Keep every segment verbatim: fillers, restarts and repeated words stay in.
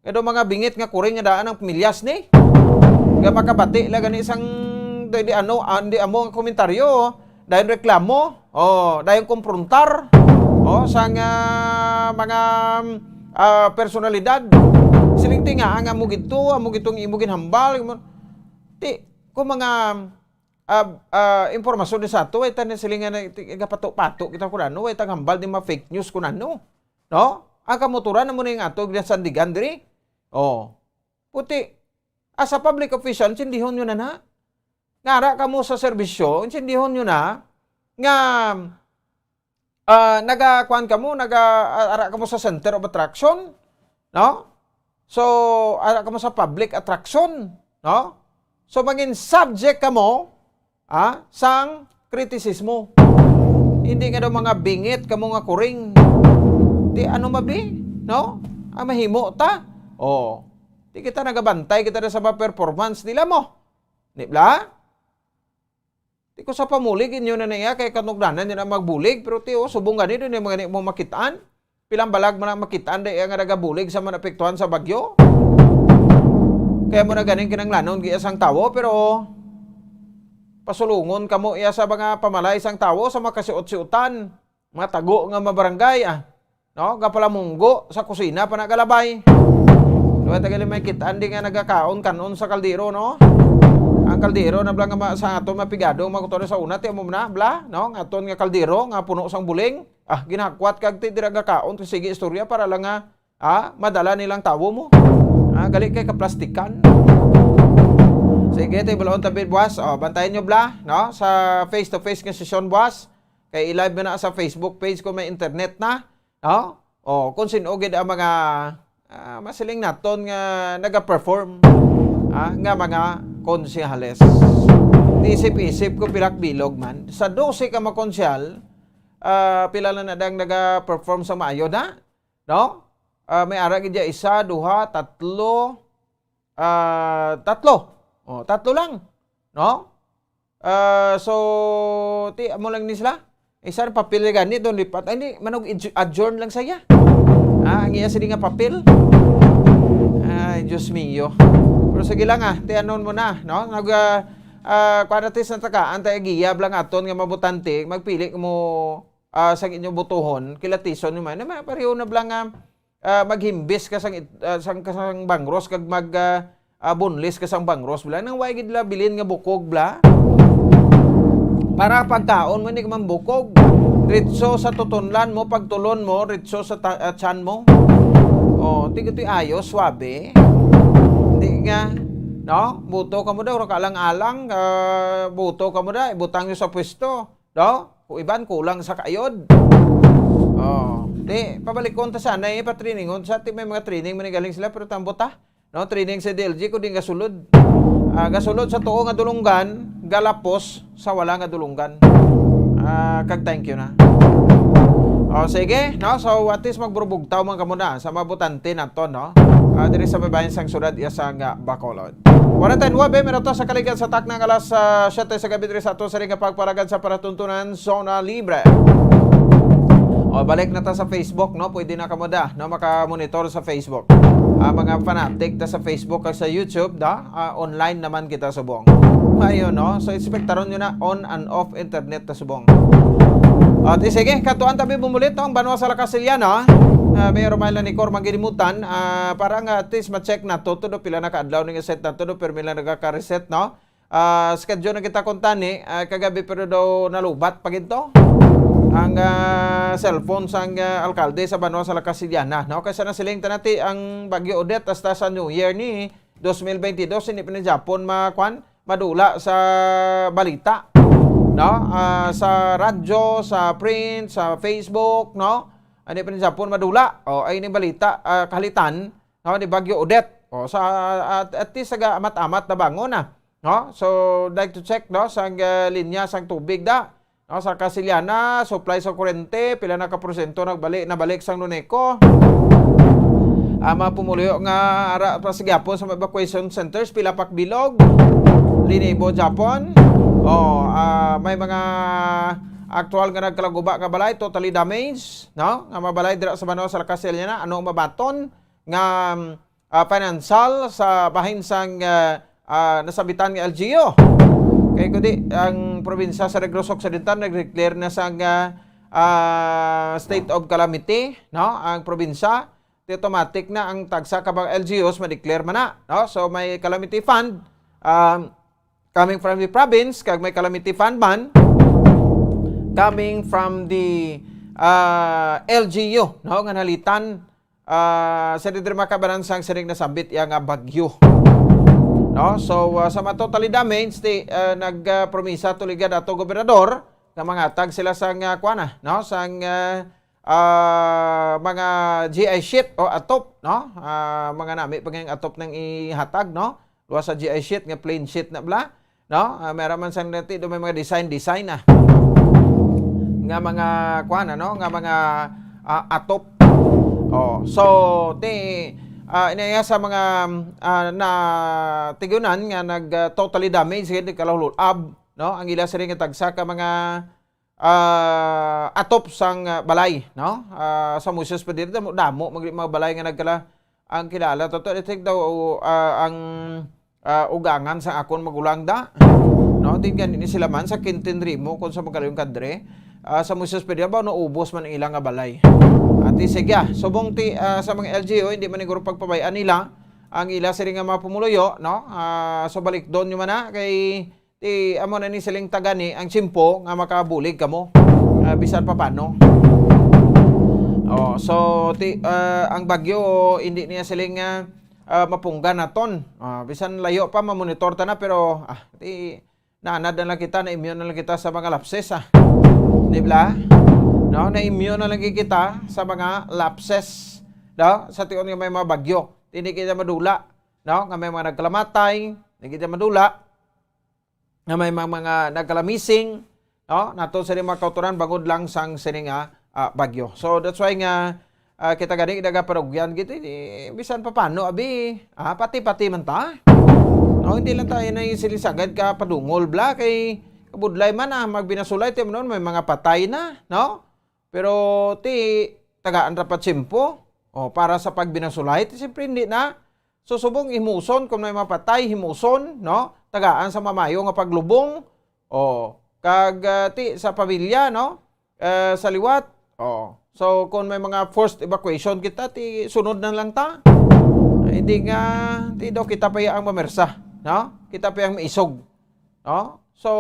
Nga daw mga bingit nga kuring nga daan ang pamilyas ni. Nga makabati la gani sang di, di ano, ah, di amo nga komentaryo, dayon reklamo, oh, dayon komprontar, oh, sang, ah, mga, ah, personalidad. Siling ti nga, nga amo gito, amo gitong imo ginhambal. Ti, kung mga, ah, ah, impormasyon ni sa ato, ay tanan siling nga na, ti, gapato-pato kita kun ano, ay taghambal ni mga fake news kun ano. No? Ang kamotoran amo na yung ato ginasandigan diri. Oh. Puti, as a public official, intindihon nyo na na. Nga ara kamo sa serbisyo, intindihon nyo na nga, ah, nagakuan kamo, naga, ah, ara kamo sa center of attraction, no? So, ara kamo sa public attraction, no? So, mangin subject kamo, ah, sang kritisismo. Hindi nga daw mga bingit kamo nga kuring. Di ano mabi, no? Ang mahimo ta. Oh. Di kita nagabantay kita na sa mga performance nila mo. Di bla? Di ko sa pamulig inyo na niya kay kanugdanan niya na magbulig, pero ti, oh, subong gani din yung mga ni mo makitaan. Pilang balag man ang makitaan di nga nagabulig sa manapektuhan sa bagyo. Kaya mo na ganing kinanglanon giya sang tawo, pero pasulungon kamo iya sa mga pamalay sang tawo sa makasiot-siotan, mga tago nga mabarangay, ah. No, gapalamunggo sa kusina pa nagalabay. Luwa tagali may kitaan di nga nagakaon kanon sa kaldero, no? Ang kaldero na bla nga ma-, sa aton mapigado, makuto na sa una, ti amo na, bla, no? Ang aton nga kaldero nga puno sang buling, ah, ginakwat kag ti dira gakaon, ti sige istorya para lang nga, ah, madala nilang tawo mo. Ah, gali kay kaplastikan. Sige, ti balon tabi, buwas. Oh, bantayan nyo, bla, no? Sa face-to-face nga sesyon, buwas. Kay i-live mo na sa Facebook page kung may internet na. No? O, kung sino gid ang mga, ah, masiling naton nga naga-perform, ah, nga mga konsehales. Isip-isip ko pilak bilog man. Sa dose ka mga konsehal, ah, pila lang na dang naga-perform sa maayo na? No? Ah, may ara gid dya isa, duha, tatlo, ah, tatlo. O, tatlo lang. No? Ah, so, ti, amo lang ni sila. Isa ra papel nga gani, doon lipat. Ay, ni, manog adj-, adjourn lang saya. Ah, ang iya sila nga papel. Ay, Diyos mio. Pero sige lang, ah, ti, anon mo na, no? Nag, ah, ah, kuha natin sa takaan, tayo giya lang aton nga mabutante, magpili mo, ah, sang inyong botohon, kilatison nyo man. Na, pareho na lang nga, ah, maghimbis ka sang it-, ah, sang, ka sang bangros, kag mag, ah, ah, boneless ka sang bangros, bla. Nang way gid la bilin nga bukog, bla. Para pagkaon mo, hindi ka man bukog. Ritso sa tutunlan mo, pagtulon mo, ritso sa ta-, ah, tiyan mo. Oh, ti gito'y ayos, swabe. Hindi nga, no? Buto ka mo daw, alang-alang, ah, buto ka mo daw, ibutang nyo sa pwesto. No? Kung iban, kulang sa kayod. Oh, di, pabalikon ta sana, eh, patriningon sa, ti may mga training man galing sila, pero tambot, ah. No, training sa D L G, kundi gasulod. Ah, gasulod sa tuo nga dulunggan, galapos sa wala nga dulunggan. Ah, kag thank you na. Oh, sige, no? So, at least magburubugtaw man kamo na sa mga butante nato, no? Ah, diri sa baybayon sang syudad iya sang, ah, Bacolod. Forty-nine minutos sa kaligan sa takna nga alas, ah, siyete sa gabi diri sa ato sa ring nga pagparagad sa palatuntunan, Zona Libre. O, balik na ta sa Facebook, no? Pwede na kamo da, no? Makamonitor sa Facebook. Ah, mga fanatic ta sa Facebook kag sa YouTube, da? Ah, online naman kita subong. Ayun, no? So, ekspektaron nyo na on and off internet ta subong. At, eh, sige, katuan tabi bumulit ang Banwa sa La Castellana. Ah, Mayor Romel Lanicor, maginimutan, ah, para nga at least ma-check na to, to, do, pila na ka adlaw ning set na to, do, pero may lang nagaka-reset, no? Ah, schedule na kita kung tani, ah, kagabi pero daw nalubat pa ginto ang, ah, cellphone sang, ah, alkalde sa banwa sa La Castellana, no? Kay sa nasiling ta nati ang Bagyo Odette hasta sa New Year ni dos mil bentidós, hindi pa ni Japon ma-, kwan, madula sa balita, no? Ah, sa radyo, sa print, sa Facebook, no? Hindi pa ni Japon madula. O, ay, ini balita, ah, kahalitan, no, ni Bagyo Odette. O, sa, at, at least, saga amat-amat na bangon na, no? So, like to check, no, sang, ah, linya sang tubig da, no, sa Castellana, supply sa kurente, pila na ka porsyento nagbalik, nabalik sang Luneco. Ang mga pumuluyo nga ara pa sa gihapon sa mga evacuation centers, pila pa ka bilog, linibo Japon. O, ah, may mga aktual nga nagkalaguba nga balay, totally damaged, no? Nga mga balay dira sa banwa sa La Castellana, ano ang mabaton? Nga, um, ah, financial sa bahin sang, ah, ah, nasambitan nga L G U. Kay kundi ang probinsya sa Negros Occidental nag-declare na sang, ah, ah, state of calamity, no? Ang probinsya, di automatic na ang tagsa ka mga L G Us ma-declare man na, no? So may calamity fund, um, coming from the province, kag may calamity fund man coming from the, ah, L G U, no? Nga nalitan, ah, sa diri makabanan sang sining nasambit iya nga bagyo. No? So, ah, sa mga totally damaged, ti, ah, nagpromisa tuligan ato gobernador nga mangatag sila sang, ah, kuan na, no? Sang, ah, ah, mga G I sheet o atop, no? Ah, mga nami pa nga atop nang ihatag, no? Luwas sa G I sheet nga plain sheet na bala, no? Ah, meron man sang dati do may mga design-design na nga mga kuan, ano, nga mga, ah, atop. Oh, so ti, ah, inaya sa mga, ah, na tigunan nga nag, ah, totally damage, hindi kalahulab, no? Ang ila sila nga tagsa ka mga, ah, atop sang, ah, balay, no? Ah, sa Moises pa diri, damo, damo, mag-, mga balay nga nagkala, ang kilala to, to, I think daw, ah, ang, ah, ugangan sa akon magulang da, no? Di gani ni sila man sa Quintin Rimo, kung sa Magaloyong Kadre, ah, sa Moises pa diri, ba, naubos man ang ilang nga balay. Ati, sige, ah, subong ti, ah, sa mga L G U, hindi man siguro pagpabayaan nila ang ila sila nga mga pumuluyo, no? Ah, so, balik doon nyo man na, kay ti, amo na ni siling tagani ang tiyempo nga makabulig kamo, ah, bisan pa paano. Oh, so, ti, ah, ang bagyo, hindi niya siling, ah, ah, mapunggan naton. Ah, bisan layo pa, mamonitor ta na, pero, ah, ti, naanad na lang kita, na-immune na lang kita sa mga lapses, ah. Di ba? No, na-immune na lang kita sa mga lapses. No? Sa tion nga may mga bagyo. Hindi kita madula. No? Nga may mga nagkalamatay, hindi kita madula. Nga may mga, mga nagkalamising, no? Nato sa mga kauturan bangod lang sang sini nga, ah, bagyo. So that's why nga, ah, kita gani nagaparugyan gid, eh, bisan pa paano, abi, ah, pati-pati man ta. No, hindi lang tayo na yung silisagad ka padungol bla kay kabudlay man, ah, magbinasulay ti man may mga patay na, no? Pero ti tagaan ra pa tiyempo, o, para sa pagbinasulay, ti siyempre hindi na. So, subong himuson, kung may mapatay, himuson, no? Tagaan sa mamayo nga paglubong, o, kag, ah, ti, sa pamilya, no? Eh, sa liwat, o. So, kung may mga forced evacuation kita, ti, sunod na lang ta. Ay, hindi nga, ti, daw kita pa ang mamersa, no? Kita pa ang maisog, no? So,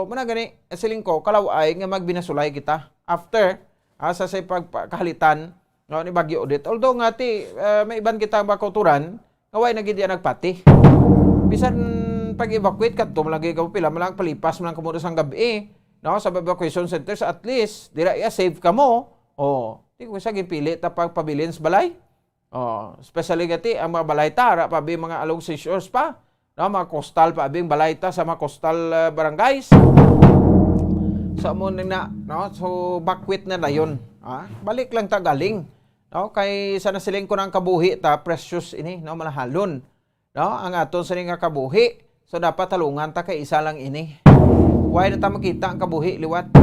muna gani, siling ko, kalaway nga magbinasulay kita. After, ah, sa say pagkahalitan, no, ni Bagyo Odette. Although nga ti, ah, may iban kita nga kauturan, nga way na gid yan nagpati. Bisan pag-evacuate kadto man lagi kamo, pila man lang palipas man lang kamo sang gabi, no, sa evacuation centers, at least dira iya safe kamo. Oh, di ko sa ginpili ta pagpabilin sa balay. Oh, especially gati ang mga balay ta, ara pa bi mga along seashores pa. No, mga coastal pa bing balay ta sa mga coastal, ah, barangays. Sa mo na, no? So, bakwit na dayon, ah. Balik lang ta galing, no? Kay sa nasiling ko ng kabuhi ta, precious ini, no? Malahalon, no? Ang aton sini nga kabuhi. So, dapat talungan ta kay isa lang ini. Why na ta makita ang kabuhi liwat?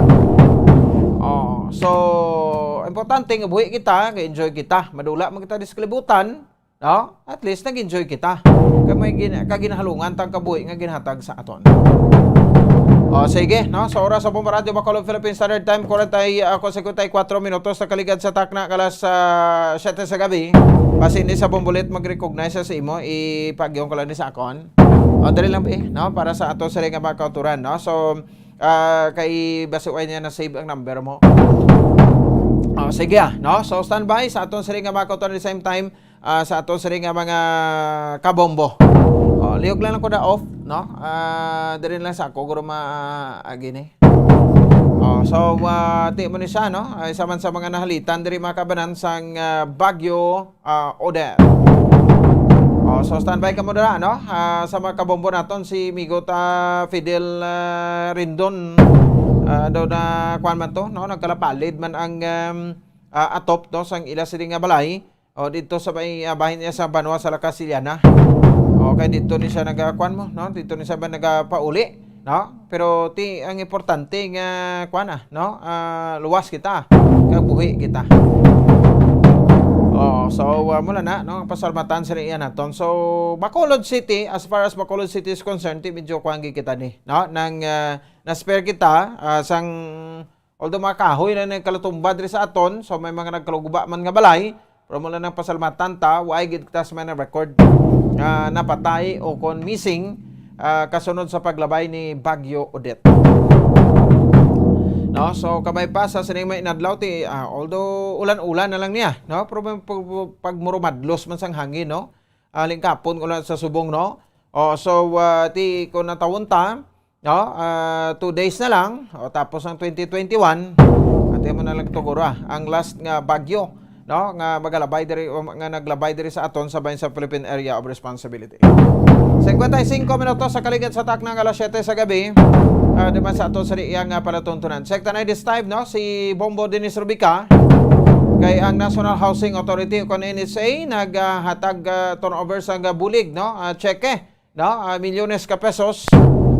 Oh, so, importante nga buhi kita, nga enjoy kita. Madula man kita di sa kalibutan, no? At least nag-enjoy kita. Kay may gin-, kaginahalungan tang kabuhi nga ginhatag sa aton. O, sige, no? Sa oras sa Bombo Radyo Bacolod Philippine Standard Time, kwarenta, ah, cincuenta y cuatro minutos na kaligad sa takna kalas sa siyete sa gabi. Basi hindi sa Bombolet mag-recognize sa imo, ipagyon ko lang ni sa akon. O, dali lang, be, no? Para sa ato sa nga mga kauturan, no? So, ah, kay basi way niya na-save ang number mo. O, sige, ah, no? So, standby sa aton sa nga mga kauturan at the same time, ah, sa aton sini nga mga kabombo. Oh, lihog lang ako na off, no? Ah, diri lang sa ako, guro ma-, agi ni. Oh, so, ah, ti mo ni siya, no? Ay, isa man sa mga nahalitan diri, mga kabanan, sang, ah, Bagyo, ah, Odette. Oh, so standby ka mo dira, no? Ah, sa mga kabombo naton, si Migot, ah, Fidel, ah, Rendon, ah, daw na, kuwan man to, no? Nagkalapalid man ang, um, ah, atop, no, sang ila sini nga balay. O, dito sa may, ah, bahin niya sa banwa sa La Castellana. Okay, dito ni siya nagakuan mo, no? Dito ni siya ba nagapauli, no? Pero ti, ang importante nga, kuan na, no? Ah, luwas kita, kag buhi kita. Oh, so, ah, mula na, no, ang pasalamatan sa iya naton. So, Bacolod City, as far as Bacolod City is concerned, ti medyo kuwan gid kita ni, no? Nang, ah, na-spare kita, ah, sang, although mga kahoy na nagkalatumba diri sa aton, so may mga nagkaluguba man nga balay, pero mula nang pasalamatan ta, wa gid kita sa mga record nga napatay o kon missing, ah, kasunod sa paglabay ni Bagyo Odette. No, so kabay pa sa sining mga inadlaw ti, ah, although ulan-ulan na lang niya, no, pero may pag-, pagmurumadlos man sang hangin, no, ah, lingkapon ko lang sa subong, no. Oh, so, ah, ti kung natawon ta, no, ah, two days na lang, o, tapos ang twenty twenty-one, ati mo na lang tugura ang last nga bagyo, no, nga magalabay diri, o, nga naglabay diri sa aton sa bahin sa Philippine Area of Responsibility. Cincuenta y cinco minutos sa kaligid sa takna nga alas siyete sa gabi, ah, di man sa aton sa iya nga palatuntunan. Check ta na this time, no, si Bombo Dennis Rubica, kay ang National Housing Authority o kon N H A naghatag, ah, turnover sang bulig, no, ah, cheque, no, ah, milyones ka pesos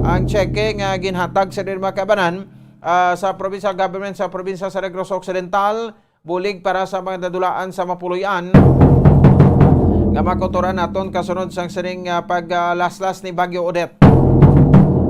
ang cheque nga ginhatag sa diri mga kaibanan, ah, sa provincial government sa probinsya sa Negros Occidental, bulig para sa mga nadulaan sa Mapuloy-an nga makutoran naton kasunod sang sining, ah, paglaslas ni Bagyo Odette.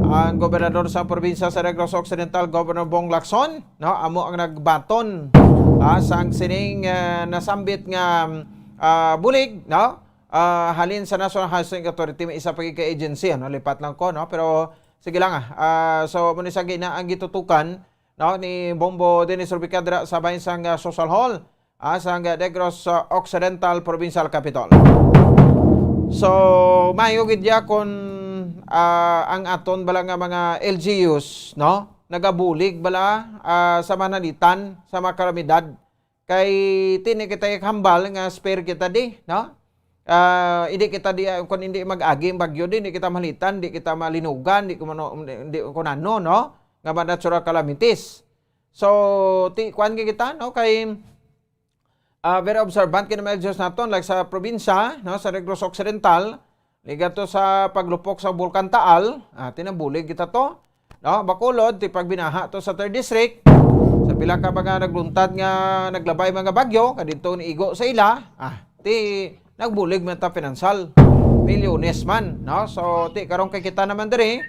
Ang gobernador sa probinsya sa Negros Occidental, Governor Bong Lacson, no, amo ang nagbaton, ah, sang sining, ah, nasambit nga, ah, bulig, no? Ah, halin sa National Housing Authority, may isa pa gid ka agency, ano, lipat lang ko, no? Pero sige lang, ah. Ah, so, amo ni sa gina-, ang gitutukan, no, ni Bombo Dennis Rubica dira sa bahin sang, ah, Social Hall, ah, sang, ah, Negros, ah, Occidental Provincial Capitol. So, maayo gid ya kung, ah, ang aton bala nga mga L G Us, no, nagabulig bala, ah, sa manalitan sa mga kalamidad. Kay ti ni kita hambal nga spare kita di, no? Ah, hindi kita di, ah, kung hindi mag-agi ang bagyo di, hindi kita malitan, hindi kita malinugan, hindi ko mano-, hindi ko nano, no? Nga mga natural calamities. So, ti, kuwan gid kita, no? Kay, ah, very observant kini mga Diyos naton, like sa probinsya, no? Sa Negros Occidental, ligato sa paglupok sa Bulkan Taal, ah, tinabulig kita to. No, Bacolod, ti pagbinaha to sa third district. Sa pila ka mga nagluntad nga naglabay mga bagyo, kadto niigo sa ila, ah, ti nagbulig man ta financial. Milyones man, no? So, ti karon kay kita naman diri,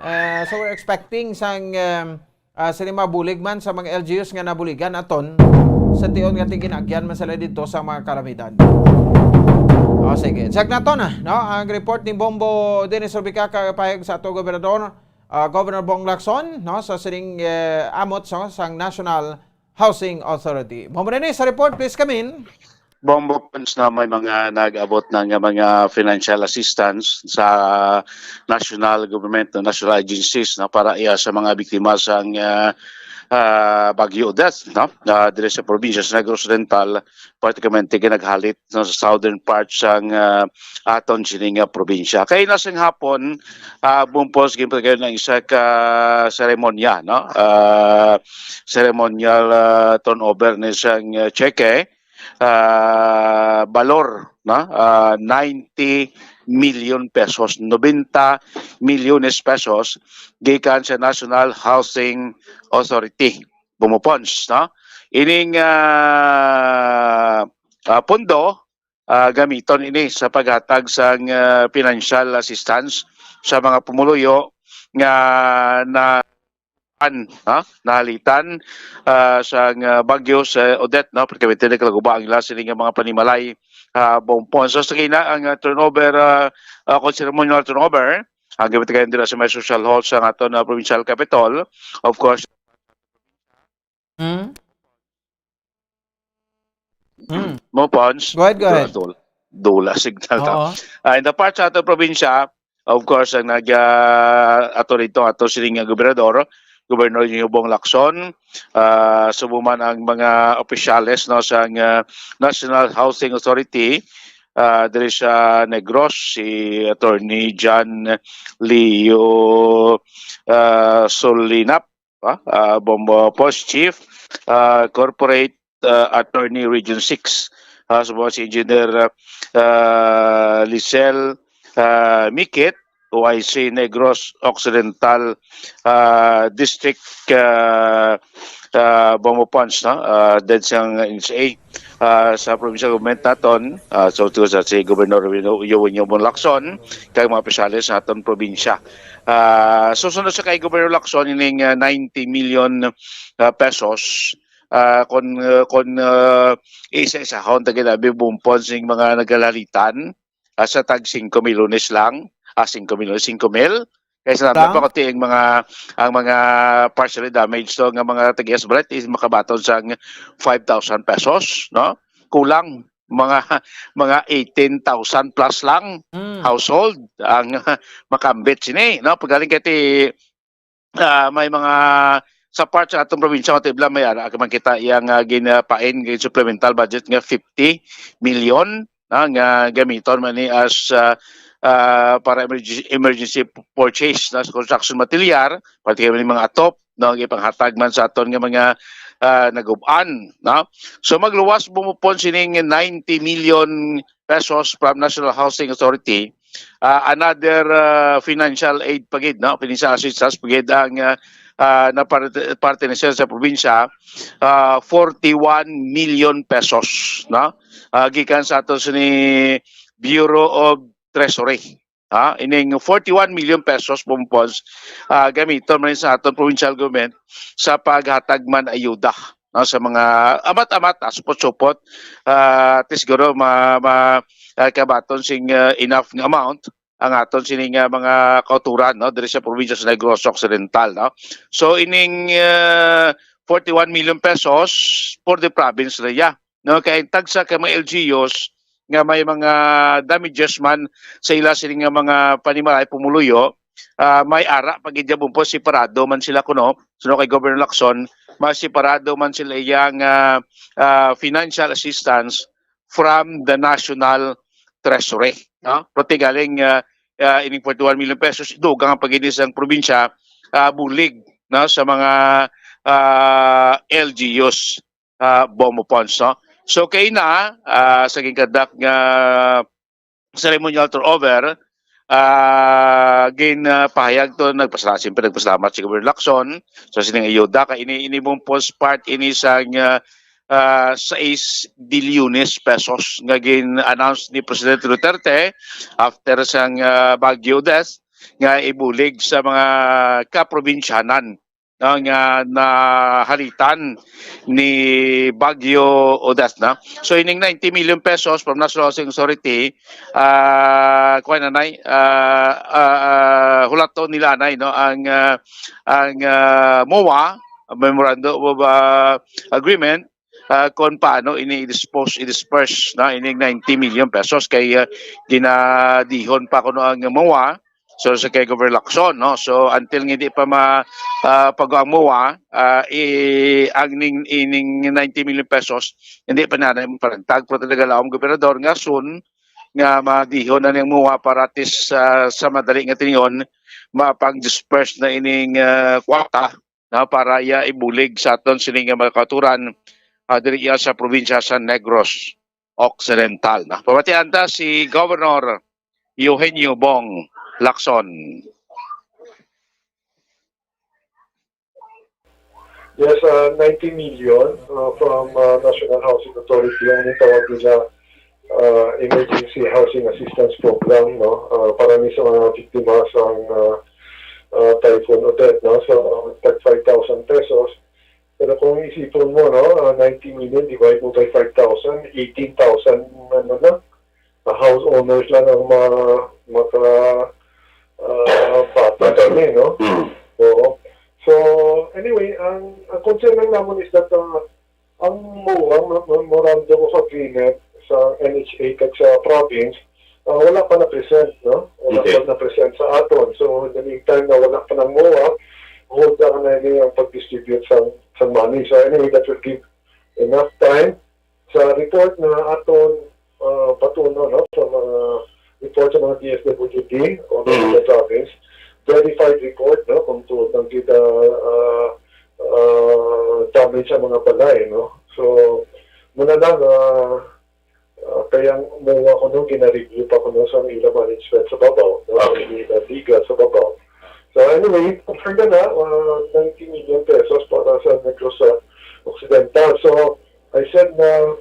eh, so we're expecting sang, em, ah, sini mabulig man sa mga L G Us nga nabuligan aton sa tion nga ti ginaagyan man sila dito sa mga kalamidad. O, sige. Check naton, no? Ang report ni Bombo Dennis Rubica, kapahayag sa ato gobernador, ah, Governor Bong Lacson, no, sa sining, eh, amot sa, sang National Housing Authority. Mo ni sa report, please come in. Bombo Pons, na may mga nag-abot na nga mga financial assistance sa national government, no, national agencies, no, para iya sa mga biktima sang, ah, ah, Bagyo Odette, no? Ah, diri sa probinsya sa Negros Oriental, praktikamente ginaghalit, no, sa southern part sang, ah, aton sini nga probinsya. Kay nasing hapon, ah, Bombo Pons, ginpatayon ang isa ka seremonya, no? Ah, ceremonial, ah, turnover ni sang, ah, cheque, ah, balor, no? Ah, ninety million pesos, nobenta milyones pesos gikan sa National Housing Authority, Bombo Pons, no? Ining, ah, ah, pondo, ah, gamiton ini sa paghatag sang, ah, financial assistance sa mga pumuluyo nga na, ha, nahalitan, ah, sang, ah, bagyo sa Odette, no? Perti kalaguba ang ila sini nga mga panimalay, ah, Bombo Pons. So, sige na ang, ah, turnover, ah, ah, kung ceremonial turnover, ang gamiton dira sa may social hall sa aton, ah, provincial capitol. Of course, Hmm? Hmm. Bombo Pons. Go ahead, go ahead. Dula, dula, dula signal ta. Oo. Ah, in the part sa aton probinsya, of course, ang nag, ah, ato dito, ato sining gobernador, Governor Eugenio Bong Lacson, ah, subong man ang mga opisyales, no, sa, ah, National Housing Authority, ah, diri sa Negros, si Attorney John Leo, ah, Solinap, ah, ah, Bombo Pons, Chief, ah, Corporate, ah, Attorney Region six, ah, subong si Engineer, ah, Lisel, ah, Mikit, O I C Negros Occidental, ah, District, ah, ah, Bombo Ponds, no? Ah, dead sang N H A, ah, sa provincial government naton, ah, so, ito sa si Governor Eugenio Bonlacson, kag mga opisyales sa aton probinsya. Ah, susunod sa kay Governor Lacson, ining, ah, ninety million, ah, pesos, ah, kon, ah, kon, ah, isa-isahon, ta ginabi bumpon sing mga nagalalitan, ah, sa tag singko mil lunes lang, ah, singko mil, singko mil. Kaya sa namin Tang? pa, kuti ang mga, ang mga partially damaged to nga mga tag-iyas balit is makabaton sang five thousand pesos, no? Kulang mga, mga eighteen thousand plus lang Mm. household ang makambit sini, no? Pagaling kay ti, ah, may mga sa part sa atong probinsya, matibla may ara man kita iyang, ah, ginapain, gin supplemental budget nga fifty million, ah, nga gamiton man ni as, ah, ah, para emergency, emergency purchase na sa construction material, particularly mga atop, no, gipanghatag man sa aton nga mga, ah, nagub-an, no? So magluwas bumupon sining ninety million pesos from National Housing Authority, ah, another, ah, financial aid pa gid, no? Financial assistance pa gid ang, ah, ah, na parte, parte ni sila sa probinsya, ah, forty-one million pesos, no? Ah, gikan sa ato sini Bureau of Treasury. Ha, ining forty-one million pesos pumpons, ah, gamiton man sa aton provincial government sa paghatag man ayuda, no, sa mga amat-amat, ah, supot-supot, ah, ti siguro ma-, ma-, ah, kabaton sing, ah, enough nga amount ang aton sini nga mga kauturan, no, diri sa probinsya sa Negros Occidental, no. So ining, ah, forty-one million pesos for the province, Rhea, no, kay tagsa ka mga L G Us nga may mga damages man sa ila sini nga mga panimalay pumuluyo, ah, may ara pa gid po, separado man sila kuno, suno kay Governor Lacson, may separado man sila iyang, ah, ah, financial assistance from the National Treasury, no? Pati galing, ah, ah, ining forty-one million pesos, dugang ang pag-inis sang probinsya, ah, bulig, no, sa mga, ah, L G Us, ah, Bombo Ponds, no? So, kay na, ah, sa gingkadak nga ceremonial turnover, ah, gin, ah, pahayag to, nagpasala-, siyempre, nagpasalamat si Governor Lacson sa sining ayuda. Kay ini, ini Bombo Ponds part ini sang, ah, ah, sais bilyones pesos nga gin-announce ni Presidente Duterte after sang, ah, Baguio Odette nga ibulig sa mga kaprobinsyanan, no, nga nahalitan ni Baguio Odette, no? So, ining ninety million pesos from National Housing Authority, ah, kuwan na, nay, ah, ah, ah, hulaton nila, nay, no, ang, ah, ang, ah, MOA, Memorandum of, ah, Agreement, ah, kung paano ini i-dispose, i-disperse, no, ining ninety million pesos kay, ah, ginadihon pa kuno ang MOA. So, sa kay Governor Lacson, no? So, until nga hindi pa ma-, ah, pag ang MOA, ah, i-, ang ning, ining ninety million pesos, hindi pa na paragtag, pero talaga laom, Gobernador, nga soon, nga madihon na ning MOA para at least, ah, sa madali nga tingog, mapang-disperse na ining, ah, kwarta, no, para iya ibulig sa aton sini nga mga kauturan, ah, diri iya sa probinsya sa Negros Occidental, no? Pamatian ta si Governor Eugenio Bong Lacson. Yes, uh, ninety million, uh, from, uh, National Housing Authority ang itawag nila, uh, Emergency Housing Assistance Program, no? Uh, para ni sa mga biktima sa, uh, uh, Typhoon Odette, no? So, tag five thousand pesos. Pero kung isipon mo, no, uh, ninety million divide mo by five thousand, eighteen thousand, ano na, uh, house owners lang ang ma-, maka, uh, bata Bata. Kami, no? Mm. Oo. So, anyway, ang, ang concern lang naman is that, uh, ang MOA, ma-, Memorandum of Agreement sa N H A kag sa province, ah, wala pa na-present, no? Wala Okay. pa na-present sa aton. So, in the meantime na wala pa ng MOA, hold na na ini ang pag-distribute sa, sa money. So, anyway, that will give enough time sa report na aton, ah, batunon, no? Sa mga report sa mga D S W D o Mm. sa province, verified report, no? Kung tuod ang kita, ah, ah, damage sa mga balay, no? So, muna lang, ah, Ah, kaya mo ako nung gina-review pa ko nung sa ila management sa Babaw, no? Okay. Sa ila legal sa Babaw. So anyway, confirm na na, ah, nineteen million pesos para sa Negros, ah, Occidental. So I said na,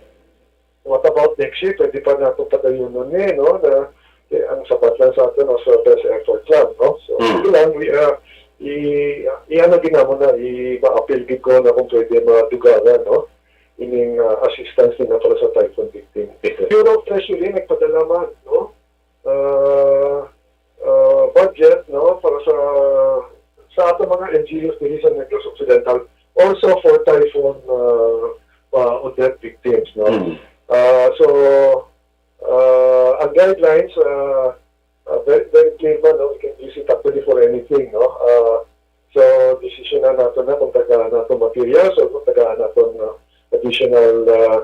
what about next year? Pwede pa nato padayunon ni, no? Na, eh, ang sabat lang sa aton, no, sa best effort lang, no? So, Mm. Sige lang, we, ah, i, i, ano, ginamo na, i, ma-appeal gid ko na kung pwede madugangan, no? Ining, ah, assistance nila para sa typhoon victim. Yes, sir. Bureau of Treasury nagpadala man, no? Ah, ah, budget, no, para sa, sa ato mga N G Os diri sa Negros Occidental, also for Typhoon, ah, ah, Odette victims, no? Mm. Ah, so, ah, ang guidelines, ah, ah, very, very clear man, no? We can use it actually for anything, no? Ah, so, decision na nato na kung tagaan nato materials or kung tagaan nato, no, additional, ah,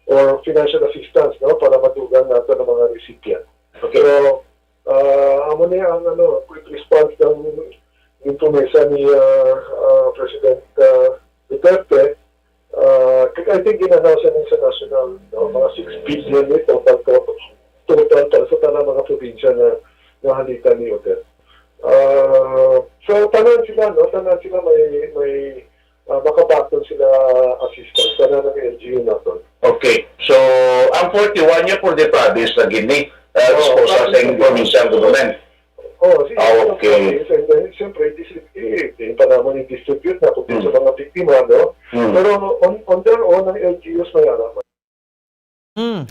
or financial assistance, no, para madugang nato ng mga recipient. Okay. So, ah, amo ni ang, ano, quick response ng, ng promesa ni, ah, ah, President, ah, Duterte. Ah, kag I think gin-announce ni sa national, no, mga six billion ni total to, total para sa tanang mga probinsya na nahalitan ni Odette. Ah, so, tanan sila, no, tanan sila may, may, ah, makabaton sila assistance, tanan ang L G U naton. Okay. So, ang forty-one niya for the province na gini, uh, Oo, disposal sa province. Provincial government. Oh, si Ah, okay. And then, siyempre, dis-, eh, eh, pa naman i-distribute na kung Hmm. sa mga biktima, no? Hmm. Pero on, on their own, ang L G Us may alam. Hmm.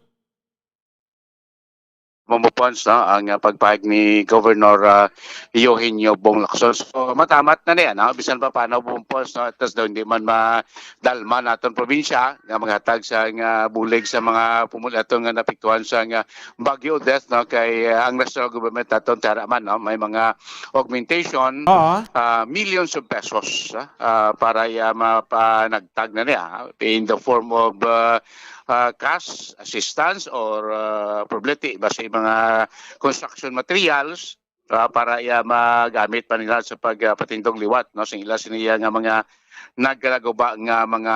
Mumupons, no, ang, ah, pagpahayag ni Governor, ah, Eugenio Bong Lacson. So, matamat na niya, no? Bisan pa paano, Mumupons, no? At least daw hindi man madalma naton probinsya nga maghatag sa nga bulig sa mga pumuli ato nga napiktuhan sa nga Baguio Odette, no? Kay, ah, ang national government naton tara man, no? May mga augmentation, Oo. ah, millions of pesos, ah, ah, para iya mapanagtag na niya in the form of, ah, ah, cash assistance or, ah, probably basi mga construction materials, ah, para iya magamit pa nila sa pag, ah, patindog liwat, no, sa ila siniya nga mga nagkalaguba nga mga,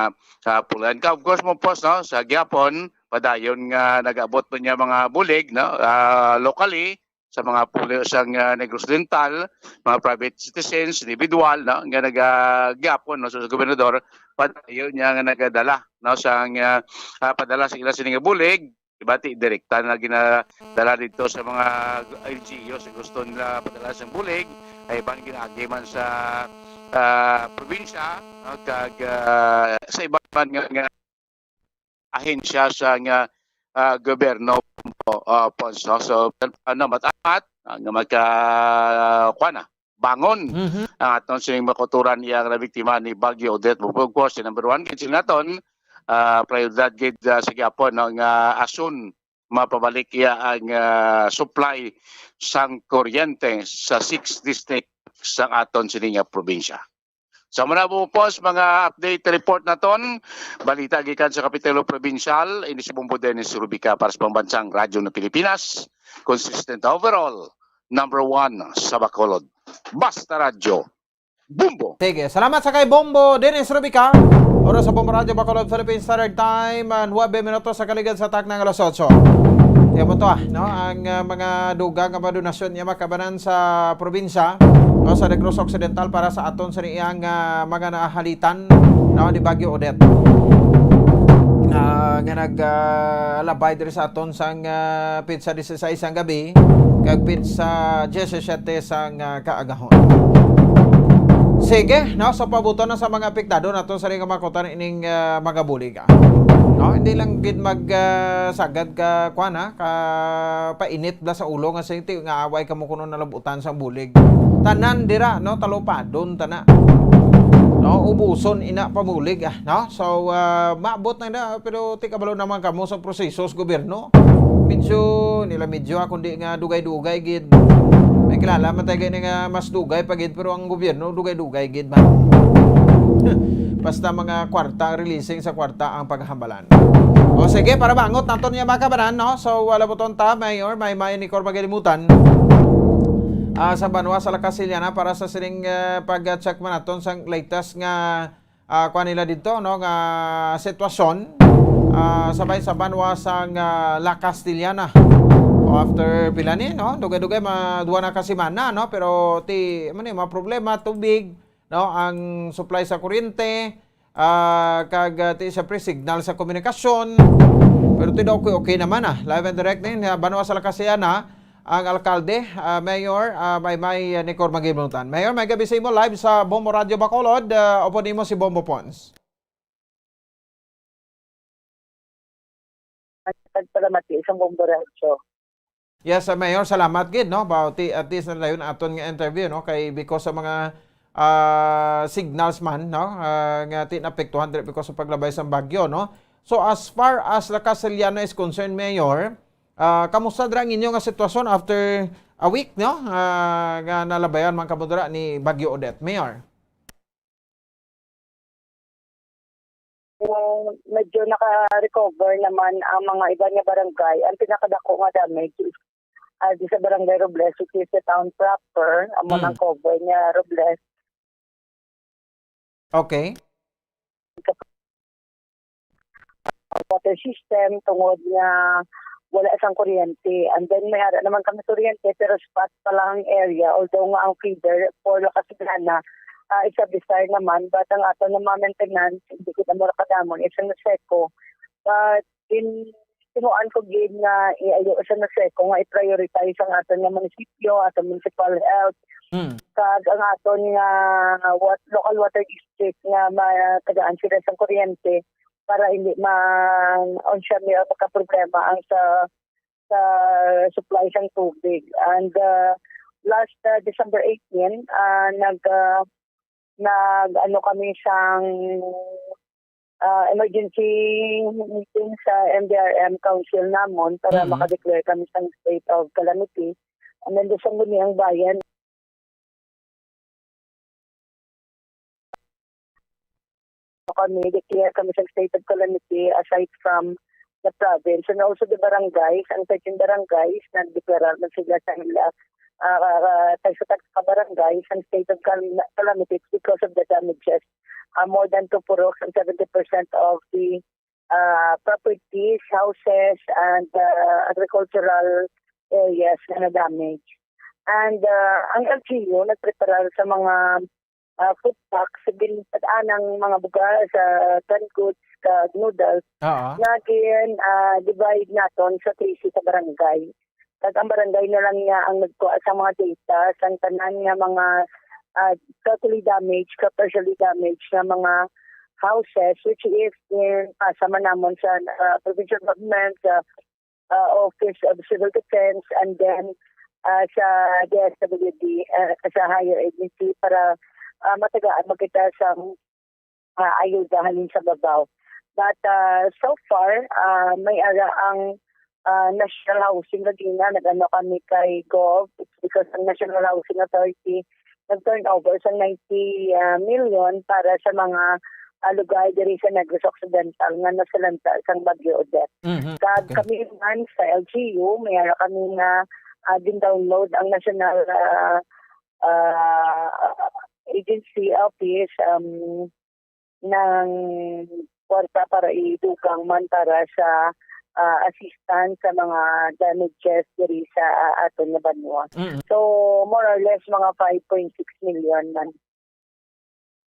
ah, pulan. Ka, of course, Mumupons, no, sa gihapon, padayon nga nag-abot pa niya mga bulig, no, ah, locally, sa mga pulo sang, ah, Negros Oriental, mga private citizens, individual, no, nga nagagihapon, no, sa gobernador, padayon niya nga nagadala, no, sang, ah, ah, padala sa ila sini nga bulig, bati direkta na ginadala dito sa mga L G U sa gusto nila padala sa bulig, ay iban ginaagi man sa, ah, probinsya, no, kag, ah, sa iban man nga, nga ahensya sa nga, ah, gobyerno, ah, Pons, no? So, ano, matamat, ah, nga magka-, kuwan na, bangon Mhm. ang aton sining makuturan iya nga nabiktima ni Bagyo Odette. Of course, si number one, gid sila naton, ah, prioridad gid, ah, sa gihapon, no, nga asun mapabalik iya ang, ah, supply sang kuryente sa six district sang aton sini nga probinsya. Sa muna po, po sa mga update report naton, balita gikan sa Kapitulo Probinsyal, ini si Bombo Dennis Rubica para sa Pambansang Radyo ng Pilipinas, consistent overall, number one sa Bacolod. Basta Radyo, Bombo! Sige, salamat sa kay Bombo Dennis Rubica. Oras sa Bombo Radyo Bacolod, Philippine Standard Time, ah, nuwebe minutos sa kaligad sa takna nga alas otso. Kaya mo to, ah, no? Ang, ah, mga dugang nga mga donasyon niya makabanan sa probinsya, no, sa Negros Occidental para sa aton sa iyang, ah, mga nahalitan, no, ni Bagyo Odette. Ah, nga nag, ah, labay diri sa aton sang, ah, petsa disisais sang gabi, kag petsa disisiyete sang, ah, kaagahon. Sige, no, so pabuto na sa mga apektado nato sa ring makutan ining, ah, mga bulig, ah. No, hindi lang gid mag, ah, sagad ka, kwan, ha, ka painit bala sa ulo nga sing ti-, nga away kamo kuno nalabutan sang bulig. Tanan dira, no, talupadon tana. No, ubuson ina pa bulig, ah, no? So, ah, maabot na na, pero ti kabalo naman kamo sa proseso sa gobyerno. Medyo, nila medyo, ah, kundi nga dugay-dugay gid. May kilala man tayo gani nga mas dugay pa gid, pero ang gobyerno dugay-dugay gid man. Basta mga kwarta ang releasing, sa kwarta ang paghambalan. O sige, para bangot naton niya, mga kabanan, no? So, wala mo ton ta, Mayor, may, may ni Cor magalimutan. Ah, sa banwa sa La Castellana para sa sining, eh, pag-check man naton sang latest nga, ah, kuha nila dito, no, nga sitwasyon. ah, sabay sa banwa sang, ah, La Castellana. O, after pila ni, no? Dugay-dugay, ma-, duwa na ka semana, no? Pero ti, ano ni, mga problema, tubig, no? Ang supply sa kuryente, ah, kag, ah, ti, siyempre, signal sa komunikasyon. Pero ti daw okay, okay naman, ah. Live and direct ni, ah, banwa sa La Castellana, ang alkalde, ah, Mayor, ah, Maymay, ah, Nicor Maguinaldan. Mayor, may gabi sa imo, live sa Bombo Radio Bacolod, ah, upod nimo si Bombo Pons. Nagpalamati isang bombo radyo. Yes, uh, Mayor, salamat gid, no? About the, at least na dayon aton nga interview, no? Kay because sa mga, ah, signals man, no? Ah, nga ti naapektuhan diri because sa paglabay sa bagyo, no? So, as far as La Castellana is concerned, Mayor, ah, kamusta dira ang inyo nga sitwasyon after a week, no? Ah, nga nalabayan man kamo dira ni Bagyo Odette, Mayor? Yung medyo naka-recover naman ang mga iba nga barangay. Ang pinakadako nga damage is, ah, di sa Barangay Robles, which is the town proper. Amo Mm. nang cover niya, Robles. Okay. Water system tungod nga wala sang kuryente. And then may ara naman kami kuryente, pero spot pa lang ang area, although nga ang feeder for La Castellana, ah, isa desire naman, but ang ato nga mga maintenance, hindi kita mura kadamon, isang Naseco. But in, tinuan ko gid nga iayo sa Naseco nga i-prioritize ang aton nga munisipyo, aton municipal health, Mm. kag ang aton nga wat-, local water district nga matagaan sila sang kuryente para hindi ma-, unsya may pagkaproblema ang sa, sa supply sang tubig. And, uh, last, uh, December eighteen, uh, nag, uh, nag, ano kami sang, uh, emergency meeting sa M D R M Council namon para Mm. maka-declare kami sang state of calamity. And then, doon sa ang bayan, kami, declare kami sa state of calamity aside from the province and also the barangays. Ang thirteen barangays, nagdeklarar man sila sa ila, ah, ah, tagsa-tagsa ka barangays ang state of cal-, calamity because of the damages. Ah, more than two purok and seventy percent of the, ah, properties, houses, and, ah, agricultural areas na na-damage. And, ah, ang L G U nagpreparar sa mga, ah, food packs, ginpad-an ang mga bugas, ah, canned goods, kag noodles, Oo. nga gin, ah, divide naton sa trese ka barangay. Kag ang barangay na lang niya ang nagkuha sa mga data sang tanan nga mga, ah, totally damaged ka partially damaged nga mga houses, which is in, ah, sama namon sa, ah, provincial government, sa, ah, Office of Civil Defense, and then, ah, sa D S W D, ah, sa higher agency para, ah, matagaan man kita sang, ah, ayuda halin sa babaw. But, ah, so far, ah, may ara ang, ah, National Housing Laguna, nag-ano kami kay Gov, it's because ang National Housing Authority nag-turn over sa ninety, ah, million para sa mga, ah, lugar diri sa Negros Occidental nga nasalanta sang Bagyo Odette. Mhm. Kag Okay. kami man sa L G U, may ara kami nga, ah, din-download ang National, ah, ah, Agency Office, um, ng kwarta para idugang man para sa, ah, assistance sa mga damages diri sa, ah, aton nga banwa. Mm. So, more or less, mga five point six million man.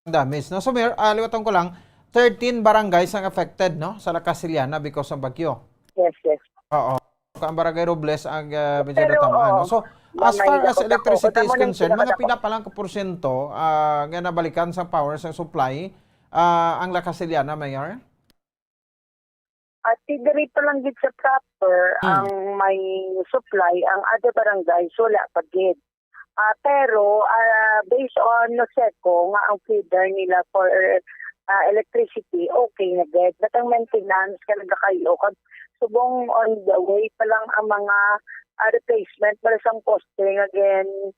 Damage, no? So, Mayor, ah, liwaton ko lang, thirteen barangays ang affected, no, sa La Castellana because ng bagyo. Yes, yes. Oo. Ang Barangay Robles ang, ah, medyo Pero, natamaan, no? oo. So, as May far as dako-dako. electricity is Kamo nang concerned, mga pinakadako. pila pa lang ka porsyento, ah, nga nabalikan sa power, sa supply, ah, ang La Castellana, Mayor? At si diri pa lang gid sa proper Hmm. ang may supply, ang other barangays wala pa gid. Ah, pero, ah, based on Noseco nga ang feeder nila for, ah, electricity, okay na gid. But ang maintenance nga nagakayo, kag subong on the way pa lang ang mga, ah, replacement para sa poste nga gin,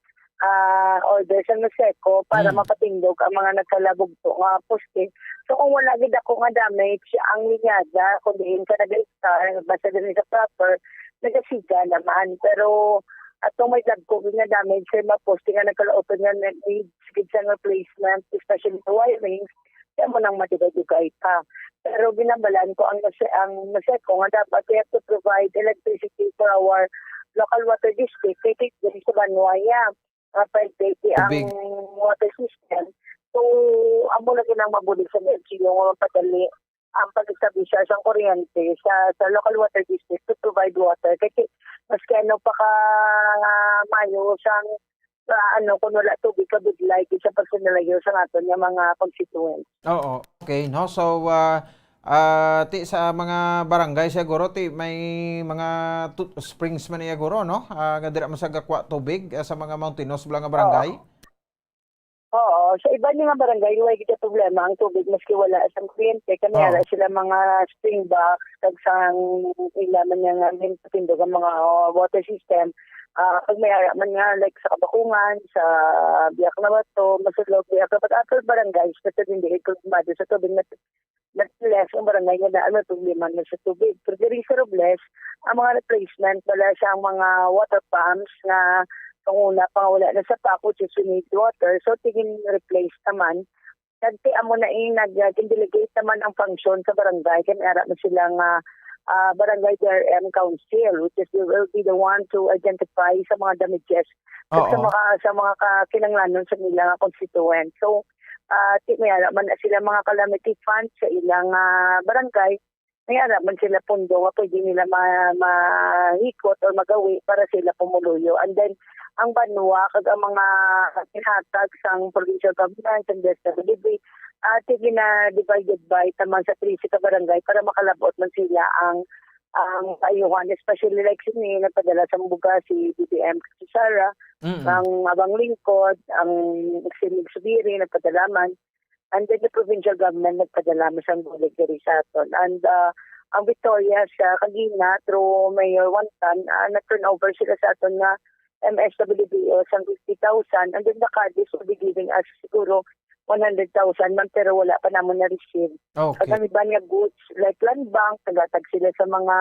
ah, order sa Noseco para Mm. mapatindog ang mga nagkalabugto nga poste. So, kung wala gid ako nga damage ang linyada, kung diin ka nag-start, basta diri sa proper, nagasiga naman. Pero atong may dagko gid nga damage sa mga poste nga nagkalaupod nga needs gid sa replacement, especially the wirings, Kaya mo nang madugay-dugay pa. Pero ginambalan ko ang nase-, ang naseko nga dapat we have to provide electricity for our local water district kay kay diri sa Banwa ya, ah, five thirty ang Tubig. water system. So, amo lagi nang mabulig sa L G U nga mapadali ang pag-establish sa kuryente sa, sa local water district to provide water. Kasi maski ano pa ka, ah, mayo sang, ah, ano, kung wala tubig, kabudlay, di siya personalayo sa aton nga mga constituents. Oo, okay, no? So, ah, ah, ti sa mga barangay siguro, ti may mga tu-, springs man iya guro, no? Ah, nga dira man sa gakwa tubig, ah, sa mga mountainous bala nga barangay? Oo. Oo, sa iban nga barangay, way gid problema ang tubig maski wala sang kuryente. Kami Oo. ara sila mga spring box, kag sang ila man nga nga main patindog ang mga, ah, water system. Ah, pag may ara man nga, like, sa Kabakungan, sa Biak na Bato, Masulog, Biak na Bato, other barangays, basta hindi gid problemado sa tubig na, na less ang barangay nga daan may problema na sa tubig. Pero diri sa Robles, ang mga replacement wala sang mga water pumps nga panguna pa nga wala na sa pump, which is we need water. So, tigin replace naman. Kag ti amo na ing nag-, ah, gin-delegate naman ang function sa barangay. Kay may ara man sila nga, ah, barangay D R M council, which is they will be the one to identify sa mga damages kag sa Oo. mga, sa mga ka-, kinahanglanon sa nila nga constituent. So, ah, ti may ara man na sila mga calamity fund sa ilang, ah, barangay. May ara man sila pundo nga pwede nila ma-, mahikot or magawi para sa ila pumuluyo. And then, ang banwa kag ang mga ginhatag sang provincial government and the S W D, ah, ti gina-divided by taman sa trese ka barangay para makalab-ot man sila ang, ang kaayuhan. Especially like sini, nagpadala sa Buga si B B M, si Sara, Mm. ang Abang Lingkod, ang Sinig Subiri, nagpadala man. And then the provincial government nagpadala man sang bulig diri sa aton. And, ah, ang Victoria sa kagina through Mayor Juan Tan, ah, nag-turn over sila sa aton nga M S W D O sang fifty thousand. And then the Cadiz will be giving us siguro one hundred thousand man, pero wala pa namon na-receive. Okay. Kag ang iban nga goods, like land bank, naghatag sila sa mga,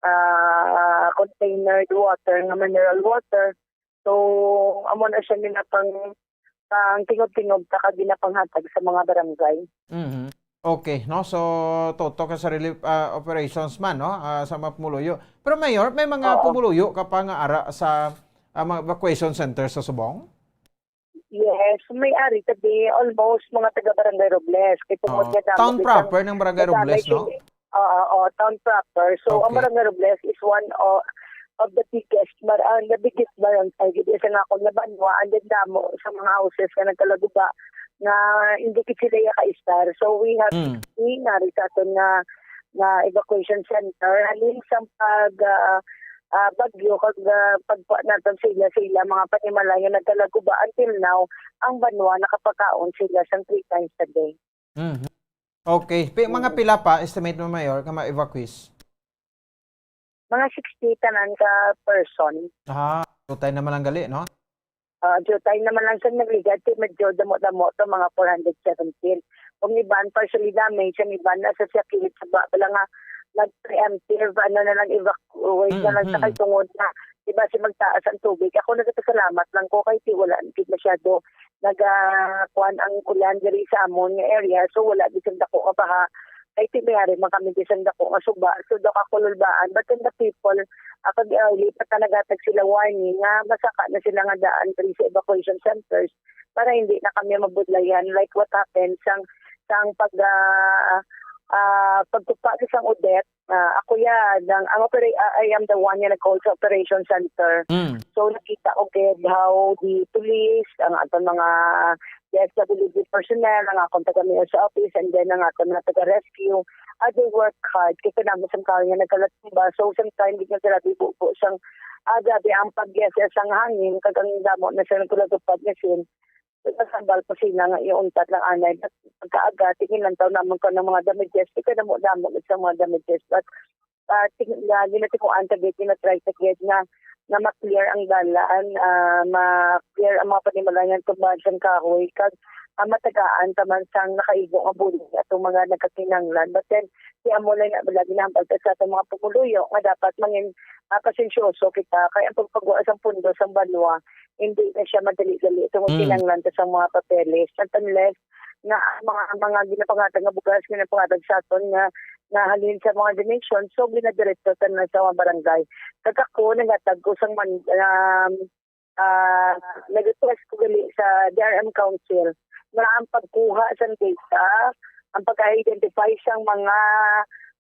ah, container water nga mineral water. So, amo na siya ginapang-, pang tingog-tingog ta kag ginapanghatag sa mga barangay. Mhm. Okay, no? So, tutok ka sa relief, ah, operations man, no? Ah, sa mga pumuluyo. Pero, Mayor, may mga Oo. pumuluyo ka pa nga ara sa, ah, mga evacuation center sa Subong? Yes, may ari tabi, almost mga taga Barangay Robles. Kay tungod Oo. nga damo Town gid ang proper ng Barangay Robles, no? Oo, oo, town proper. So, ang Okay. Barangay Robles is one o-, of the biggest, mar-, ah, the biggest barangay gid sa nga akon nga banwa, and then damo sa mga houses nga nagkalaguba nga hindi gid sila iya ka-estar. So, we have Mm. sixty na rin sa aton nga, nga evacuation center. Halin sa pag, ah, ah, bagyo, kag, ah, pagkuha naton sa ila, sa ila mga panimalay nga nagkalaguba, until now, ang banwa nakapakaon sila sang three times a day. Mhm. Okay. Pi-, mga Mm. pila pa, estimate mo, Mayor, ka ma-evacuees? Mga sixty tanan ka person. Ah, diutay naman lang gali, no? Ah, diutay naman lang sa nagligad, kay medyo damo-damo to, mga four hundred seventeen. Kung iban, partially damaged, ang iban nasa sa kilid sa ba-, wala nga, nag-preemptive, ano na lang, evacuate na lang sa Mhm. kay tungod na, di ba, si magtaas ang tubig. Ako nagpasalamat lang ko kay ti wala gid masyado naga-, kuwan ang ulan diri sa amon nga area, so wala gid sing dako nga baha. Kay ti may ari man kami gid sang dako nga suba, so daw kakululbaan. But then the people, ah, kag, ah, lipat na naghatag sila warning nga masaka na sila nga daan diri sa evacuation centers para hindi na kami mabudlayan, like what happened sang, sang pag, ah, ah, pagtupa sa sang Odette. Ah, ako yan, ang, ang opera-, ah, I am the one nga nag-call sa operation center. Mm. So, nakita ko gid how the police, ang aton mga D S W D personnel, ang akon taga mayor's office, and then ang aton mga taga rescue, ah, they work hard. Kay kanamo sang kahoy nga nagkalatumba. So, sometimes, di nga grabe bubo sang, ah, grabe ang pag-yes sang hangin, kag ang damo na sa nagkulagupad nga sin. Nagambal pa sila nga iuntat lang anay. But pagkaaga, tingin lang taon naman ko ng mga damages. Di ka damo-damo sa mga damages. But, ah, ting-, na, ginatimuan ta gid, ginatry ta gid nga, nga ma-clear ang dalan, ah, ma-clear ang mga panimalay nga tumbahan sang kahoy, kag, ah, matagaan ta man sang nakaigo nga bulig atong mga nagkakinahanglan. But then, di amo lang na, wala ginahambal ta sa atong mga pumuluyo nga dapat mangin, ah, pasensyoso kita. Kay ang pagpagwa sang pundo sang banwa, hindi na siya madali-dali tungod Mm. kinahanglan ta sa mga papeles. At unless nga ang mga, mga ginapangatag nga bugas, ginapangatag sa aton nga, nga halin sa mga donation, so ginadiretso tanan sa mga barangay. Kag ako, naghatag ko sang man, um, ah, nag-request ko gali sa D R M Council nga ang pagkuha sang data, ang pag-identify sang mga,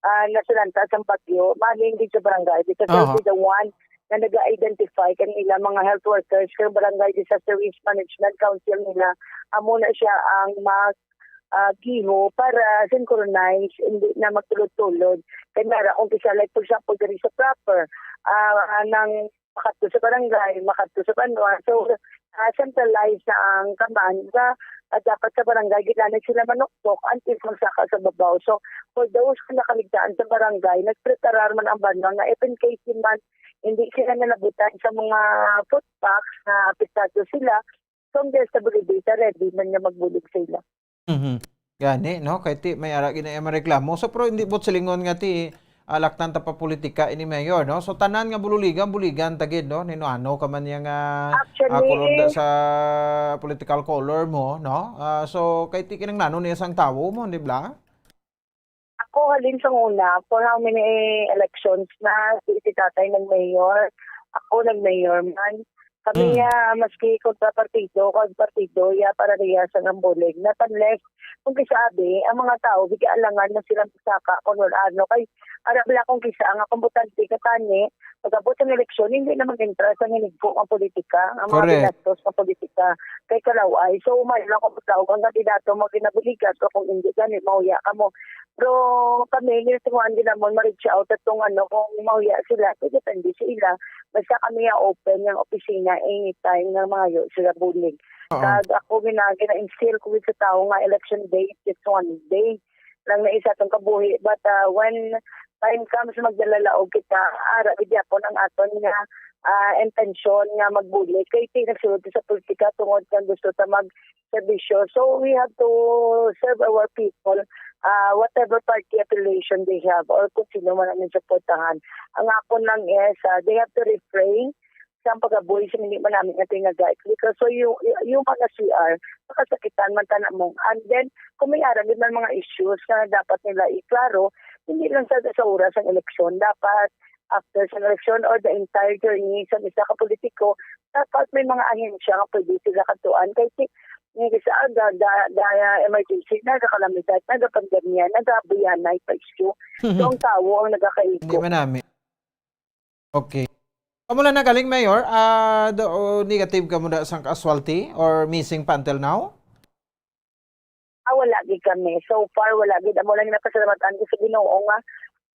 ah, nasulanta sang bagyo, mahalin gid sa barangay because they'll Aha. be the one nga nag-identify kanila mga health workers kag Barangay Disaster Risk Management Council nila. Amo na siya ang mag, ah, giho para synchronize, hindi na magtulod-tulod. Kay nara kung kisa, like, for example, diri sa proper, ah, nang makadto sa barangay, makadto sa banwa. So, ah, centralized na ang command nga, ah, dapat sa barangay, gid na sila manuktok until magsaka sa babaw. So, for those nga nakaligtaan sa barangay, nagpreparar man ang banwa nga if in case man hindi sila nalabutan sa mga food packs nga apektado sila, so ang D S W D sa ready man nga magbulig sa ila. Mhm. Gani, no? Kay ti, may ara gid na iya mareklamo. So, pero hindi buot silingon nga ti, ah, laktan ta pa politika ini, Mayor, no? So, tanan nga bululigan, buligan ta gid, no? Nino ano ka man niya nga, ah, Actually, kolor da sa political color mo, no? Ah, so, kay ti kinahanglanon niya sang tawo mo, di ba? Ako, halin sang una, for how many elections na si, si tatay nag-mayor, ako nag-mayor man. Kami, Mm. ah, maski kontra partido, kag partido, ya, para riya sa ngambulig. Not unless, kung kisabi, ang mga tao, bigla alangan na sila magsaka kung wala, ano. Kay, ara bala kung kisa, ang akong botante, katani, pag-abot sa eleksyon, hindi na mag-entra sa hinigko nga politika, ang mga Correct. binastos nga politika. Kay kalaw-ay. So, may lang kung tawag ang kandidato mo, kinabuligan, o kung hindi, gani, mahuya ka mo. Pero kami, ginatunguhan din naman, ma-reach out at kung ano, kung mahuya sila, so, depende sa ila. Basta kami ang open ng opisina anytime nga mangayo sila bulig. Oo. Kag ako, gina-, gina-instill ko sa tao nga election day, just one day lang na isa atong kabuhi. But, ah, when time comes, magdalalaog kita, ara, gid gyapon ang aton nga, ah, intensyon nga magbulig. Kay ti nagsulod sa politika tungod kang gusto ta mag serbisyo. So, we have to serve our people, ah, whatever party affiliation they have or kung sino man ang suportahan. Ang akon lang is, ah, they have to refrain sa pagabuhi sa hindi man namin nga tinagais. Because so, you, you, human as we are, makasakitan man ta namo. And then, kung may ara gid man mga issues na dapat nila iklaro, hindi lang sa, sa oras ng eleksyon, dapat after sa eleksyon or the entire journey sa isa ka politiko, dapat may mga ahensya nga pwede sila kadtuan. Kay si, yung isa, ga, ga, ga, emergency na, ga kalamidad na, ga pandemya na, ga buyanay pa issue. So, ang tao ang Hindi nagakaigo. man nami. Okay. Amo lang na galing, Mayor, ah, do, negative ka mo na sang casualty or missing pa until now? Ah, wala gid kami. So far, wala gid. Amo lang napasalamatan ko sa Ginoo nga,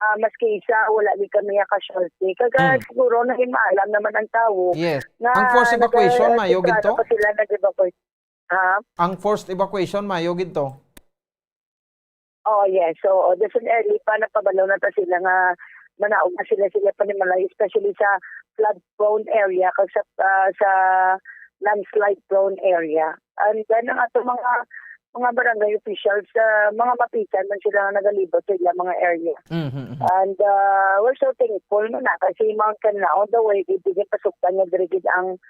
ah, maski isa, wala gid kami nga casualty. Kag, ah, Mm. siguro nahimaalam naman ang tawo Yes. nga Ang forced evacuation, mayo gid nagreklamo to? pa sila, nag-evacuate. Ha? Ang forced evacuation, mayo gid to? Oh, yes. So, this and early pa, napabalo na ta sila nga manaog na sila, sila panimalay, especially sa flood-prone area kag sa, ah, sa landslide-prone area. And then, ang ato mga, mga barangay officials, ah, mga mapisan man sila nga nagalibot sa ilang mga area. Mhm, mhm. And, ah, we're so thankful na na kasi Mount Kanlaon, the way they did pasuktan nga diri gid ang,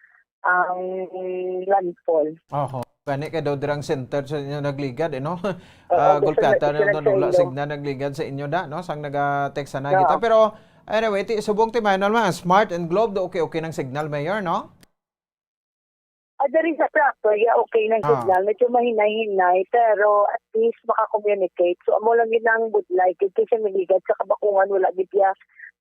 ang landfall. Oho. Gani kay daw dirang center sa inyo nagligad, eh, no? Oo, Ah, gusto gulpiata na, na gusto daw na nula sa signal nagligad sa inyo da, no? Sang naga-text na Oo. kita. Pero, anyway, ti, subong ti Manuel, ma, Smart and Globe, do okay-okay ng signal, Mayor, no? Ah, diri sa proper, yeah, okay ng Ah. signal. Medyo mahinay-hinay, pero at least maka-communicate. So, amo lang yun ang budlay. Kay kasi maligad sa Kabakungan, wala gid ya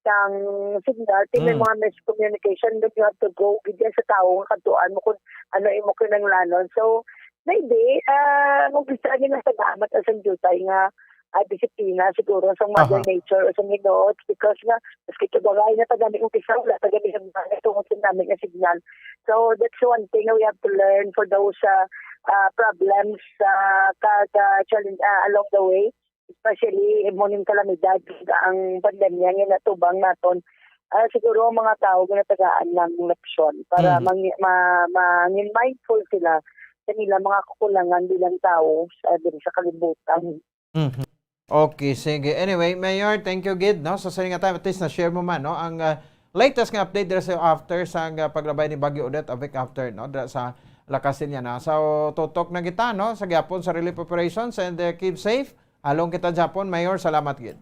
sang signal. Ti may Mm. mga miscommunication, then you have to go gid ya sa tawo nga kadtuan mo kung ano imo kinahanglanon. So, maybe, ah, mag-umpisa gid ang pag-aamat sa jutay nga, ah, disiplina siguro sa Mother Aha. Nature o sa Ginoo, because nga, maski ito bagay na taga may umpisa, wala taga may hagdan, tungod sa namin nga signal. So, that's one thing we have to learn for those, ah, ah, problems, ah, ka, ka challenge, ah, along the way, especially mo ning kalamidad, ang pandemya nga natubang naton. Ah, siguro ang mga tao nga natagaan ng leksyon para Mm. mangi-, ma-, mangin mindful sila sa nila mga kakulangan bilang tao sa, diri sa kalibutan. Mhm. Okay, sige. Anyway, Mayor, thank you gid, no? Sa, sa nga time, at least na-share mo man, no? Ang, ah, latest nga update dira sa after sa, ah, paglabay ni Bagyo Odette, a week after, no? Dira sa, La Castellana. So, tutok na kita, no, sa gihapon sa relief operations and, uh, keep safe. Along kita gihapon, Mayor. Salamat gid.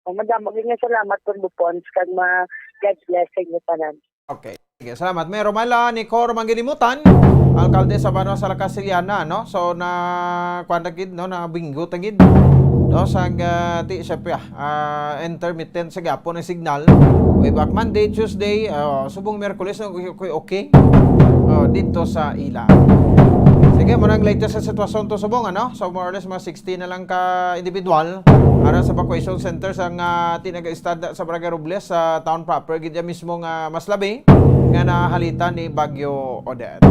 Oh, madamo gid nga salamat, Purbo Pons, kag ma-, God's blessing niyo tanan. Okay. Sige, salamat. May Romela Nicor Manggilimutan, alkalde sa Banwa sa La Castellana, no? So, na, kuwan na gid, no? Na binggo ta gid. No? Sa, ah, ti, syempre, ah, intermittent sa gapon ang signal. Way back Monday, Tuesday, ah, subong Miyerkules, no? Okay, okay. Oh, dito sa ila. Sige, mo nang latest sa sitwasyon to subong, ano? So, more or less, mga sixty na lang ka individual. Ara sa evacuation center sa nga tinaga-istada sa Barangay Robles sa town proper, gid ya mismo nga mas labi nga nahalita ni Bagyo Odette.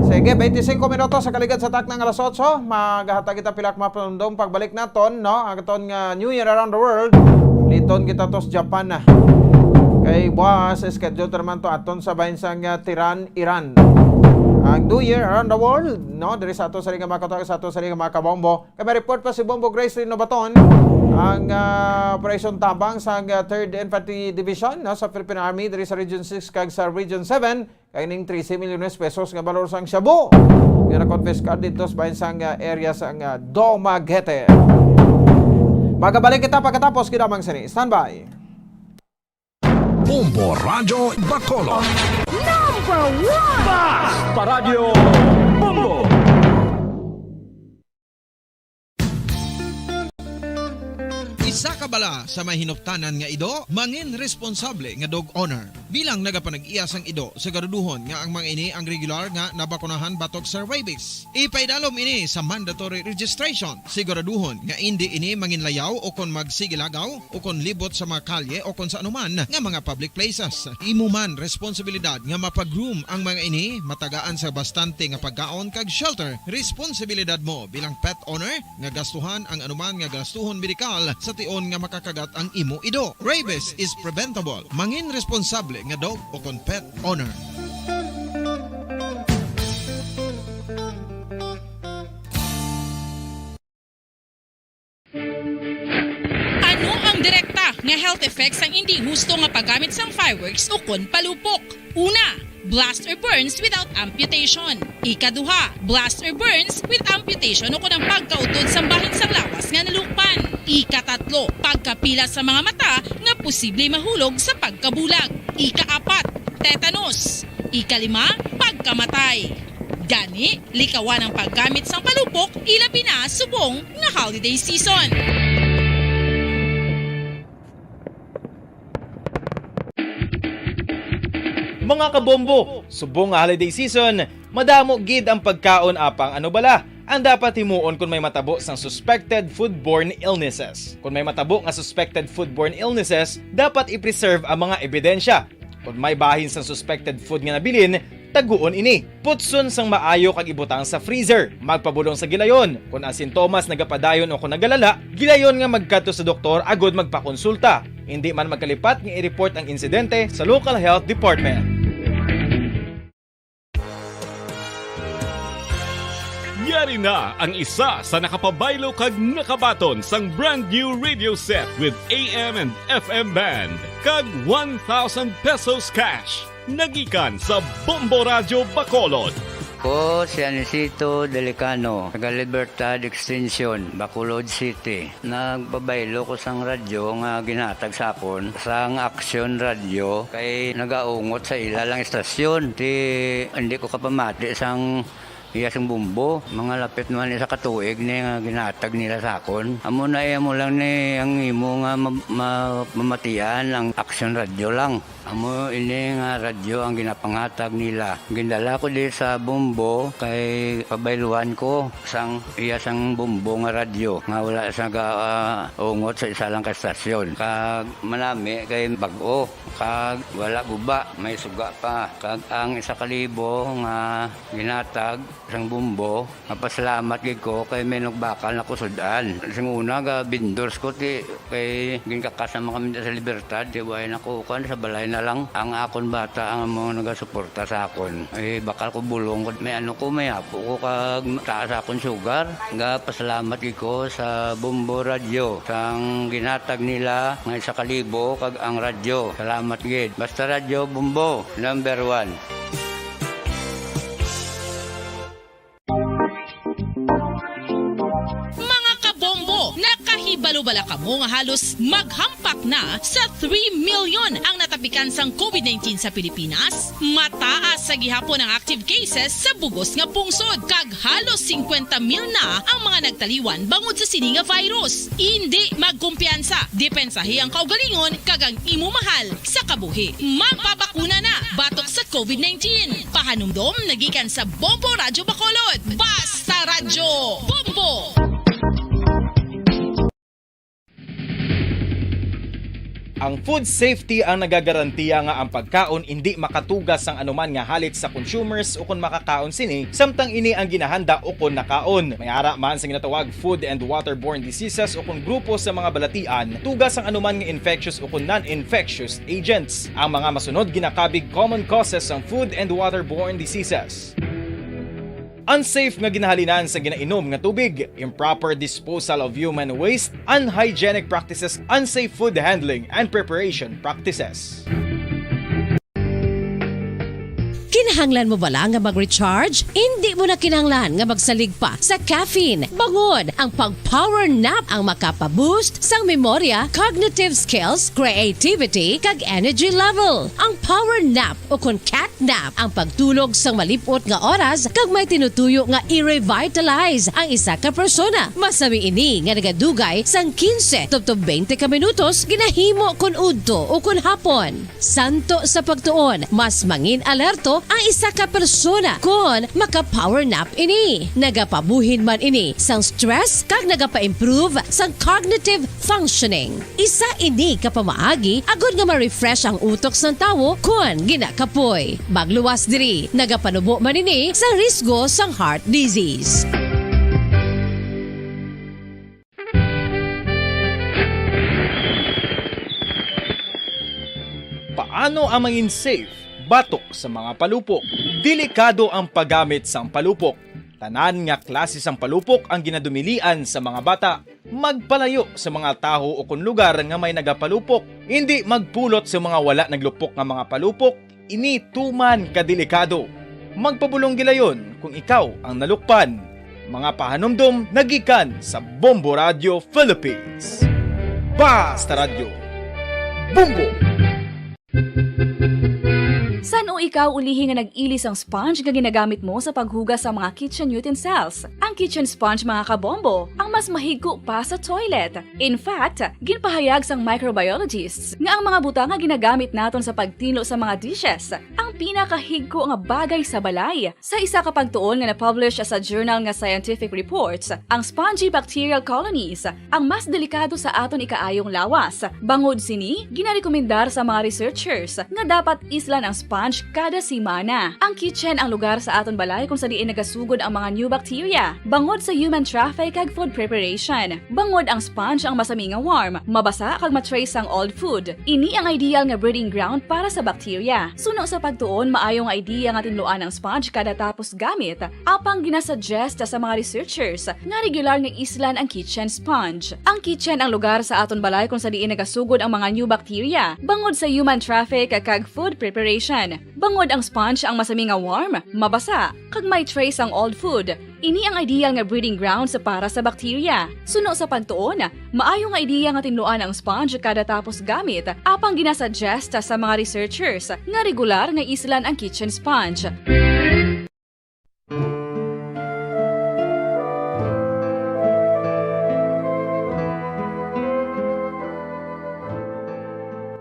Sige, twenty-five minutos sa kaligad sa takna nga alas otso. Magahatag kita pila ka mga panumdom pagbalik naton, no? Ang aton nga New Year around the world. Liton kita to sa Japan na. Kay buwas, schedule ta naman to aton sa bahin sang, ah, Tehran, Iran. Ang New Year around the world, no? Diri sa ato sa ring mga katuwag, sa ato sa ring mga kabombo. Kay may report pa si Bombo Grace Rinobaton, ang, ah, operasyon tabang sa, ah, Third Infantry Division, no, sa Philippine Army diri sa Region six kag sa Region seven, kay ning trese milyones pesos nga balor sang shabu nga nakonpiskar dito sa bahin sang, ah, area sang, ah, Dumaguete. Magabalik kita pagkatapos, kinamang sini. Standby. Bombo Radyo Bacolod. Number one! Bas! Paradyo Bombo! Isa ka bala sa may hinuptanan nga ido, mangin responsable nga dog owner. Bilang nagapanag-iya sang ido, siguraduhon nga ang mga ini ang regular nga nabakunahan batok sa rabies. Ipaidalom ini sa mandatory registration. Siguraduhon nga indi ini manginlayaw o kon magsigilagaw o kon libot sa mga kalye o kon sa anuman nga mga public places. Imo man responsibilidad nga mapag-groom ang mga ini, matagaan sa bastante nga pagkaon kag shelter. Responsibilidad mo bilang pet owner nga gastuhan ang anuman nga gastuhon medikal sa tion nga makakagat ang imo ido. Rabies is preventable. Mangin responsable nga dog o kon pet owner. Ano ang direkta nga health effects sang indi husto nga paggamit sang fireworks ukon palupok? Una, blast or burns without amputation. Ikaduha, blast or burns with amputation ukon ang pagkautod sang bahin sang lawas nga nalukpan. Ikatatlo, pagkapila sa mga mata nga posible mahulog sa pagkabulag. Ikaapat, tetanus. Ikalima, pagkamatay. Gani, likawan ang paggamit sang palupok, ilabi na subong nga holiday season. Mga kabombo, subong nga holiday season, madamo gid ang pagkaon apang ano bala ang dapat himuon kon may matabo sang suspected foodborne illnesses. Kon may matabo nga suspected foodborne illnesses, dapat i-preserve ang mga ebidensya. Kon may bahin sang suspected food nga nabilin, taguon ini. Putson sang maayo kag ibutang sa freezer. Magpabulong sa gilayon. Kon ang sintomas nagapadayon o kon nagalala, gilayon nga magkadto sa doktor agud magpakonsulta. Indi man magkalipat nga i-report ang insidente sa local health department. Yari na ang isa sa nakapabaylo kag nakabaton sang brand new radio set with A M and F M band kag one thousand pesos cash. Nagikan sa Bombo Radyo Bacolod. Ko si Anisito Delicano, taga Libertad Extension, Bacolod City. Nagpabaylo ko sang radyo nga ginhatag sa akon sang Aksyon Radyo kay nagaungot sa ila lang istasyon. Ti, hindi ko kapamati sang iya sang Bombo. Mga lapit naman isa ka tuig ni nga ginhatag nila sa akon. Amo na, eh, amo lang ni ang imo nga ma-, ma-, mamatian ang Aksyon Radyo lang. Amo ini nga radyo ang ginapanghatag nila. Gindala ko di sa Bombo kay pabayluan ko sang iya sang Bombo nga radyo nga wala sa ga, ah, ungot sa isa lang ka estasyon. Kag manami kay bag-o, kag wala guba, may suga pa. Kag ang isa ka libo nga ginhatag sang Bombo, mapasalamat gid ko kay may nagbakal na ko sud-an. Sing una, ga vendors ko, ti, kay ginkakas naman kami sa Libertad, ti, way na ko, kuan, sa balay na lang. Ang akon bata ang amo nagasuporta sa akon. Eh, bakal ko bulong ko, may ano ko, may apo ko, kag taas akon sugar. Ga pasalamat gid ko sa Bombo Radyo, sang ginhatag nila nga isa ka libo, kag ang radyo. Salamat gid. Basta Radyo Bombo, number one. Wala kamo nga halos maghampak na sa three million ang natapikan sang covid nineteen sa Pilipinas? Mataas sa gihapon ang active cases sa bugos nga pungsod, kag halos singkwenta mil na ang mga nagtaliwan bangod sa sini nga virus. Indi magkumpiyansa, depensahi ang kaugalingon kag ang imo mahal sa kabuhi. Magpabakuna na batok sa covid nineteen. Pahanumdom nagikan sa Bombo Radyo Bacolod. Basta Radyo Bombo! Ang food safety ang nagagarantiya nga ang pagkaon indi makatuga sang anuman nga halit sa consumers ukon makakaon sini, samtang ini ang ginahanda ukon nakaon. May ara man sa ginatawag food and waterborne diseases ukon grupo sa mga balatian, tuga sang anuman nga infectious ukon non-infectious agents. Ang mga masunod ginakabig common causes sang food and waterborne diseases. Unsafe nga ginahalinan sa ginainom nga tubig, improper disposal of human waste, unhygienic practices, unsafe food handling and preparation practices. Kinahanglan mo bala nga mag-recharge? Indi mo na kinahanglan nga magsalig pa sa caffeine. Bangod ang pag-power nap ang makapa-boost sang memorya, cognitive skills, creativity, kag energy level. Ang power nap ukon cat nap ang pagtulog sang malip-ot nga oras kag may tinutuyo nga i-revitalize ang isa ka persona. Masami ini nga nagadugay sang quince tubtob twenty ka minutos, ginahimo kon udto ukon hapon. Santo sa pagtuon, mas mangin-alerto ang isa ka persona kon maka-power nap ini. Nagapabuhin man ini sang stress kag nagapa-improve sang cognitive functioning. Isa ini ka pamaagi agod nga ma-refresh ang utok sang tawo kon ginakapoy. Magluwas diri, nagapanubo man ini sa risgo sang heart disease. Paano ang mangin safe batok sa mga palupok? Delikado ang paggamit sang palupok. Tanan nga klase sang palupok ang ginadumilian sa mga bata. Magpalayo sa mga tawo ukon lugar nga may nagapalupok. Indi magpulot sa mga wala naglupok nga mga palupok. Ini tuman ka delikado. Magpabulong gilayon kung ikaw ang nalukpan. Mga pahanumdom nagikan sa Bombo Radio Philippines. Basta Radyo, Bombo! San-o ikaw ulihi nga nag-ili sang sponge nga ginagamit mo sa paghugas sa mga kitchen utensils? Ang kitchen sponge, mga kabombo, ang mas mahigko pa sa toilet. In fact, ginpahayag sang microbiologists nga ang mga butang nga ginagamit naton sa pagtinlo sa mga dishes ang pinakahigko nga bagay sa balay. Sa isa ka pagtuon nga na-publish sa journal nga Scientific Reports, ang spongy bacterial colonies ang mas delikado sa aton ikaayong lawas. Bangod sini, ginarekomendar sa mga researchers nga dapat islan ang sponge kada semana. Ang kitchen ang lugar sa aton balay kung sa diin nagasugod ang mga new bacteria, bangod sa human traffic kag food preparation. Bangod ang sponge ang masami nga warm, mabasa kag ma-trace sang old food. Ini ang ideal nga breeding ground para sa bacteria. Suno sa pagtuon, maayo nga idea nga tinluan ang sponge kada tapos gamit, apang ginasuggest sa mga researchers nga regular nga islan ang kitchen sponge. Ang kitchen ang lugar sa aton balay kung sa diin nagasugod ang mga new bacteria, bangod sa human traffic kag food preparation. Bangod ang sponge ang masami nga warm, mabasa, kag may trace ang old food. Ini ang ideal nga breeding grounds para sa bacteria. Suno sa pagtuon, maayo nga idea nga tinluan ang sponge kada tapos gamit, apang ginasuggest sa mga researchers nga regular nga islan ang kitchen sponge.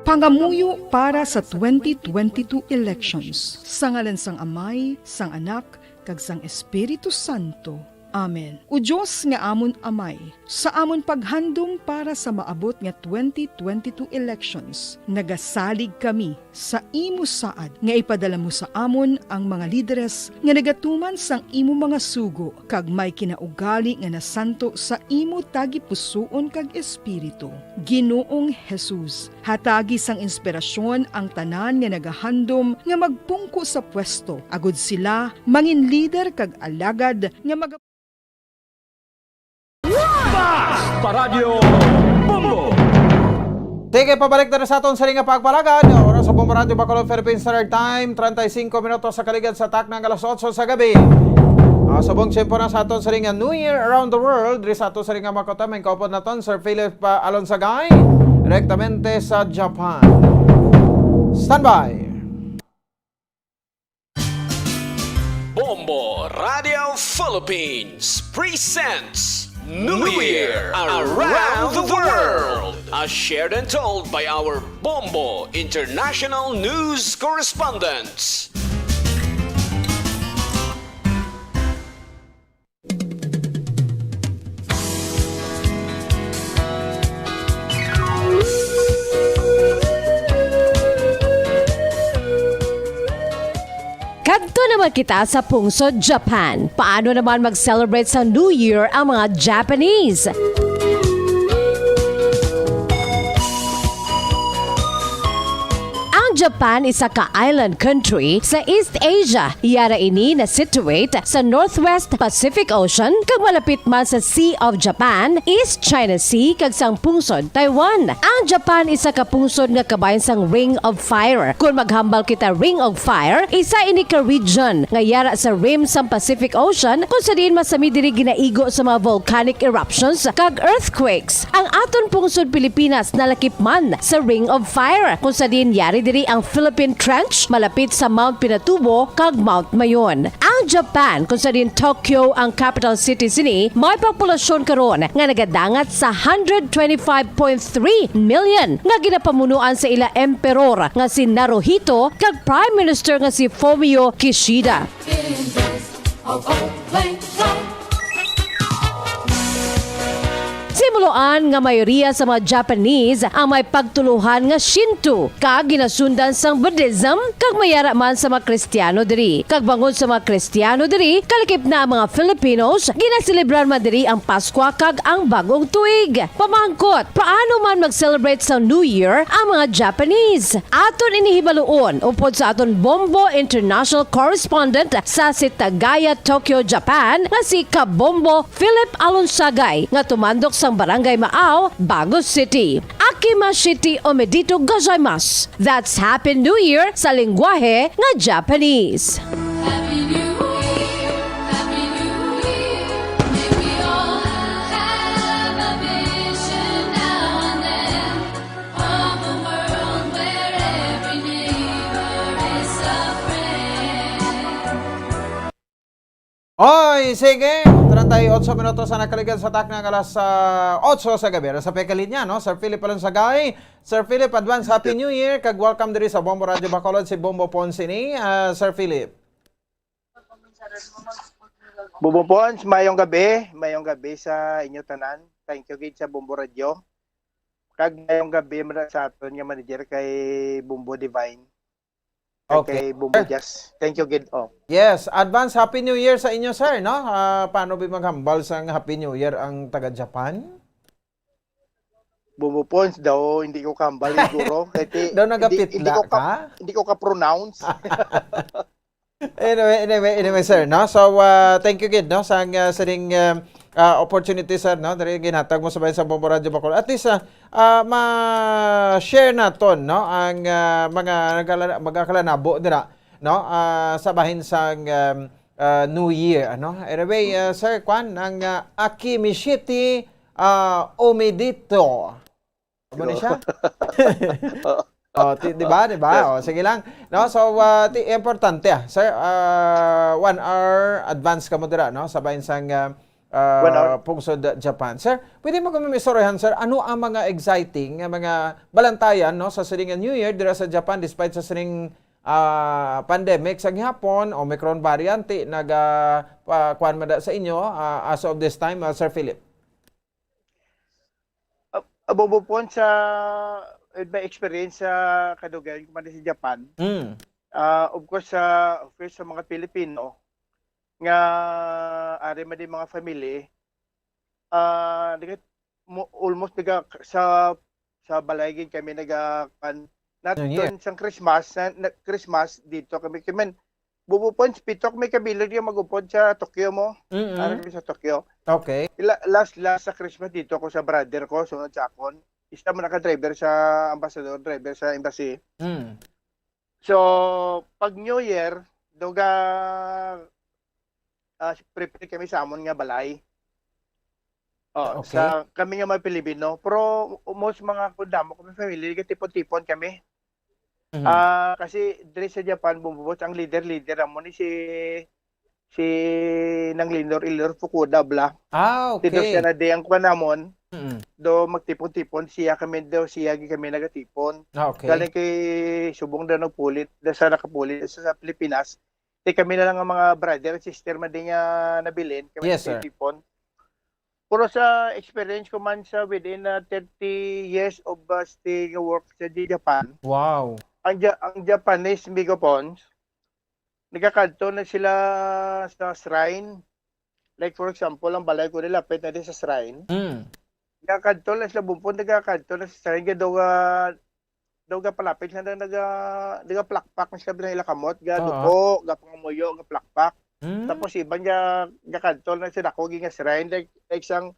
Pangamuyo para sa twenty twenty-two elections. Sa ngalan sang Amay, sang Anak, kag sang Espiritu Santo. Amen. O Dios nga amon Amay, sa amon paghandom para sa maabot nga twenty twenty-two elections, nagasalig kami sa imo saad nga ipadala mo sa amon ang mga lideres nga nagatuman sang imo mga sugo kag may kinaugali nga nasanto sa imo tagipusoon kag espiritu. Ginoong Jesus, hatagi sang inspirasyon ang tanan nga nagahandom nga magpungko sa pwesto, agud sila mangin lider kag alagad nga mag- Basta Radyo Bombo! Sige, pabalik na sa aton sa nga pagpalagad. Oras sa Bombo Radyo Bacolod, Philippine Standard Time, treinta y cinco minutos sa kaligad sa takna nga alas otso sa gabi. Ah, subong tiyempo na sa aton sa ring nga New Year around the world, diri sa aton sa ring nga Makoto, may kaupod naton, Sir Philip, ah, Alonsagay, direktamente sa Japan. Standby! Bombo Radio Philippines presents New Year Around the World, as shared and told by our Bombo International News Correspondents. Kadto naman kita sa pungsod Japan. Paano naman mag-celebrate sa New Year ang mga Japanese? Ang Japan isa ka island country sa East Asia. Yara ini na situate sa Northwest Pacific Ocean kag malapit man sa Sea of Japan, East China Sea, kag sang pungsod Taiwan. Ang Japan isa ka pungsod nga kabahin sang Ring of Fire. Kon maghambal kita Ring of Fire, isa ini ka region nga yara sa rim sang Pacific Ocean, kung sa diin masami diri ginaigo sa mga volcanic eruptions kag earthquakes. Ang aton pungsod Pilipinas nalakip man sa Ring of Fire, kung sa diin yari diri ang Philippine Trench malapit sa Mount Pinatubo kag Mount Mayon. Ang Japan, kung sa diin Tokyo ang capital city sini, may populasyon karon nga nagadangat sa hundred twenty-five point three million nga ginapamunuan sa ila emperor nga si Naruhito kag Prime Minister nga si Fumio Kishida. Simuluan nga mayoriya sa mga Japanese ang may pagtuluhan nga Shinto, kag ginasundan sang Buddhism, kag mayara man sa mga Kristiyano diri. Kag bangod sa mga Kristiyano diri, kalakip na ang mga Filipinos, ginaselebrar man diri ang Paskwa kag ang Bag-ong Tuig. Pamangkot, paano man mag-celebrate sa New Year ang mga Japanese? Aton ini hibaluon upod sa aton Bombo International Correspondent sa Setagaya, Tokyo, Japan, nga si Kabombo Philip Alonsagay, nga tumandok sang Barangay Maaw, Bago City. Akimashite omedito gozaimasu. That's Happy New Year sa lingwahe nga Japanese. Happy New Year, Happy New Year. May we all have a vision now and then of a world where every neighbor is a friend. Oy, sige. Treinta y ocho minutos ang nakaligad sa takna nga alas, ah, otso sa gabi. Sa pekalinya, no? Sir Philip Alonsagay. Sir Philip, advance Happy New Year. Kag welcome diri sa Bombo Radio Bacolod, si Bombo Ponce ini. Ah, Sir Philip. Bombo Ponce, mayong gabi. Mayong gabi sa inyo tanan. Thank you gid sa Bombo Radio. Kag mayong gabi man sa aton nga manager kay Bombo Divine. Kag Okay. kay Bombo Jazz. Thank you gid. Oh. Yes, advance Happy New Year sa inyo, sir, no? Ah, paano ba maghambal sang Happy New Year ang taga Japan? Bombo Ponce daw, hindi ko kahambal siguro. Kay ti-, Daw hindi, nagapitla hindi ko ka, ka? hindi ko ka-pronounce. Anyway, anyway, anyway, sir, no? So, ah, thank you gid, no, sa, ah, sining, ah, ah, opportunity, sir, no? Diri ginhatag mo sa bayan sa Bombo Radyo Bacolod. At least, ah, ah, ma-share naton, no, ang, ah, mga nagala-, magakalanabo dira, no? Ah, sa bahin sang, um, ah, New Year, ano? Anyway, ah, sir, kwan, ang, ah, Akimishiti, ah, Omedito. Amo ni siya? Oh, ti-, di ba? Di ba? Oh, sige lang. No, so, ah, ti-, importante, ah, sir, ah, one hour advance kamo dira, no? Sa bahin sang, ah, ah, One hour. Pungsod Japan. Sir, pwede mo kami istoryahan, sir, ano ang mga exciting nga mga balantayan, no, sa sining New Year dira sa Japan despite sa sining, ah, pandemic sa gihapon, Omicron variant, naga, pa, kuwan man da sa inyo, ah, as of this time, ah, Sir Philip? Ab-, abo mo po sa, eh, may experience sa kadugayan ko man sa Japan. Mm. Ah, of course, sa, of course, sa mga Pilipino nga ari man din mga family, ah, nag-, mo-, almost naga-, sa, sa balay gid kami naga-, kan-, New Year. Naton sang Christmas, na, na, Christmas dito kami, kami, Bubo Pons, pito kami kabilog nga mag-upod sa Tokyo mo. Mm-mm. Ara kami sa Tokyo. Okay. Ila-, last, last sa Christmas dito ko sa brother ko, sunod sa akon. Isa man naka-driver sa ambassador, driver sa embassy. Mm. So, pag New Year, daw ga-, ah, prepare kami sa amon nga balay. Oh, okay. Sa kami nga mga Pilipino, pero most mga kundamo kami family, nagtipon-tipon kami. Mhm. Ah, kasi diri sa Japan, Bombobons, ang leader-leader amo ni si, si Nang Leonor Eleanor Fukuda bla. Ah, okay. Siya na di ang kuwan namon, mm, do magtipon-tipon, siya kami do, siya gi kami nagatipon. Ah, okay. Galing kay subong daw nagpulit, da sa nakapulit sa, sa Pilipinas. Di kami na lang ang mga brother and sister man din nga nabilin, kami. Yes, sir. Tipon. Pero sa experience ko man sa within, ah, thirty years of, ah, stay nga work sa di Japan, wow, ang Ja-, ang Japanese Migopons, nagakadto na sila sa shrine. Like, for example, ang balay ko nilapit na din sa shrine. Mm. Nagakadto na sila, bumpon, nagakadto na sa shrine. Kaya daw, ah, daw gapalapit na, naga, nagapalakpak na sila bilang ila kamot, ga, oo, duko, gapangamuyo, gaplakpak. Mm. Tapos iban niya, gakadto na sila ko, ginga shrine, like, like sang,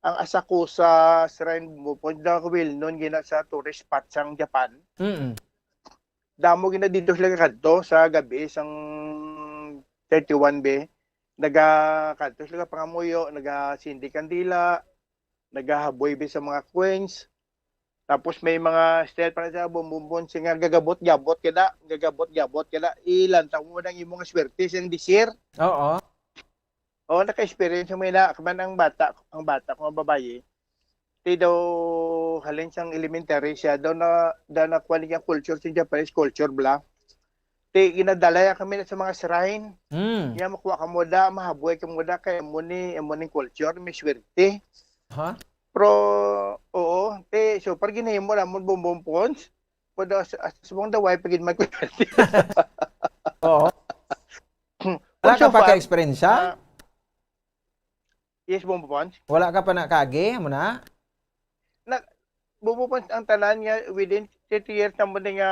ang Asakusa Shrine mo po, the well known gina sa tourist spot sang Japan. Mm. Damo gina dito sila kadto sa gabi sang thirty-one be. Nagakadto sila pangamuyo, nagasindi kandila, nagahaboy bi sa mga coins. Tapos may mga style pa na sa bumbumbon, siya nga gagabot-gabot kada, gagabot-gabot kada. Ilantaw mo nang imo nga swerte sa desir. Oo. Oo, naka-experience mo na, kaman ang bata, ang bata ko nga babayi. Ti daw halin sang elementary siya, daw na, daw nakuha niya culture sa Japanese culture bla. Ti ginadala ya kami na sa mga shrine. Mm. Nga makuha ka mo da, mahaboy ka mo da, kay amo ni, amo ning culture, may swerte. Ha? Pero, oo, ti, so, pag ginahimo namon bumbong pons, pwede as, as mong daway, pag ginmay ko. Oo. Wala ka pa ka-experience, ah? Yes, Bombo Pons. Wala ka pa na kagi, mo na? Na, Bombo Pons, ang tanan nga within thirty years na mo nga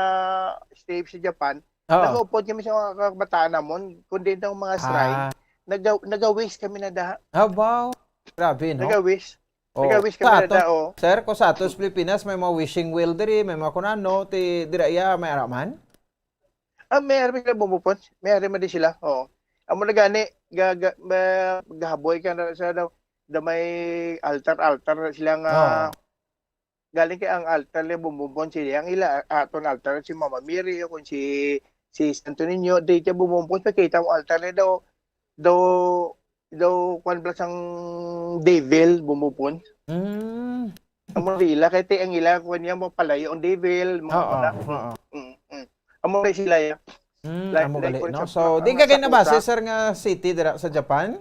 stay sa Japan, oo, nakaupod kami sa mga kabataan namon, kundi ang mga shrine, ah, naga-, naga-wish kami na daha. Abaw. Grabe, no? Naga-wish. Oh, naga-wish kami na daha, oh. Sir, kung sa atos Pilipinas, may mga wishing well diri, may mga kunano, ti, dira iya, may araman? Ah, may ari sila bumupon. May ari man di sila. Oo. Amo na gani, ga-, ga-, ma-, gahaboy ka na sa daw, da may altar-altar na sila nga, oo, galing kay ang altar nila bumupon sila. Ang ila, aton altar si Mama Mary, o kung si, si Santo Niño, di siya bumupon, makita mo altar nila daw, daw, daw, kwan pala sang devil bumupon. Mm. Amo ila, kay ti ang ila, kuwan niya, mapalayo ang devil, mga, oo, wala. Oo. Mm, mm. Amo na sila, ya. Mm, like, amo like, gali, for example, no? So, ang di ka nasa kay nabase, Asakusa, sir, nga city dira sa Japan?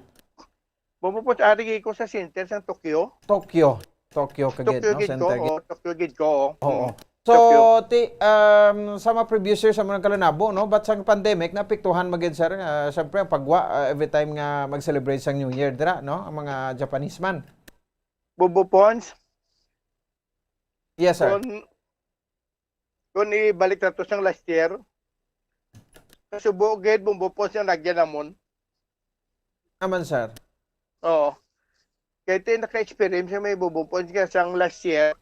Bumupot, ari ko sa center sa Tokyo. Tokyo. Tokyo ka gid, Tokyo no? Gid ko, center gid, oh, Tokyo gid ko, oh. Oo. Mm. So, Tokyo. Ti, um, sa mga previous years, sa mga kalanabo, no? But sa pandemic, naapektuhan man gid, sir, ah, syempre, ang pagwa, ah, every time nga mag-celebrate sang New Year, dira, no? Ang mga Japanese man. Bobo Pons? Yes, sir. Kung, kung ibalik nato sang last year, kasubo gid, Bobo Pons, ang lagyan namon. Naman, sir. Oo. Kay ti naka-experience may Bobo Pons nga sang last year.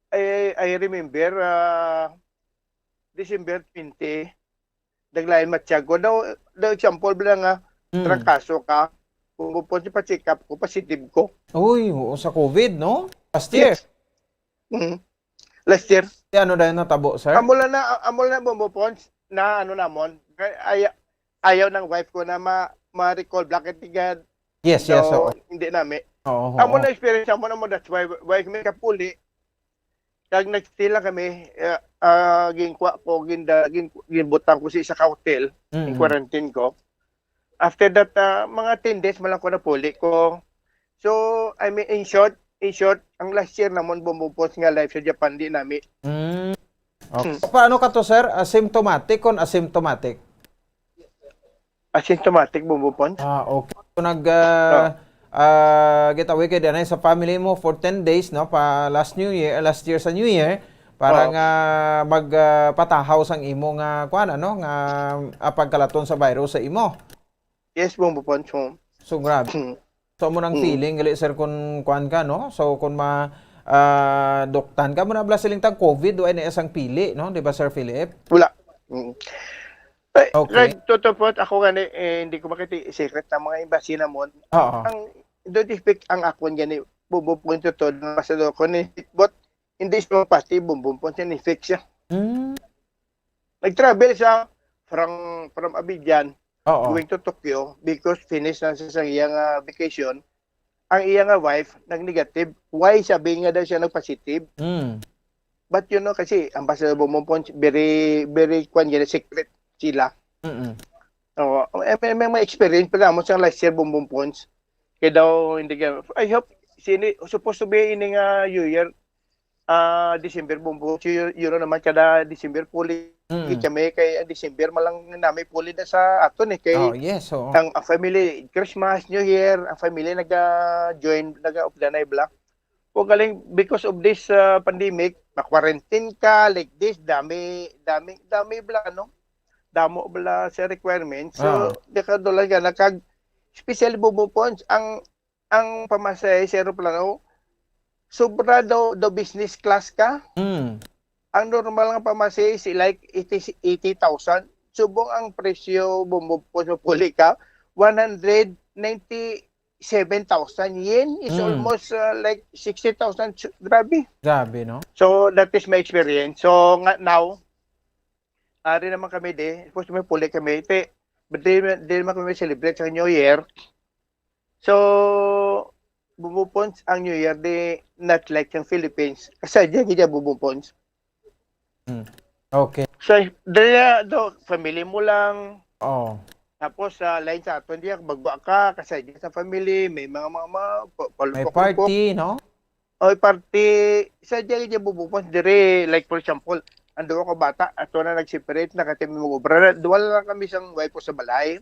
I, I remember, ah, December twenty, naglain matsyag ko. Daw, daw example ba nga, mm, trangkaso ka, pumupon si pa-check up ko, positive ko. Uy, oo, sa COVID, no? Last year. Yes. Mm. Last year. Ti ano dayon natabo, sir? Amo lang na, amo lang na bumupon na ano namon. Ay, ayaw ng wife ko na ma-, ma-recall blanket tigad. Yes, yes, so, oo, hindi nami. Oo, amo oo. Na experience mo na mo, that's why, why may kapuli. Kag nag-stay lang kami, eh, ah, ginkuha ko, ginda-, gin-, ginbutang ko sa isa ka hotel, mm, in quarantine ko. After that, ah, mga ten days man lang ko napuli ko. So, I mean, in short, in short, ang last year namon bumupos nga life sa Japan, di nami. Mm. Okay. Hmm. Paano ka to, sir? Asymptomatic kon asymptomatic? Asymptomatic, bumupon. Ah, okay. So, nag, ah, oh, ah, get away kayo din sa family mo for ten days, no? Pa last New Year, last year sa New Year, para, oh, nga mag, ah, patahaw sang imo nga, kuan, ano, nga, ah, pagkalaton sa virus sa imo. Yes, bumupon. So, so, grabe. Hmm. So, amo nang, mm, feeling, gali, sir, kung kuan ka, no? So, kung ma-, ah, duktan ka, mo na bala siling tag COVID, do ay na isang pili, no? Di ba, Sir Philip? Wala. Mm. Ay, okay. Nagtutupot ako gani, eh, hindi ko makita secret ang mga embassy namon. Oo. Ang, don't expect ang akon gani, bubo po yung totoo ng ambassador ko ni, but hindi siya mapati, bumbum po siya ni fix siya. Mm. Nag-travel siya from, from Abidjan, Oo. going to Tokyo because finish na sa, sa iyang, ah, vacation. Ang iya nga wife nag-negative. Why sabi nga daw siya nag-positive? Mm. But you know, kasi Ambassador Bongbong Pons, very, very, kwan, gina secret sila. Mm-mm. Oo, may, may, may mga experience pa naman sa last year, Bongbong Pons. Kaya daw, hindi ka, I hope, sini, supposed to be ini nga New Year, ah, December, Bongbong Pons, you, you know naman, kada December, puli Mm. kami, kay ang December, malang nami puli na sa aton eh, kay Oh, yes, oo. ang, ang family, Christmas, New Year, ang family naga-join, naga-off the night bla. O galing, because of this, uh, pandemic, ma-quarantine ka, like this, dami, dami, dami bla, no? Damo bla sa requirements. So, Ah. Nakadulas ka na kag, especially Bongbong Pons, ang, ang pamasahe sa eroplano, sobra daw, daw business class ka. Mm. Ang normal nga pamasahe is like eighty, eighty thousand. Subong ang presyo, Bongbong Pons, mapuli ka, one hundred ninety seven thousand yen is Mm. almost, uh, like, sixty thousand. Su-, grabe. Grabe, no? So, that is my experience. So, nga, now, ari naman kami di, supposed to may puli kami, te, but di, di naman kami celebrate sa New Year. So, Bongbong Pons, ang New Year di, not like sa Philippines. Kasadya gid ang Bongbong Pons. Mm. Okay. So, dali na, do, family mo lang. Oo. Tapos, sa line sa aton diya, magwa ka, kasay diya sa family, may mga, mga, mga, pa-, May palupok-lupok. Party, no? Oy, party, sa diya, diya, Bongbong Pons, dire, like, for example, ang duwa ka bata, ato na nag-separate, nakatimi mag-obra na, duwa lang kami sang wife ko sa balay.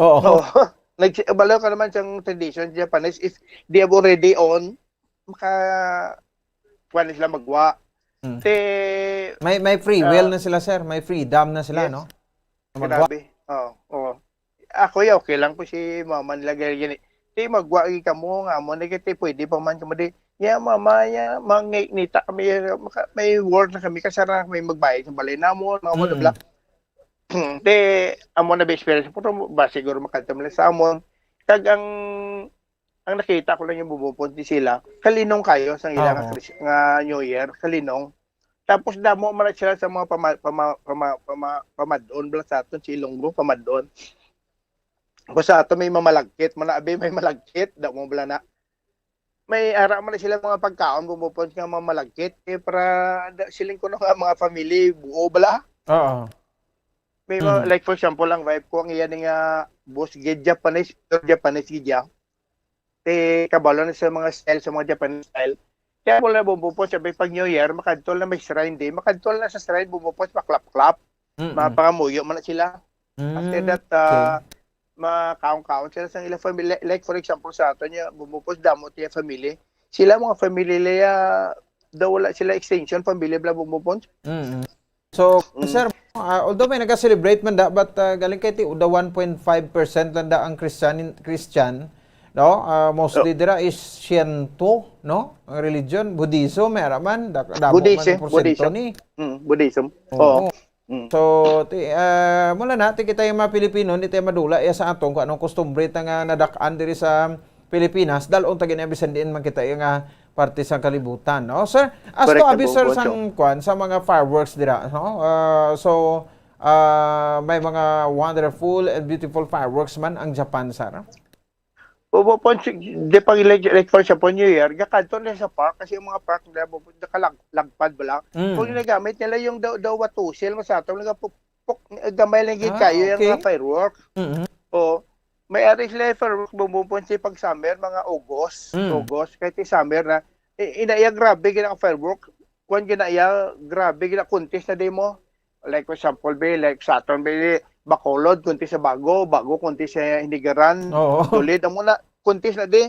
Oo. Oo. Nag-, balo ka naman sang tradition sa Japanese, if they have already own, maka-, kuwan na sila magwa. Mm. Te, May, may free will ah, na sila, sir. May freedom na sila, yes. No? Magwa. Grabe. Oo, oo. Ako, ya, okay lang po si mama nila, gani, gani. Te, magwa, gi kamo, nga mo, nagkati, pwede pa man kamo di. Ya, mama, ya, manginita kami, maka-, may work na kami, kasara na kami magbayad sa balay namon, mga wala Mm. bla. Te, amo na ba experience po, ba siguro makadto man lang sa amon. Kag ang, ang nakita ko lang yung Bongbong Pons di sila, kalinong kayo sa ila nga Oo. Chris-, nga New Year, kalinong. Tapos damo man na sila sa mga pama-, pama-, pama-, pama-, pamadon, bala sa aton, si Ilonggo, pamadon. Kung sa aton may mamalagkit, man na, abi, may malagkit, damo bala na. May ara man na sila mga pagkaon, Bongbong Pons, nga mamalagkit, eh, para da-, siling ko na nga mga family, buo bala. Oo. May mga, Mm. like, for example, ang wife ko, ang iya ni nga boss, gid Japanese, pure Japanese gid ya. Te, kabalo na sa mga style, sa mga Japanese style. Kaya mo lang, Bongbong Pons, sabi, pag New Year, makadto na may shrine di, makadto na sa shrine, Bongbong Pons, maklap-klap. Mm-mm. Mapangamuyo man na sila. After Mm, that, okay. Ah, makaon-kaon sila sa ilang family. Like, like, for example, sa aton niya, Bongbong Pons, damo tiya family. Sila, mga family nila, daw wala sila extension, family bala, Bongbong Pons. Mm-mm. So, Mm. sir, ah, although may naga-celebrate man da, but, ah, galing kay ti, the one point five percent lang da ang Christian, Christian, no? Ah, mostly Oh. dira is Shinto, no? Ang religion, Buddhism, may ara man, da-, damo man Buddhism, ang porsyento Buddhism. ni. Mm, Buddhism. Oo. Oo. Mm. So, ti, ah, mula na, ti kita yung mga Pilipino, hindi tayo madula ya sa atong kung anong kustumbre ta nga nadak-an diri sa Pilipinas, dalon ta gani bisan diin man kita yung, ah, parte sa kalibutan, no? Sir, as to Correct, abi, sir, Bongbong, sang so kwan, sa mga fireworks dira, no? Ah, so, ah, may mga wonderful and beautiful fireworks man ang Japan, sir. Opo, po, si-, di pag like, like, for example, New Year, gakadto na sa park kasi yung mga park nila, bu-, nakalag-, lagpad ba lang? Mm. Kung ginagamit nila yung daw, daw watusil, mo sa ato, nagapupok, eh, gamay lang gid Ah, kayo yung okay. mga firework. Mhm. Oo. May ari sila yung firework, Bongbong Pons, pag summer, mga August, Mm. August, kahit yung summer na, eh, ina iya, grabe gid ang firework. Kuwan gid na iya, grabe gid na, kuntis na di mo. Like, for example, be, like, sa aton, be, Bacolod, kuntis sa Bago, Bago, kuntis sa Hinigaran, Oo. Tulid, amo na, kuntis na di.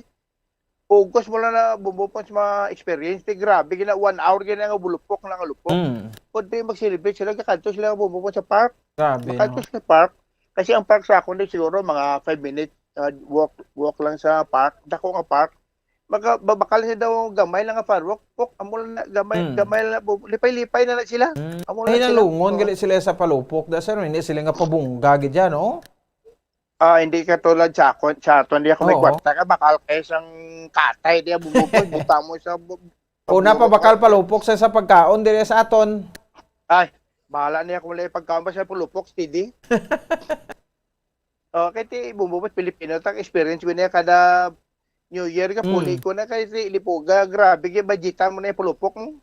August mo lang na, Bongbong Pons, mga experience, di grabe gid na, one hour gid na nga bulupok na nga lupok. Mm. Pwede mag-celebrate sila, kakadto sila, Bongbong Pons, sa park. Grabe, Makadto no? sa park. Kasi ang park sa akon, di siguro, mga five minute, uh, walk, walk lang sa park. Dako nga park. Maka-, babakal siya daw gamay lang nga palupok. Amo lang na, gamay, Hmm. gamay lang na, bu-, lipay-lipay na na sila. Hmm. Amo lang sila. Hinalungon Oh. gali sila sa palupok, da, sir, hindi sila nga pabungga gid yan, no? Ah, hindi katulad sa akon, sa aton, di ako Oo. nagkwarta ka, bakal kay sang katay, di, bumubog, butang mo sa bu-, Una pa bakal palupok sa, sa pagkaon diri sa aton. Ay, bahala niya kung wala yung pagkaon ba sa palupok, steady. Oh, kay ti bumubot Pilipino, tang experience ko niya kada New Year ka, Mm. puli ko na kay ti lipuga, grabe, kay budgetan mo na yung palupok mo.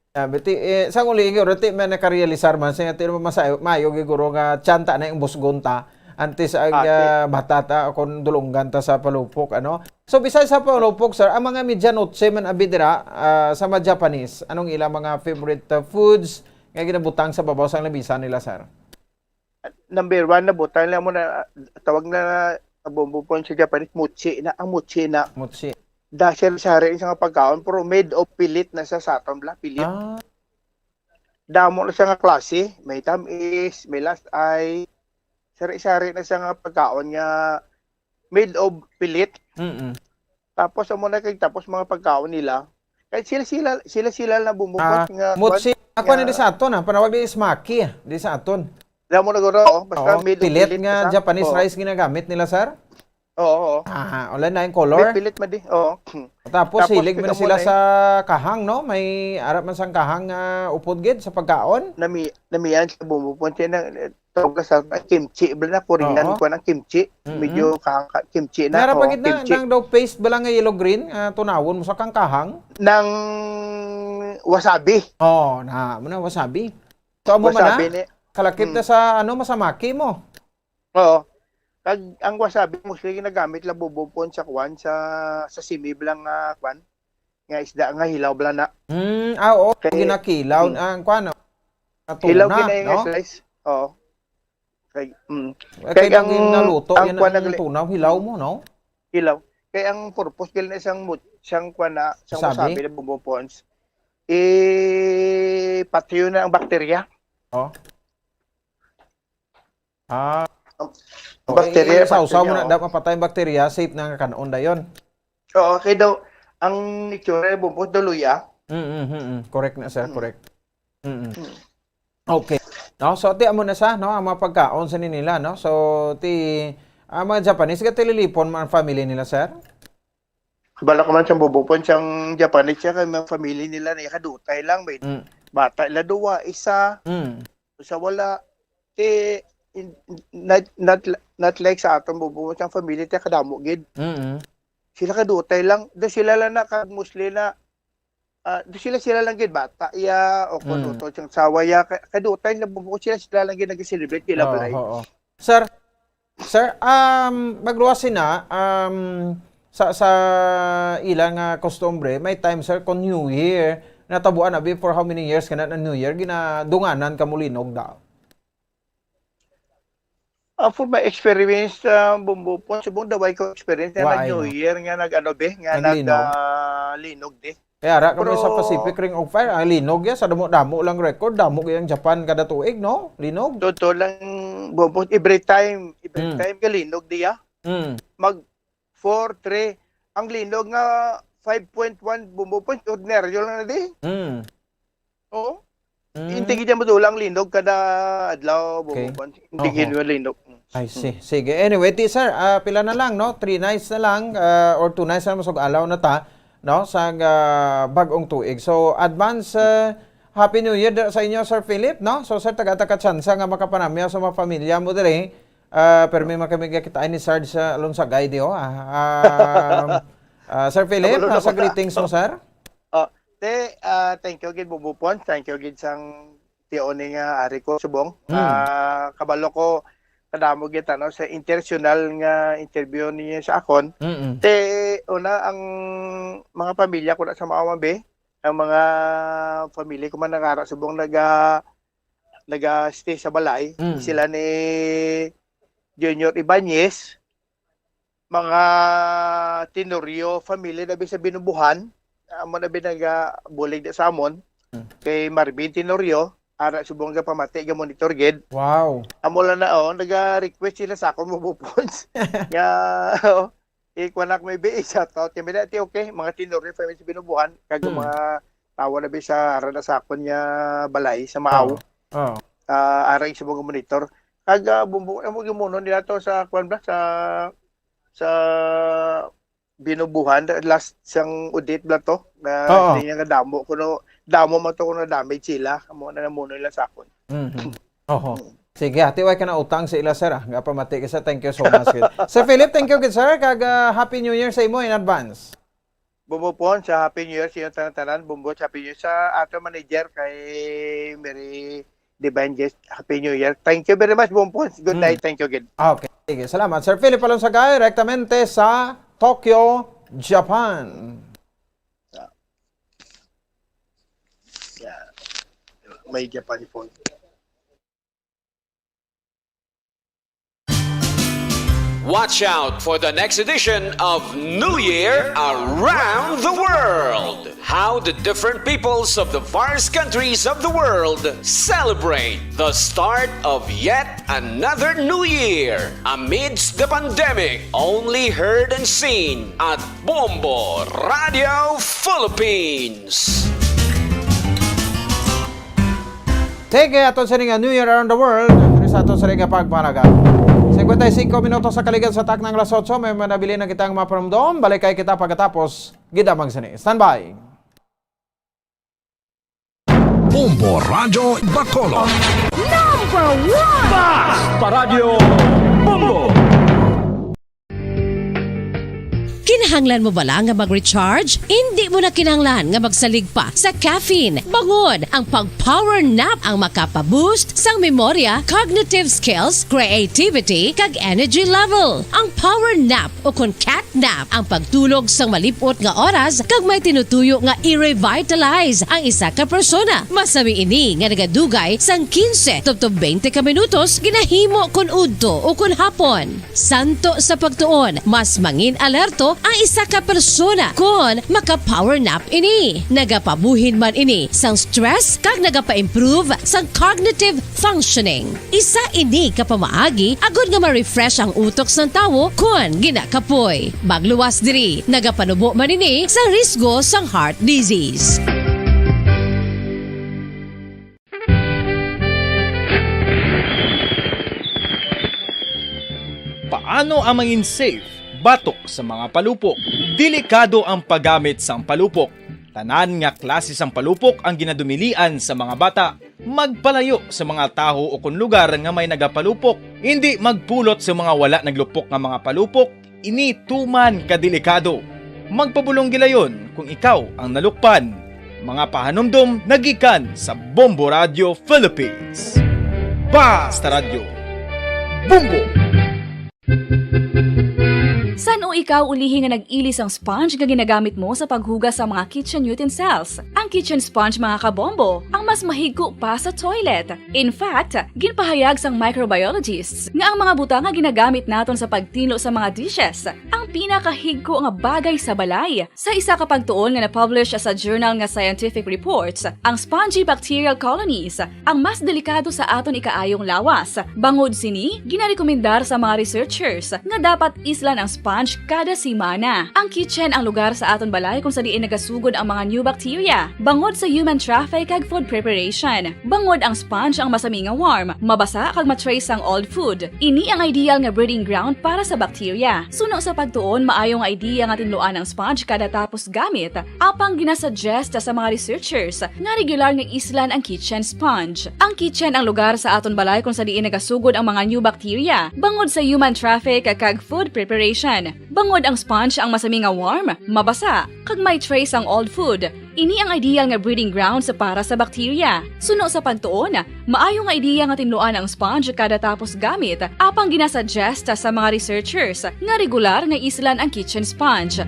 Sabi ti, eh, sa uli, siguro, ti, may nakarealisar man, siya, ti, masay-, mayo, siguro nga, tsanta na yung busgon ta. Antes, ang, Ah, ti- ah, bata ta, kung dulunggan ta sa palupok, ano? So, besides sa palupok, sir, ang mga medianoche man abi dira, ah, sa mga Japanese, anong ilang mga favorite, ah, foods nga ginabutang sa babaw sang lamisa nila, sir? Number one na butang lang mo na, tawag na, na bumbo po sa Japanese, mochi na, ang mochi na. Mochi. Da siya sari sa nga pagkaon, pero made of pilit na sa saton bla, pilit. Ah. Damo na siya nga klase, may tamis, may last eye. Sari-sari na siya nga pagkaon nga made of pilit. Mm-mm. Tapos, amo na kay, tapos mga pagkaon nila. Kahit sila-sila, sila-sila na bumubot Ah, nga mochi. kwan, Ako na nga di sa aton, ah. Panawag di is maki, ah. Di sa aton. Alam mo na guro, oh. Basta Oo, made of pilit pilit nga na siya. Japanese Oo. rice ginagamit nila, sir? Oo, oo. Ah, wala na yung May color? pilit man di. Oo. Tapos, Tapos, hilig man kita mo sila na eh. sa kahang, no? May arap man sang kahang nga upod gid sa pagkaon? Nami-, namian sa bumubot siya na, eh, tawag sa, ah, kimchi, bala na, Korean, Oo. kuwan ang kimchi. Mm-mm. Medyo ka-, ka-, kimchi na, Nara pa oh, gid na, kimchi. nang daw paste bala nga yellow green, ah, tunawon mo sa kangkahang? Nang wasabi. Oh, na, mo na, wasabi. So, amo man Wasabi na, ni kalakip na Mm. sa, ano, masamaki mo. Oo. Kag ang wasabi, mostly ginagamit lang bubupon sa kuwan, sa, sa simi lang nga kuwan. Nga isda nga hilaw bala na. Mm, ah, oo, Kay, ginakilaw, mm. ang kuwan, ah, Hilaw tuna, gid na yung no? slice. Oo. Kay, mm. Eh, Kay kay ang, ang naluto, ang yan kuwan ang na gali-, tuna, hilaw mo, no? hilaw. Kay ang purpose gali na isang mut-, isang kuwan na, isang Wasabi? wasabi na bumbo prawns, ipatay na ang bakterya. Oh. Ah. Ang Oh, bakterya, eh, sausaw mo bakterya, na, oh. da-, mapatay ang bakterya, safe na nga kanon dayon. Oo, kay daw, ang itsura, bumbo, daw luya. Mm, mm, mm, mm. Correct na, sir, Mm. correct. Mm. Mm. Okay. No, so, ti, amo na sa, no, ang mga pagkaon sa nila, no? So, ti, ang mga Japanese, ka tililipon man ang family nila, sir? Bala ko man sa bubupon, siyang Japanese siya, kay mga family nila, na kadutay lang, may Mm. bata ila duwa, isa, Mm. sa wala. Ti, in, not, not, not like sa aton bubupon, siyang family, ti kadamo gid. Mm. Sila kadutay lang, do sila lang na, kag mostly na, ah, do sila, sila lang gid bata, iya, o kung Mm. ano to, siyang sawa, iya, ka-, kadutay na bubukod sila, sila lang gid nag-celebrate, ila Oo, balay. oo. Sir, sir, um, magluwas sina, um, sa, sa ila nga kostumbre, may time, sir, kung New Year, natabuan na before how many years ka na, na New Year, ginadunganan ka mulinog daw? Ah, for my experience, ah, bumbo po, subong daw ay ko experience nga Wa, nag-New ay, no. Year, nga nag-ano, be, nga Naglinog. nag, ah, linog, di. Kaya ara kami sa Pero Pacific Ring of Fire, ang linog yan, sa damo-damo lang record, damo kaya ang Japan kada tuig, no? Linog. Totoo lang, bumbo, every time, every Hmm. time ka linog, di, ah. Hmm. Mag four, three. Ang linog nga five point one, bumbo po, ordinaryo lang na, di. Hmm. Oo. Hmm. Hindi gid yan madulang linog kada adlaw, Okay. bumbo po. Hindi Oho. gid yung linog. I see. Hmm. Sige. Anyway, ti, sir, ah, pila na lang, no? Three nights na lang, ah, or two nights na lang, masug-alaw na ta, no? Sa, ah, bag-ong tuig. So, advance, ah, Happy New Year da-, sa inyo, Sir Philip, no? So, sir, taga-, taga-tsansa nga makapanamya sa mga pamilya mo diri. Ah, pero may mga kami kakitaan ni Sarge sa Alonsagay, di, oh. Ah, ah, ah, Sir Philip, Kabalo na nasa pala. greetings mo, sir? Oh, te, ah, thank you gid, Bubu Pons. Thank you gid sang tiyo ni nga ari ko, subong. Hmm. Ah, kabalo ko, kadamo gid, ano, sa international nga interview niya sa akon. Mm-mm. Te, una, ang mga pamilya ko na sa Maawambe, ang mga family ko man nangara subong naga-, naga-stay sa balay, Mm. sila ni Junior Ibanez, mga Tenorio family na bi sa Binubuhan, amo na bi nagabulig na sa amon, Mm. kay Marvin Tenorio, ara subong nga pamati nga monitor gid. Wow. Amo lang na, oh, naga-request sila sa akon, Bubu Pons. Nga, oh, Ikuan ako, maybe i-shout out kami dati, okay, mga Tenorio family sa Binubuhan, kag Mm. mga tawo na bi sa ara na sa akon nga balay sa Maaw. Oo. Oo. Ah, arang sa mga monitor. Kag, ah, bumbu-, ang mga muno nila to sa kuan ba, sa, sa Binubuhan, last sang Odette ba to? Na Oo. Siya nga damo, kuno, damo man to kuno damage sila. Amo na namuno nila sa akon. Mhm. Oho. Mm. Sige, ati, way ka na utang sa ila, sir, ah. Nga pamati ka, sir. Thank you so much, gid. Sir Philip, thank you, gid, sir. Kag, ah, Happy New Year sa imo in advance. Bumbo po sa Happy New Year sa inyong tanan-tanan. Bumbo sa Happy New Year sa ato manager kay Mary Divine Guest. Happy New Year. Thank you very much, Bumbo. Good Mm. night. Thank you, gid. Okay. Sige, salamat. Sir Philip Alonsagay, direktamente sa Tokyo, Japan. Yeah. Yeah. May Japan phone. Watch out for the next edition of New Year Around the World. How the different peoples of the various countries of the world celebrate the start of yet another new year amidst the pandemic, only heard and seen at Bombo Radio Philippines. Sige, aton sini nga New Year Around the World. Diri sa aton sini nga pagpanagan. Cincuenta y cinco minutos sa kaligan sa taknang las otso, may manabilin na kitang mapanumdom. Balik kay kita pagkatapos gid lamang sini. Standby. Bombo Radyo Bacolod. Number one! Basta Radyo Bombo! Kinahanglan mo bala nga mag-recharge? Indi mo na kinahanglan nga magsalig pa sa caffeine. Bangod ang pag-power nap ang makapa-boost sang memorya, cognitive skills, creativity, kag energy level. Ang power nap o kon cat nap ang pagtulog sang malip-ot nga oras kag may tinutuyo nga i-revitalize ang isa ka persona. Masami ini nga nagadugay sang quince tubtob twenty ka minutos ginahimo kon udto o kon hapon. Santo sa pagtuon, mas mangin-alerto ang isa ka persona kon maka-power nap ini. Nagapabuhin man ini sang stress kag nagapa-improve sang cognitive functioning. Isa ini ka pamaagi agod nga ma-refresh ang utok sang tawo kon ginakapoy. Magluwas diri, nagapanubo man ini sang risgo sang heart disease. Paano ang mangin safe batok sa mga palupok? Delikado ang paggamit sang palupok. Tanan nga klase sang palupok ang ginadumilian sa mga bata. Magpalayo sa mga tawo o kon lugar nga may nagapalupok. Indi magpulot sa mga wala naglupok nga mga palupok. Ini tuman ka delikado. Magpabulong gilayon kung ikaw ang nalukpan. Mga pahanumdom nagikan sa Bombo Radio Philippines. Basta Radyo Bombo! San-o ikaw ulihi nga nag-ili sang sponge nga ginagamit mo sa paghugas sa mga kitchen utensils? Ang kitchen sponge, mga kabombo, ang mas mahigko pa sa toilet. In fact, ginpahayag sang microbiologists nga ang mga butang nga ginagamit naton sa pagtinlo sa mga dishes ang pinakahigko nga bagay sa balay. Sa isa ka pagtuon nga na-publish sa journal nga Scientific Reports, ang spongy bacterial colonies ang mas delikado sa aton ikaayong lawas. Bangod sini, ginarekomendar sa mga researchers nga dapat islan ang sponge kada semana. Ang kitchen ang lugar sa aton balay kung sa diin nagasugod ang mga new bacteria. Bangod sa human traffic kag food preparation, bangod ang sponge ang masami nga warm, mabasa kag ma-trace sang old food. Ini ang ideal nga breeding ground para sa bacteria. Suno sa pagtuon, maayo nga idea nga tinluan ang sponge kada tapos gamit. Apang ginasuggest sa mga researchers nga regular nga islan ang kitchen sponge. Ang kitchen ang lugar sa aton balay kung sa diin nagasugod ang mga new bacteria, bangod sa human traffic kag food preparation. Bangod ang sponge ang masami nga warm, mabasa, kag may trace ang old food. Ini ang ideal nga breeding grounds para sa bacteria. Suno sa pagtuon, maayo nga idea nga tinluan ang sponge kada tapos gamit, apang ginasuggest sa mga researchers nga regular nga islan ang kitchen sponge.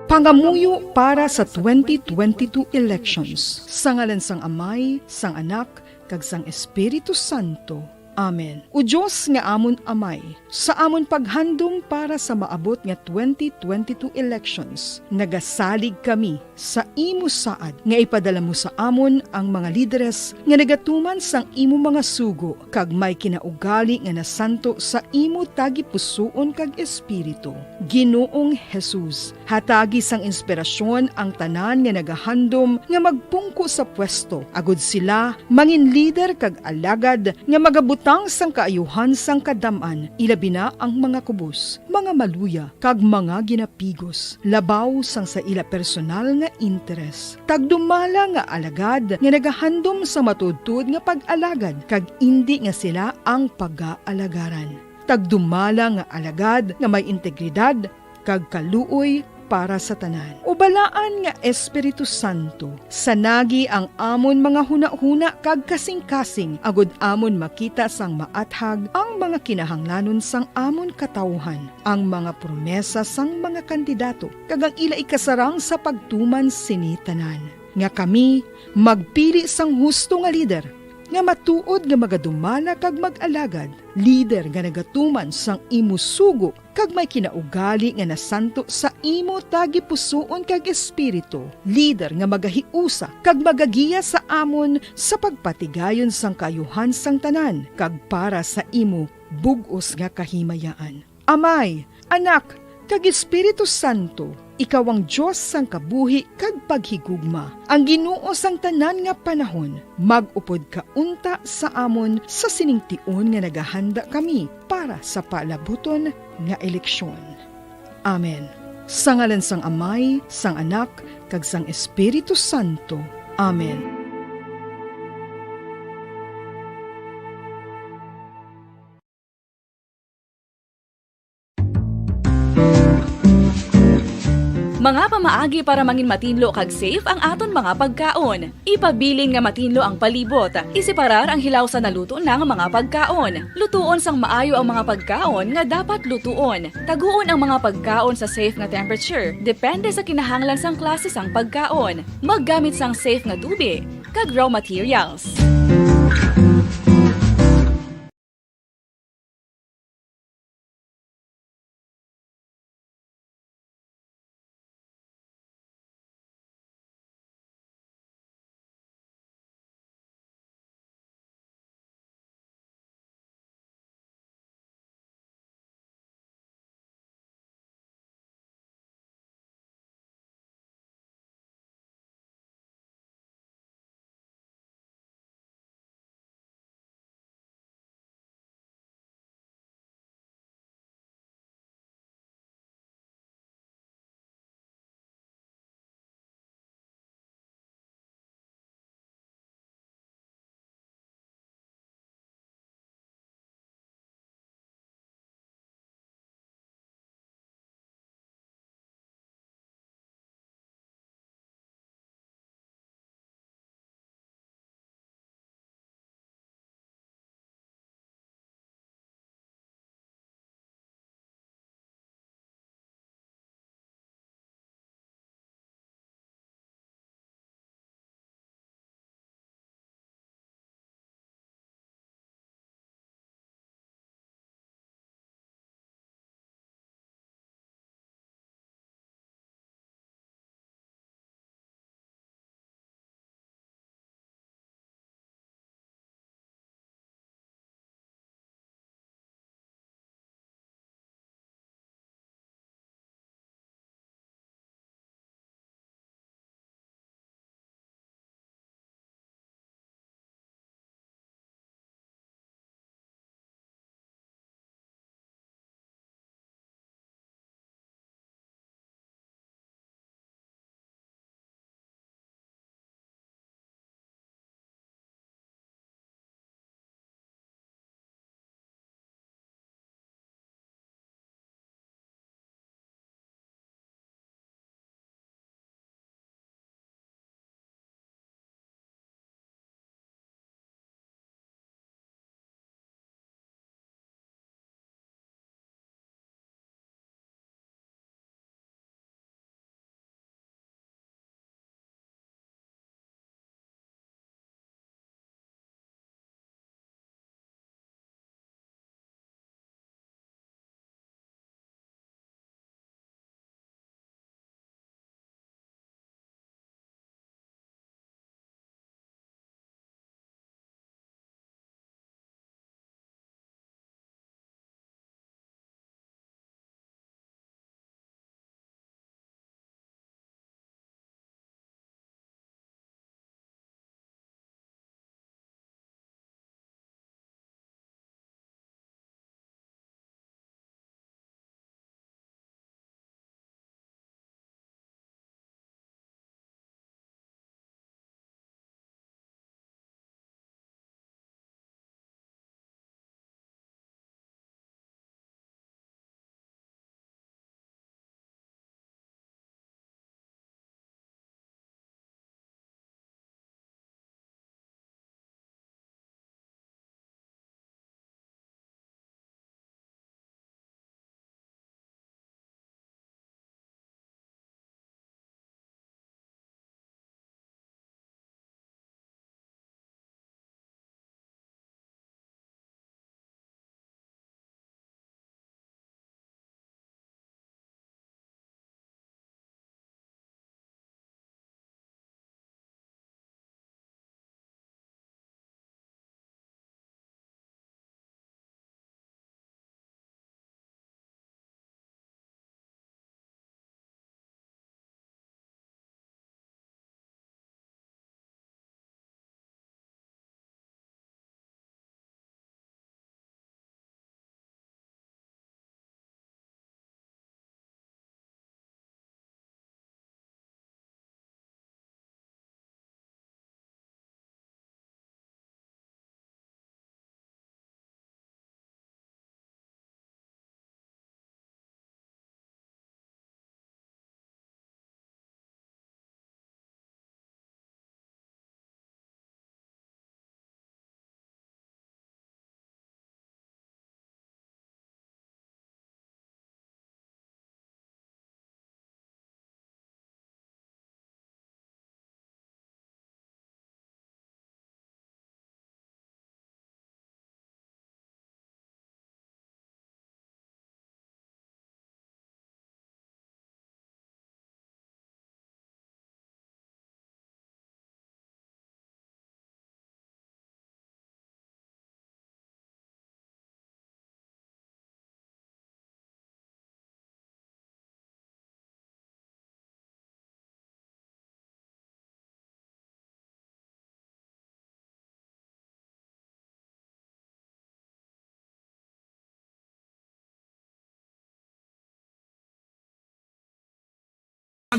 Pangamuyo para sa twenty twenty-two elections. Sa ngalan sang Amay, sang Anak, kag sang Espiritu Santo. Amen. O Dios nga amon Amay, sa amon paghandom para sa maabot nga twenty twenty-two elections, nagasalig kami sa imo saad nga ipadala mo sa amon ang mga lideres nga nagatuman sang imo mga sugo kag may kinaugali nga nasanto sa imo tagipusoon kag espiritu. Ginoong Jesus, hatagi sang inspirasyon ang tanan nga nagahandom nga magpungko sa pwesto, agud sila mangin lider kag alagad nga magabutang sang kaayuhan sang kadam-an, ilabi na ang mga kubos, mga maluya, kag mga ginapigos, labaw sang sa ila personal nga interes. Tagdumala nga alagad nga nagahandom sa matuodtuod nga pag-alagad, kag indi nga sila ang pagaalagaran. Tagdumala nga alagad nga may integridad kag kaluoy para sa tanan. O Balaan nga Espiritu Santo, sanagi ang amon mga hunahuna kag kasingkasing, agud amon makita sang maathag ang mga kinahanglanon sang amon katawuhan, ang mga promesa sang mga kandidato, kag ang ila ikasarang sa pagtuman sini tanan, nga kami magpili sang husto nga lider, nga matuod nga magadumala kag mag-alagad, lider nga nagatuman sang imo sugo kag may kinaugali nga nasanto sa imo tagipusoon kag espiritu, lider nga magahiusa kag magagiya sa amon sa pagpatigayon sang kaayuhan sang tanan kag para sa imo bug-os nga kahimayaan. Amay, Anak, kag Espiritu Santo, ikaw ang Dios sang kabuhi kag paghigugma, ang Ginoo sang tanan nga panahon. Mag-upod ka unta sa amon sa sining tion nga nagahanda kami para sa palabuton nga eleksyon. Amen. Sa ngalan sang Amay, sang Anak, kag sang Espiritu Santo. Amen. Mga pamaagi para mangin matinlo kag safe ang aton mga pagkaon. Ipabilin nga matinlo ang palibot. Iseparar ang hilaw sa naluto na nga mga pagkaon. Lutuon sang maayo ang mga pagkaon nga dapat lutuon. Taguon ang mga pagkaon sa safe nga temperature, depende sa kinahanglan sang klase sang pagkaon. Maggamit sang safe nga tubi kag raw materials.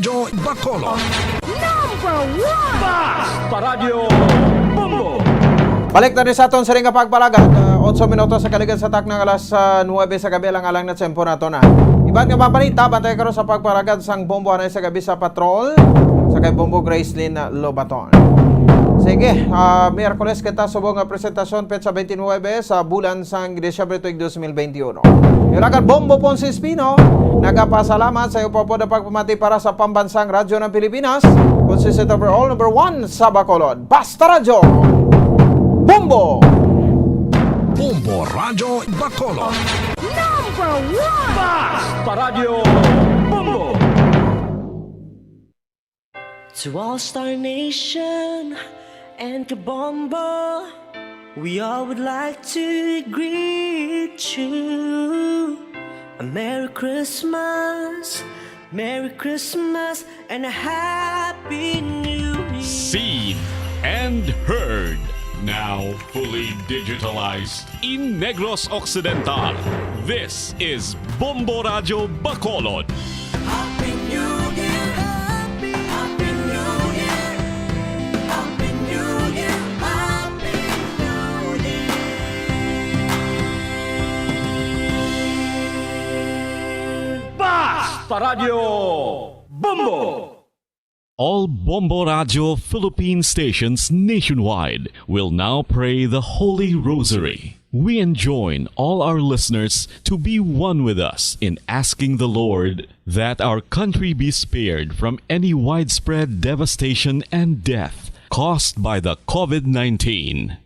Radyo Bacolod. Number one! Basta Radyo Bombo! Balik na rin sa aton siring nga pagpalagad, ah, otso minutos sa kaligad sa takna nga alas, ah, nuwebe sa gabi, alang-alang na tiyempo nato na. Iban nga mga balita, bantay karon sa pagpalagad sang Bombo anay sa gabi sa Patrol, sa kay Bombo Gracelyn Lobaton. Sige, ah, Miyerkules kita subong nga presentasyon, petsa twenty-nine sa bulan sang Disyembre tuig dos mil twenty-uno. Yung lagar Bombo Ponce Espino, nagapasalamat sa iyo po po na pagpamati para sa Pambansang Radyo ng Pilipinas, consistent overall number one sa Bacolod. Basta Radyo Bombo! Bombo Radyo Bacolod. Number one! Basta Radyo Bombo! To All Star Nation and Kabombo, we all would like to greet you a Merry Christmas, Merry Christmas, and a Happy New Year. Seen and heard, now fully digitalized in Negros Occidental. This is Bombo Radyo Bacolod. Happy New Year! Happy, Happy New Year! Happy New Year! Happy New Year! Basta Radyo Bombo! All Bombo Radyo Philippine stations nationwide will now pray the Holy Rosary. We enjoin all our listeners to be one with us in asking the Lord that our country be spared from any widespread devastation and death caused by the COVID nineteen.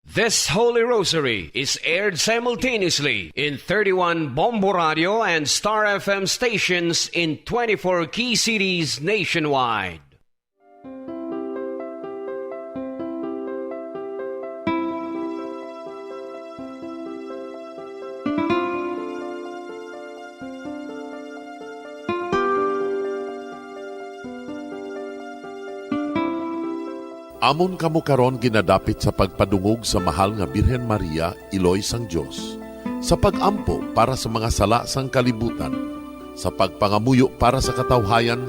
This Holy Rosary is aired simultaneously in thirty-one Bombo Radio and Star F M stations in twenty-four key cities nationwide. Amon kamo karon ginadapit sa pagpadungog sa Mahal nga Birhen Maria, Iloy sang Dios, sa pag-ampo para sa mga sala sang kalibutan, sa pagpangamuyo para sa katawhayan,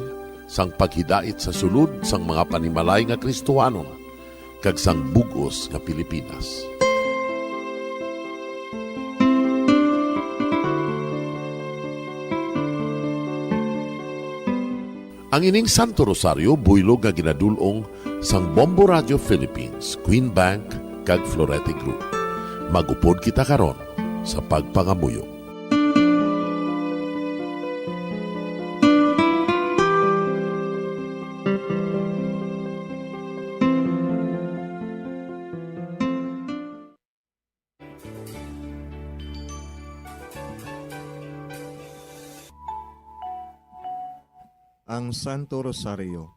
sang paghidait sa sulod sang mga panimalay nga Kristohanon, kag sang bug-os nga Pilipinas. Ang ining Santo Rosario buylog nga ginadul-ong sang Bombo Radio Philippines, Queen Bank, kag Florete Group. Mag-upod kita karon sa pagpangamuyo. Ang Santo Rosario.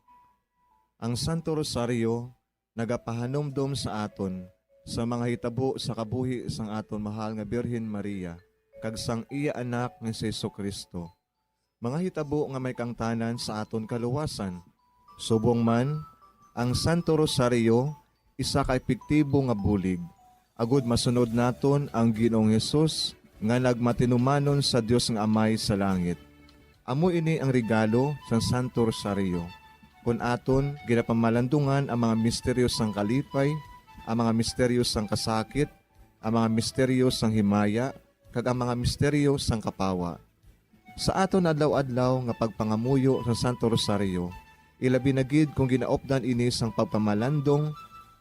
Ang Santo Rosario nagapahanumdom sa aton sa mga hitabo sa kabuhi sang aton mahal nga Birhen Maria kag sang iya Anak nga si Jesu-Cristo, mga hitabo nga may kaangtanan sa aton kaluwasan. Subong man, ang Santo Rosario isa ka epektibo nga bulig agud masunod naton ang Ginoong Hesus nga nagmatinumanon sa Dios nga Amay sa langit. Amo ini ang regalo sang Santo Rosario, kon aton ginapamalandungan ang mga misteryo sang kalipay, ang mga misteryo sang kasakit, ang mga misteryo sang himaya, kag ang mga misteryo sang kapawa. Sa aton adlaw-adlaw nga pagpangamuyo sang Santo Rosario, ilabi na gid kon ginaupdan ini sang pagpamalandong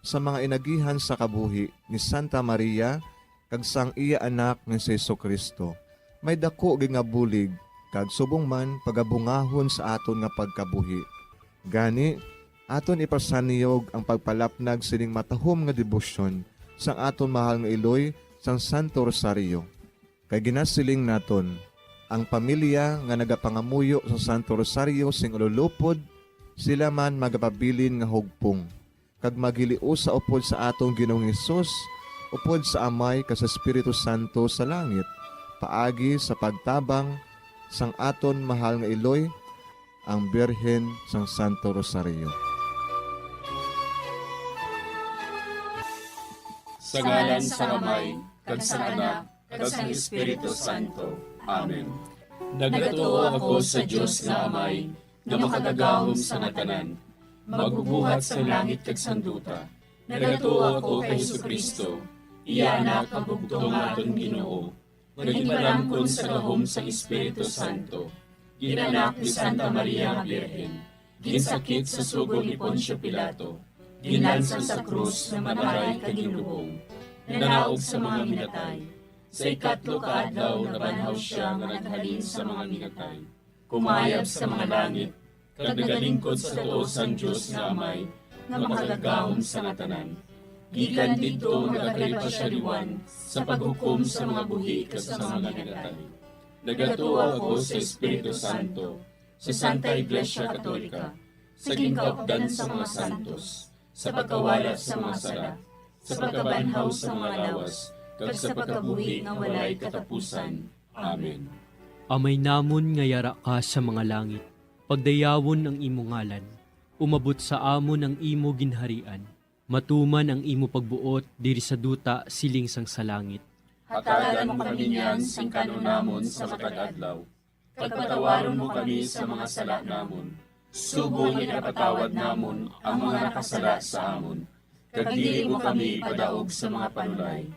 sa mga inagihan sa kabuhi ni Santa Maria kag sang iya Anak nga si Jesu-Cristo, may daku gid nga bulig kag subong man pagabungahon sa aton nga pagkabuhi. Gani, aton ipasanyog ang pagpalapnag sining matahom nga debosyon sang aton mahal nga iloy sang Santo Rosario. Kay ginasiling naton, ang pamilya nga nagapangamuyo sa Santo Rosario sing ululupod, sila man magapabilin nga hugpong, kag maghiliusa upod sa aton Ginoong Hesus, upod sa Amay kag sa Espiritu Santo sa langit, paagi sa pagtabang sang aton mahal nga iloy, ang Birhen sang Santo Rosario. Sa ngalan sang Amay, kag sang Anak, kag sang Espiritu Santo. Amen. Nagatuo ako sa Dios nga Amay, nga makagagahom sa nga tanan, magbubuhat sang langit kag sang duta. Nagatuo ako kay Jesu-Cristo, iya Anak nga bugtong nga aton Ginoo, nga ginpalangkon sa gahom sang Espiritu Santo, ginanak ni Santa Maria nga Birhen, ginsakit sa sugo ni Poncio Pilato, ginlansang sa krus nga mataray kag ginlubong, nanaog sa mga minatay. Sa ikatlo ka adlaw nabanhaw sia nga naghalin sa mga minatay. Kumayab sa mga langit, kag nagalingkod sa tuo sang Dios nga Amay, nga makagagahom sa nga tanan. Gikan didto magakari pa sia liwat sa paghukom sa mga buhi kag sa mga minatay. Nagatuo ako sa Espiritu Santo, sa Santa Iglesia Katolika, sa ginkaupdan sa mga santos, sa pagkawala sa mga sala, sa pagkabanhaw sa mga lawas, kag sa pagkabuhi nga walay katapusan. Amen. Amay namon nga yara ka sa mga langit, pagdayawon ang imo ngalan, umabot sa amon ang imo ginharian, matuman ang imo pagbuot diri sa duta siling sang sa langit. Hatagan mo kami niyan sing kan-on namon sa matag adlaw, kag patawaron mo kami sa mga sala namon, subong nga ginapatawad namon ang mga nakasala sa amon, kag dili mo kami ipadaog sa mga panulay.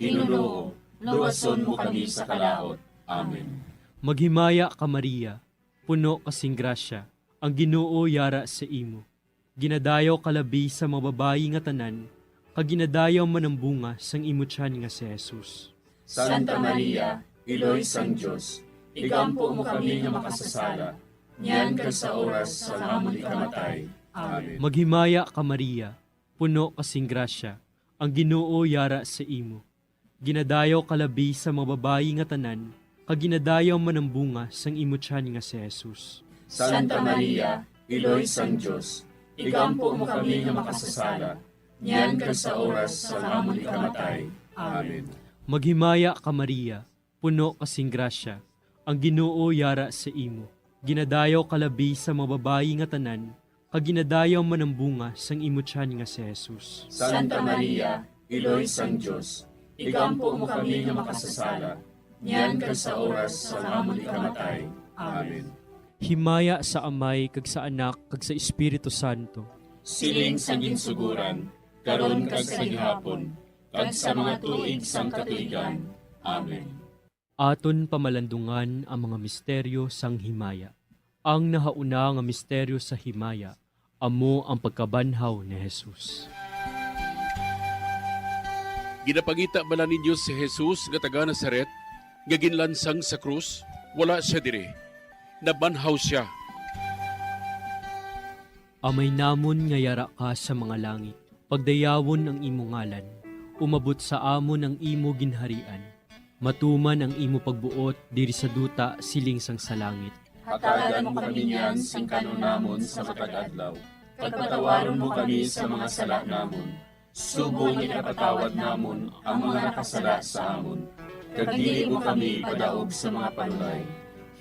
Hinunoo, luwason mo kami sa kalaut. Amen. Maghimaya ka, Maria, puno ka sing grasya, ang Ginoo yara sa imo. Ginadayaw ka labi sa mga babayi nga tanan, kag ginadayaw man ang bunga sang imo tiyan nga si Jesus. Santa Maria, Iloy sang Dios, igampo mo kami nga makasasala, niyan kag sa oras sang amon ikamatay. Amen. Maghimaya ka, Maria, puno ka sing grasya, ang Ginoo yara sa imo. Ginadayaw ka labi sa mga babayi nga tanan, kag ginadayaw man ang bunga sang imo tiyan nga si Jesus. Santa Maria, Iloy sang Dios, igampo mo kami nga makasasala, niyan kag sa oras sang amon ikamatay. Amen. Maghimaya ka, Maria, puno ka sing grasya, ang Ginoo yara sa imo. Ginadayaw ka labi sa mga babayi nga tanan, kag ginadayaw man ang bunga sang imo tiyan nga si Jesus. Santa Maria, Iloy sang Dios, igampo mo kami nga makasasala, niyan kag sa oras sang amon ikamatay. Amen. Himaya sa Amay, kag sa Anak, kag sa Espiritu Santo. Siling sa ginsugoran, karon kag sa gihapon, kag sa mga tuig sang katuigan. Amen. Aton pamalandungan ang mga misteryo sang himaya. Ang nahauna nga misteryo sa himaya amo ang pagkabanhaw ni Jesus. Ginapangita bala ninyo si Jesus nga taga Nazaret, nga ginlansang sa krus? Wala sia diri. Nabanhaw sia. Amay namon nga yara ka sa mga langit, pagdayawon ang imo ngalan, umabot sa amon ang imo ginharian, matuman ang imo pagbuot diri sa duta siling sang sa langit. Hatagan mo kami niyan sing kan-on namon sa matag adlaw, kag patawaron mo kami sa mga sala namon, subong nga ginapatawad namon ang mga nakasala sa amon, kag dili mo kami ipadaog sa mga panulay.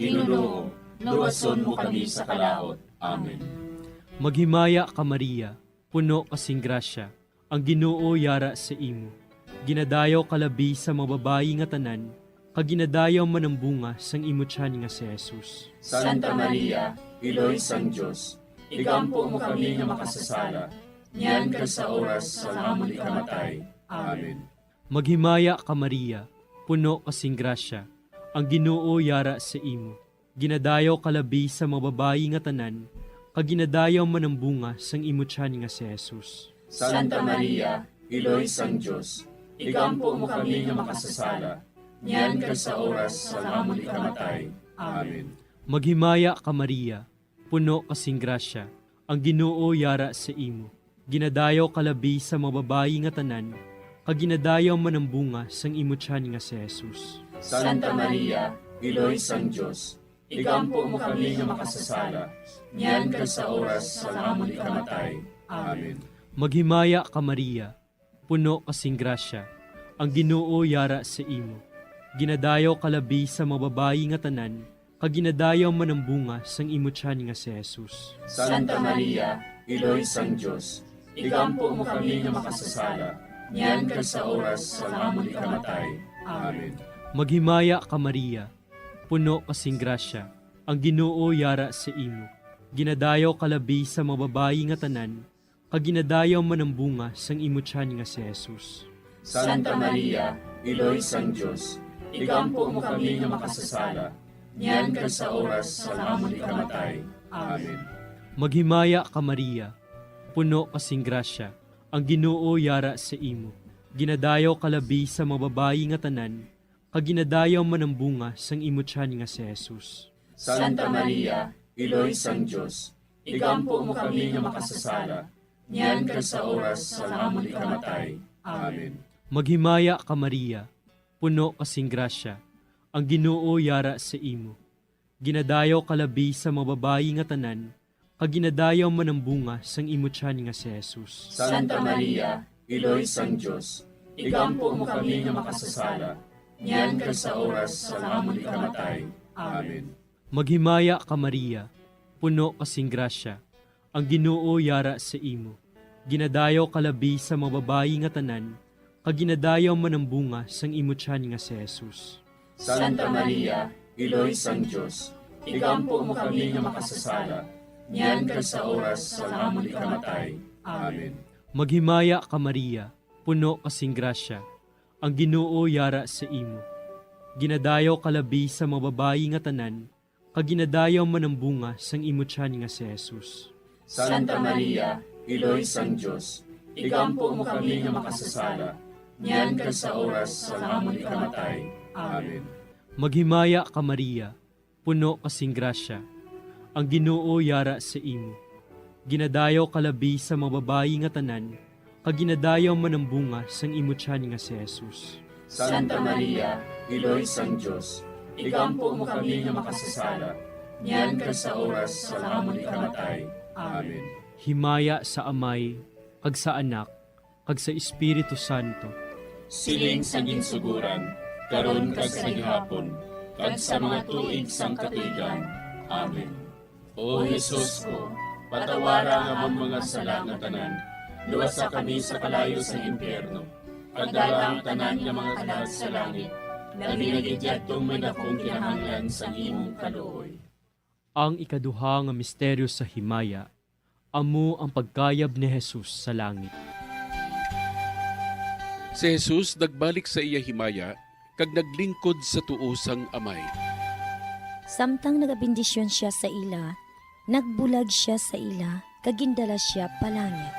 Hinunoo, luwason mo kami sa kalaut. Amen. Maghimaya ka, Maria, puno ka sing grasya, ang Ginoo yara sa imo. Ginadayaw ka labi sa mga babayi nga tanan, kag ginadayaw man ang bunga sang imo tiyan nga si Jesus. Santa Maria, Iloy sang Dios, igampo mo kami nga makasasala, niyan kag sa oras sang amon ikamatay. Amen. Maghimaya ka, Maria, puno ka sing grasya, ang Ginoo yara sa imo. Ginadayaw ka labi sa mga babayi nga tanan, kag ginadayaw man ang bunga sang imo tiyan nga si Jesus. Santa Maria, Iloy sang Dios, igampo mo kami nga makasasala, niyan kag sa oras sang amon ikamatay. Amen. Maghimaya ka, Maria, puno ka sing grasya, ang Ginoo yara sa imo. Ginadayaw ka labi sa mga babayi nga tanan, kag ginadayaw man ang bunga sang imo tiyan nga si Jesus. Santa Maria, Iloy sang Dios, igampo mo kami nga makasasala, niyan kag sa oras sang amon ikamatay. Amen. Maghimaya ka, Maria, puno ka sing grasya, ang Ginoo yara sa imo. Ginadayaw ka labi sa mga babayi nga tanan, kag ginadayaw man ang bunga sang imo tiyan nga si Jesus. Santa Maria, Iloy sang Dios, igampo mo kami nga makasasala, niyan kag sa oras sang amon ikamatay. Amen. Maghimaya ka, Maria, puno ka sing grasya, ang Ginoo yara sa imo. Ginadayaw ka labi sa mga babayi nga tanan, kag ginadayaw man ang bunga sang imo tiyan nga si Jesus. Santa Maria, Iloy sang Dios, igampo mo kami nga makasasala, niyan kag sa oras sang amon ikamatay. Amen. Maghimaya ka, Maria, puno ka sing grasya, ang Ginoo yara sa imo. Ginadayaw ka labi sa mga babayi nga tanan, kag ginadayaw man ang bunga sang imo tiyan nga si Jesus. Santa Maria, Iloy sang Dios, igampo mo kami nga makasasala, niyan kag sa oras sang amon ikamatay. Amen. Maghimaya ka, Maria, puno ka sing grasya, ang Ginoo yara sa imo. Ginadayaw ka labi sa mga babayi nga tanan, kag ginadayaw man ang bunga sang imo tiyan nga si Jesus. Santa Maria, Iloy sang Dios, igampo mo kami nga makasasala, niyan kag sa oras sang amon ikamatay. Amen. Maghimaya ka, Maria, puno ka sing grasya, ang Ginoo yara sa imo. Ginadayaw ka labi sa mga babayi nga tanan, kag ginadayaw man ang bunga sang imo tiyan nga si Jesus. Santa Maria, Iloy sang Dios, igampo mo kami nga makasasala, niyan kag sa oras sang amon ikamatay. Amen. Maghimaya ka, Maria, puno ka sing grasya, ang Ginoo yara sa imo. Ginadayaw ka labi sa mga babayi nga tanan, kag ginadayaw man ang bunga sang imo tiyan nga si Jesus. Santa Maria, Iloy sang Dios, igampo mo kami nga makasasala, niyan kag sa oras sang amon ikamatay. Amen. Maghimaya ka, Maria, puno ka sing grasya, ang Ginoo yara sa imo. Ginadayaw ka labi sa mga babayi nga tanan, kag ginadayaw man ang bunga sang imo tiyan nga si Jesus. Santa Maria, Iloy sang Dios, igampo mo kami nga makasasala, niyan kag sa oras sang amon ikamatay. Amen. Himaya sa Amay, kag sa Anak, kag sa Espiritu Santo. Siling sa ginsuguran, karon kag sa gihapon, kag sa mga tuig sang katuigan. Amen. O Jesus ko, patawara ang amon mga sala nga tanan, luwasa kami sa kalayo sa impyerno, kag dala ang tanan nga mga kalag sa langit, labi na gid yadtong may dakong kinahanglan sang imong kaluoy. Ang ikaduha nga misteryo sa himaya, amo ang pagkayab ni Jesus sa langit. Si Jesus nagbalik sa iya himaya kag naglingkod sa tuo sang Amay. Samtang nagabendisyon sia sa ila, nagbulag sia sa ila kag gindala sia palangit.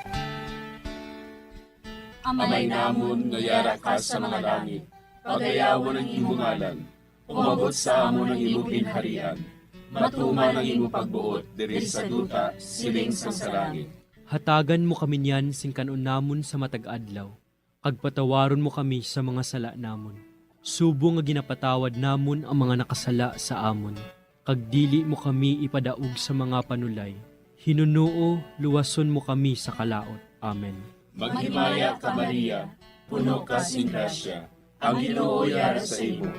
Amay namon nga yara ka sa mga langit, pagayawon ang imo ngalan. Umabot sa amon ang imo ginharian. Matuman ang imo pagbuot diri sa duta, siling sang sa langit. Hatagan mo kami niyan sing kan-on namon sa matag adlaw, kag patawaron mo kami sa mga sala namon, subong nga ginapatawad namon ang mga nakasala sa amon. Kag dili mo kami ipadaog sa mga panulay. Hinunoo, luwason mo kami sa kalaut. Amen. Maghimaya ka, Maria, puno ka sing grasya, ang Ginoo yara sa imo.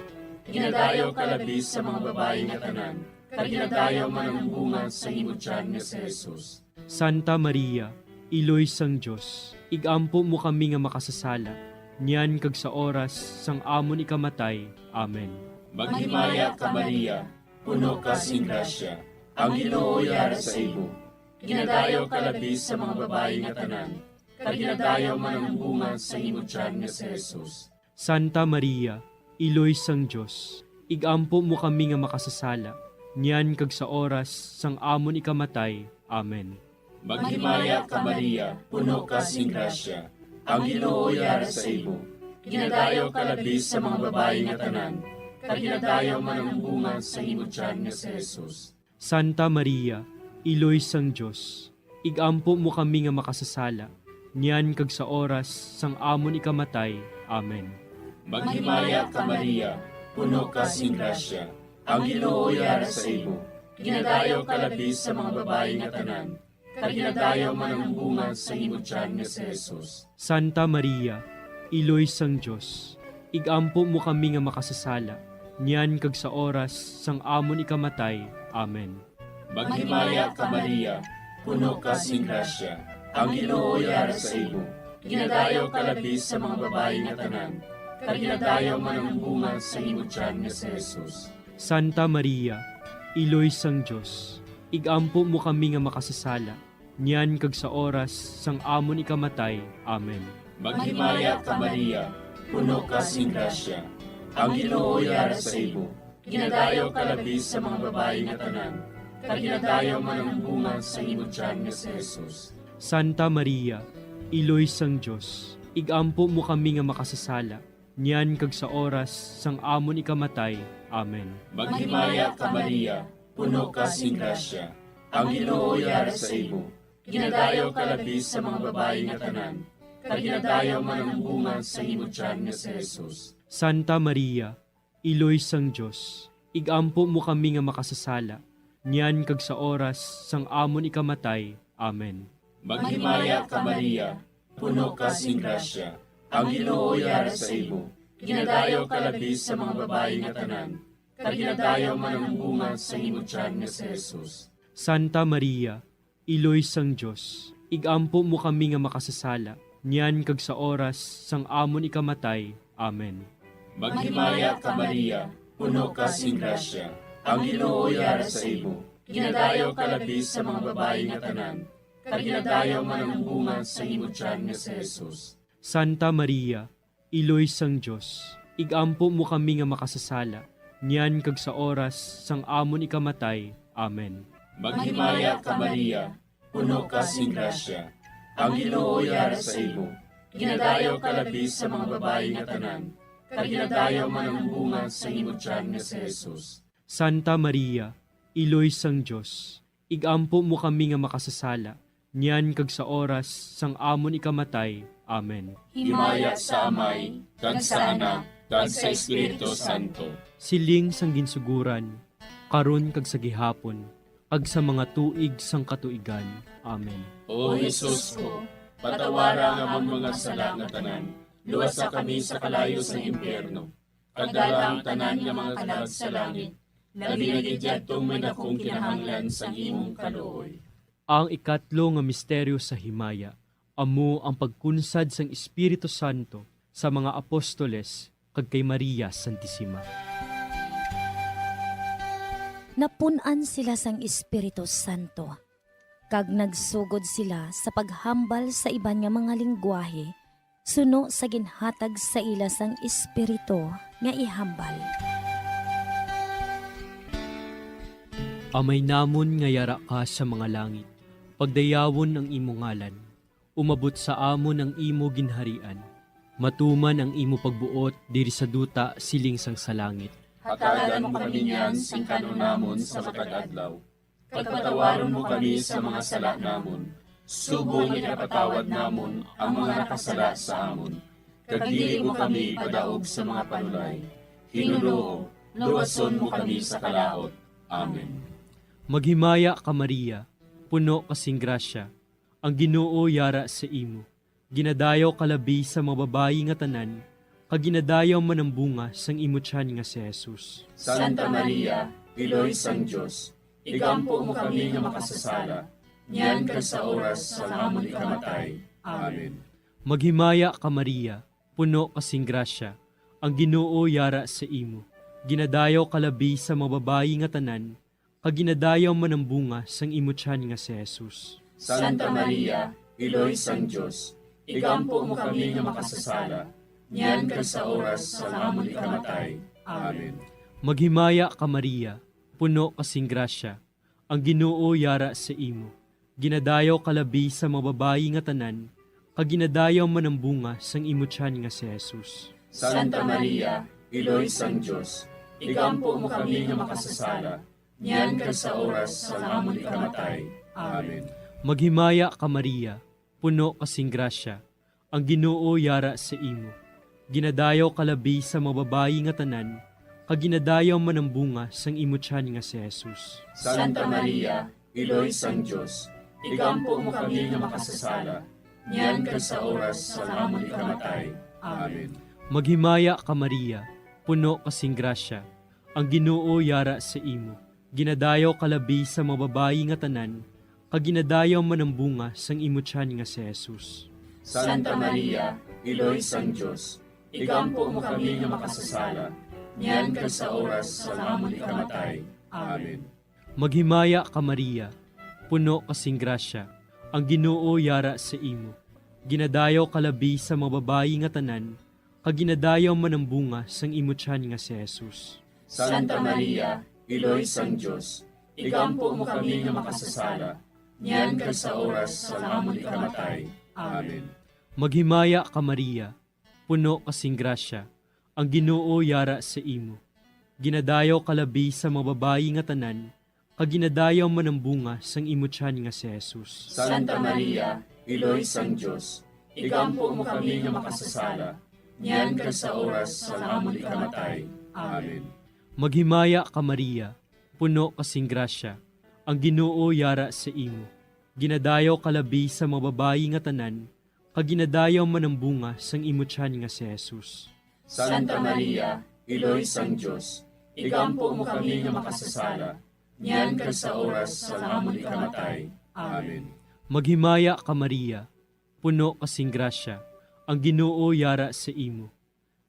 Ginadayaw ka labi sa mga babayi nga tanan, kag ginadayaw man ang bunga sa imo tiyan nga si Jesus. Santa Maria, Iloy sang Dios, igampo mo kami nga makasasala, niyan kag sa oras sang amon ikamatay. Amen. Maghimaya ka, Maria, puno ka sing grasya, ang Ginoo yara sa imo. Ginadayaw ka labi sa mga babayi nga tanan, kag ginadayaw man ang bunga sa imo tiyan nga si Jesus. Santa Maria, Iloy sang Dios, igampo mo kami nga makasasala, niyan kag sa oras sang amon ikamatay. Amen. Maghimaya ka, Maria, puno ka sing grasya, ang Ginoo yara sa imo. Ginadayaw ka labi sa mga babayi nga tanan, kag ginadayaw man ang bunga sa imo tiyan nga si Jesus. Santa Maria, Iloy sang Dios, igampo mo kami nga makasasala, niyan kag sa oras sang amon ikamatay. Amen. Maghimaya ka, Maria, puno ka sing grasya, ang Ginoo yara sa imo. Ginadayaw ka labi sa mga babayi nga tanan, kag ginadayaw man ang bunga sa imo tiyan nga si Jesus. Santa Maria, Iloy sang Dios, igampo mo kami nga makasasala, niyan kag sa oras sang amon ikamatay. Amen. Maghimaya ka, Maria, puno ka sing grasya, ang Ginoo yara sa imo. Ginadayaw ka labi sa mga babayi nga tanan, kag ginadayaw man ang bunga sa imo tiyan nga si Jesus. Santa Maria, Iloy sang Dios, igampo mo kami nga makasasala, niyan kag sa oras sang amon ikamatay. Amen. Maghimaya ka, Maria, puno ka sing grasya, ang Ginoo yara sa imo. Ginadayaw ka labi sa mga babayi nga tanan, kag ginadayaw man ang bunga sa imo tiyan nga si Jesus. Santa Maria, Iloy sang Dios, igampo mo kami nga makasasala, niyan kag sa oras sang amon ikamatay. Amen. Maghimaya ka, Maria, puno ka sing grasya, ang Ginoo yara sa imo. Ginadayaw ka labi sa mga babayi nga tanan, kag ginadayaw man ang bunga sa imo tiyan nga si Jesus. Santa Maria, Iloy sang Dios, igampo mo kami nga makasasala, niyan kag sa oras sang amon ikamatay. Amen. Maghimaya ka, Maria, puno ka sing grasya, ang Ginoo yara sa imo. Ginadayaw ka labi sa mga babayi nga tanan, kag ginadayaw man ang bunga sa imo tiyan nga si Jesus. Santa Maria, Iloy sang Dios, igampo mo kami nga makasasala, niyan kag sa oras sang amon ikamatay. Amen. Maghimaya ka, Maria, puno ka sing grasya, ang Ginoo yara sa imo. Ginadayaw ka labi sa mga babayi nga tanan, kag ginadayaw man ang bunga sa imo tiyan nga si Jesus. Santa Maria, Iloy sang Dios, igampo mo kami nga makasasala, niyan kag sa oras sang amon ikamatay. Amen. Maghimaya ka, Maria, puno ka sing grasya, ang Ginoo yara sa imo. Ginadayaw ka labi sa mga babayi nga tanan, kag ginadayaw man ang bunga sa imo tiyan nga si Jesus. Santa Maria, Iloy sang Dios, igampo mo kami nga makasasala, niyan kag sa oras sang amon ikamatay. Amen. Himaya sa Amay, kag sa Anak, kag sa Espiritu Santo. Siling sang ginsuguran, karon kag sa gihapon, kag sa mga tuig sang katuigan. Amen. O Jesus ko, patawara ang amon mga sala nga tanan, luwasa kami sa kalayo sang impyerno, kag dala ang tanan nga mga kalag sa langit, labi na gid yadtong may dakong kinahanglan sang imong kaluoy. Ang ikatlo nga misteryo sa himaya amo ang pagkunsad sang Espiritu Santo sa mga apostoles kag kay Maria Santisima. Napun-an sila sang Espiritu Santo, kag nagsugod sila sa paghambal sa iban nga mga linggwahe suno sa ginhatag sa ila sang Espiritu nga ihambal. Amay namon nga yara ka sa mga langit, pagdayawon ang imo ngalan. Umabot sa amon ang imo ginharian. Matuman ang imo pagbuot diri sa duta siling sang sa langit. Hatagan mo kami niyan sing kan-on namon sa matag adlaw. Kag patawaron mo kami sa mga sala namon, subong nga ginapatawad namon ang mga nakasala sa amon. Kag dili mo kami ipadaog sa mga panulay. Hinunoo, luwason mo kami sa kalaut. Amen. Maghimaya ka, Maria, puno ka sing grasya, ang Ginoo yara sa imo. Ginadayaw ka labi sa mga babayi nga tanan, kag ginadayaw man ang bunga sang imo tiyan nga si Jesus. Santa Maria, Iloy sang Dios, igampo mo kami nga makasasala, niyan kag sa oras sang amon ikamatay. Amen. Maghimaya ka, Maria, puno ka sing grasya, ang Ginoo yara sa imo. Ginadayaw ka labi sa mga babayi nga tanan, kag ginadayaw man ang bunga sang imo tiyan nga si Jesus. Santa Maria, Iloy sang Dios, igampo mo kami nga makasasala, niyan kag sa oras sang amon ikamatay. Amen. Maghimaya ka, Maria, puno ka sing grasya, ang Ginoo yara sa imo. Ginadayaw ka labi sa mga babayi nga tanan, kag ginadayaw man ang bunga sang imo tiyan nga si Jesus. Santa Maria, Iloy sang Dios, igampo mo kami nga makasasala, niyan kag sa oras sang amon ikamatay. Amen. Maghimaya ka, Maria, puno ka sing grasya, ang Ginoo yara sa imo. Ginadayaw ka labi sa mga babayi nga tanan, kag ginadayaw man ang bunga sang imo tiyan nga si Jesus. Santa Maria, Iloy sang Dios, igampo mo kami nga makasasala, niyan kag sa oras sang amon ikamatay. Amen. Maghimaya ka, Maria, puno ka sing grasya, ang Ginoo yara sa imo. Ginadayaw ka labi sa mga babayi nga tanan, kag ginadayaw man ang bunga sang imo tiyan nga si Jesus. Santa Maria, Iloy sang Dios, igampo mo kami nga makasasala, niyan kag sa oras sang amon ikamatay. Amen. Maghimaya ka, Maria, puno ka sing grasya, ang Ginoo yara sa imo. Ginadayaw ka labi sa mga babayi nga tanan, kag ginadayaw man ang bunga sang imo tiyan nga si Jesus. Santa Maria, Iloy sang Dios, igampo mo kami nga makasasala, niyan kag sa oras sang amon ikamatay. Amen. Maghimaya ka, Maria, puno ka sing grasya, ang Ginoo yara sa imo. Ginadayaw ka labi sa mga babayi nga tanan, kag ginadayaw man ang bunga sang imo tiyan nga si Jesus. Santa Maria, Iloy sang Dios, igampo mo kami nga makasasala, niyan kag sa oras sang amon ikamatay. Amen. Maghimaya ka, Maria, puno ka sing grasya, ang Ginoo yara sa imo. Ginadayaw ka labi sa mga babayi nga tanan, kag ginadayaw man ang bunga sang imo tiyan nga si Jesus. Santa Maria, Iloy sang Dios, igampo mo kami nga makasasala, niyan kag sa oras sang amon ikamatay. Amen. Maghimaya ka, Maria, puno ka sing grasya, ang Ginoo yara sa imo.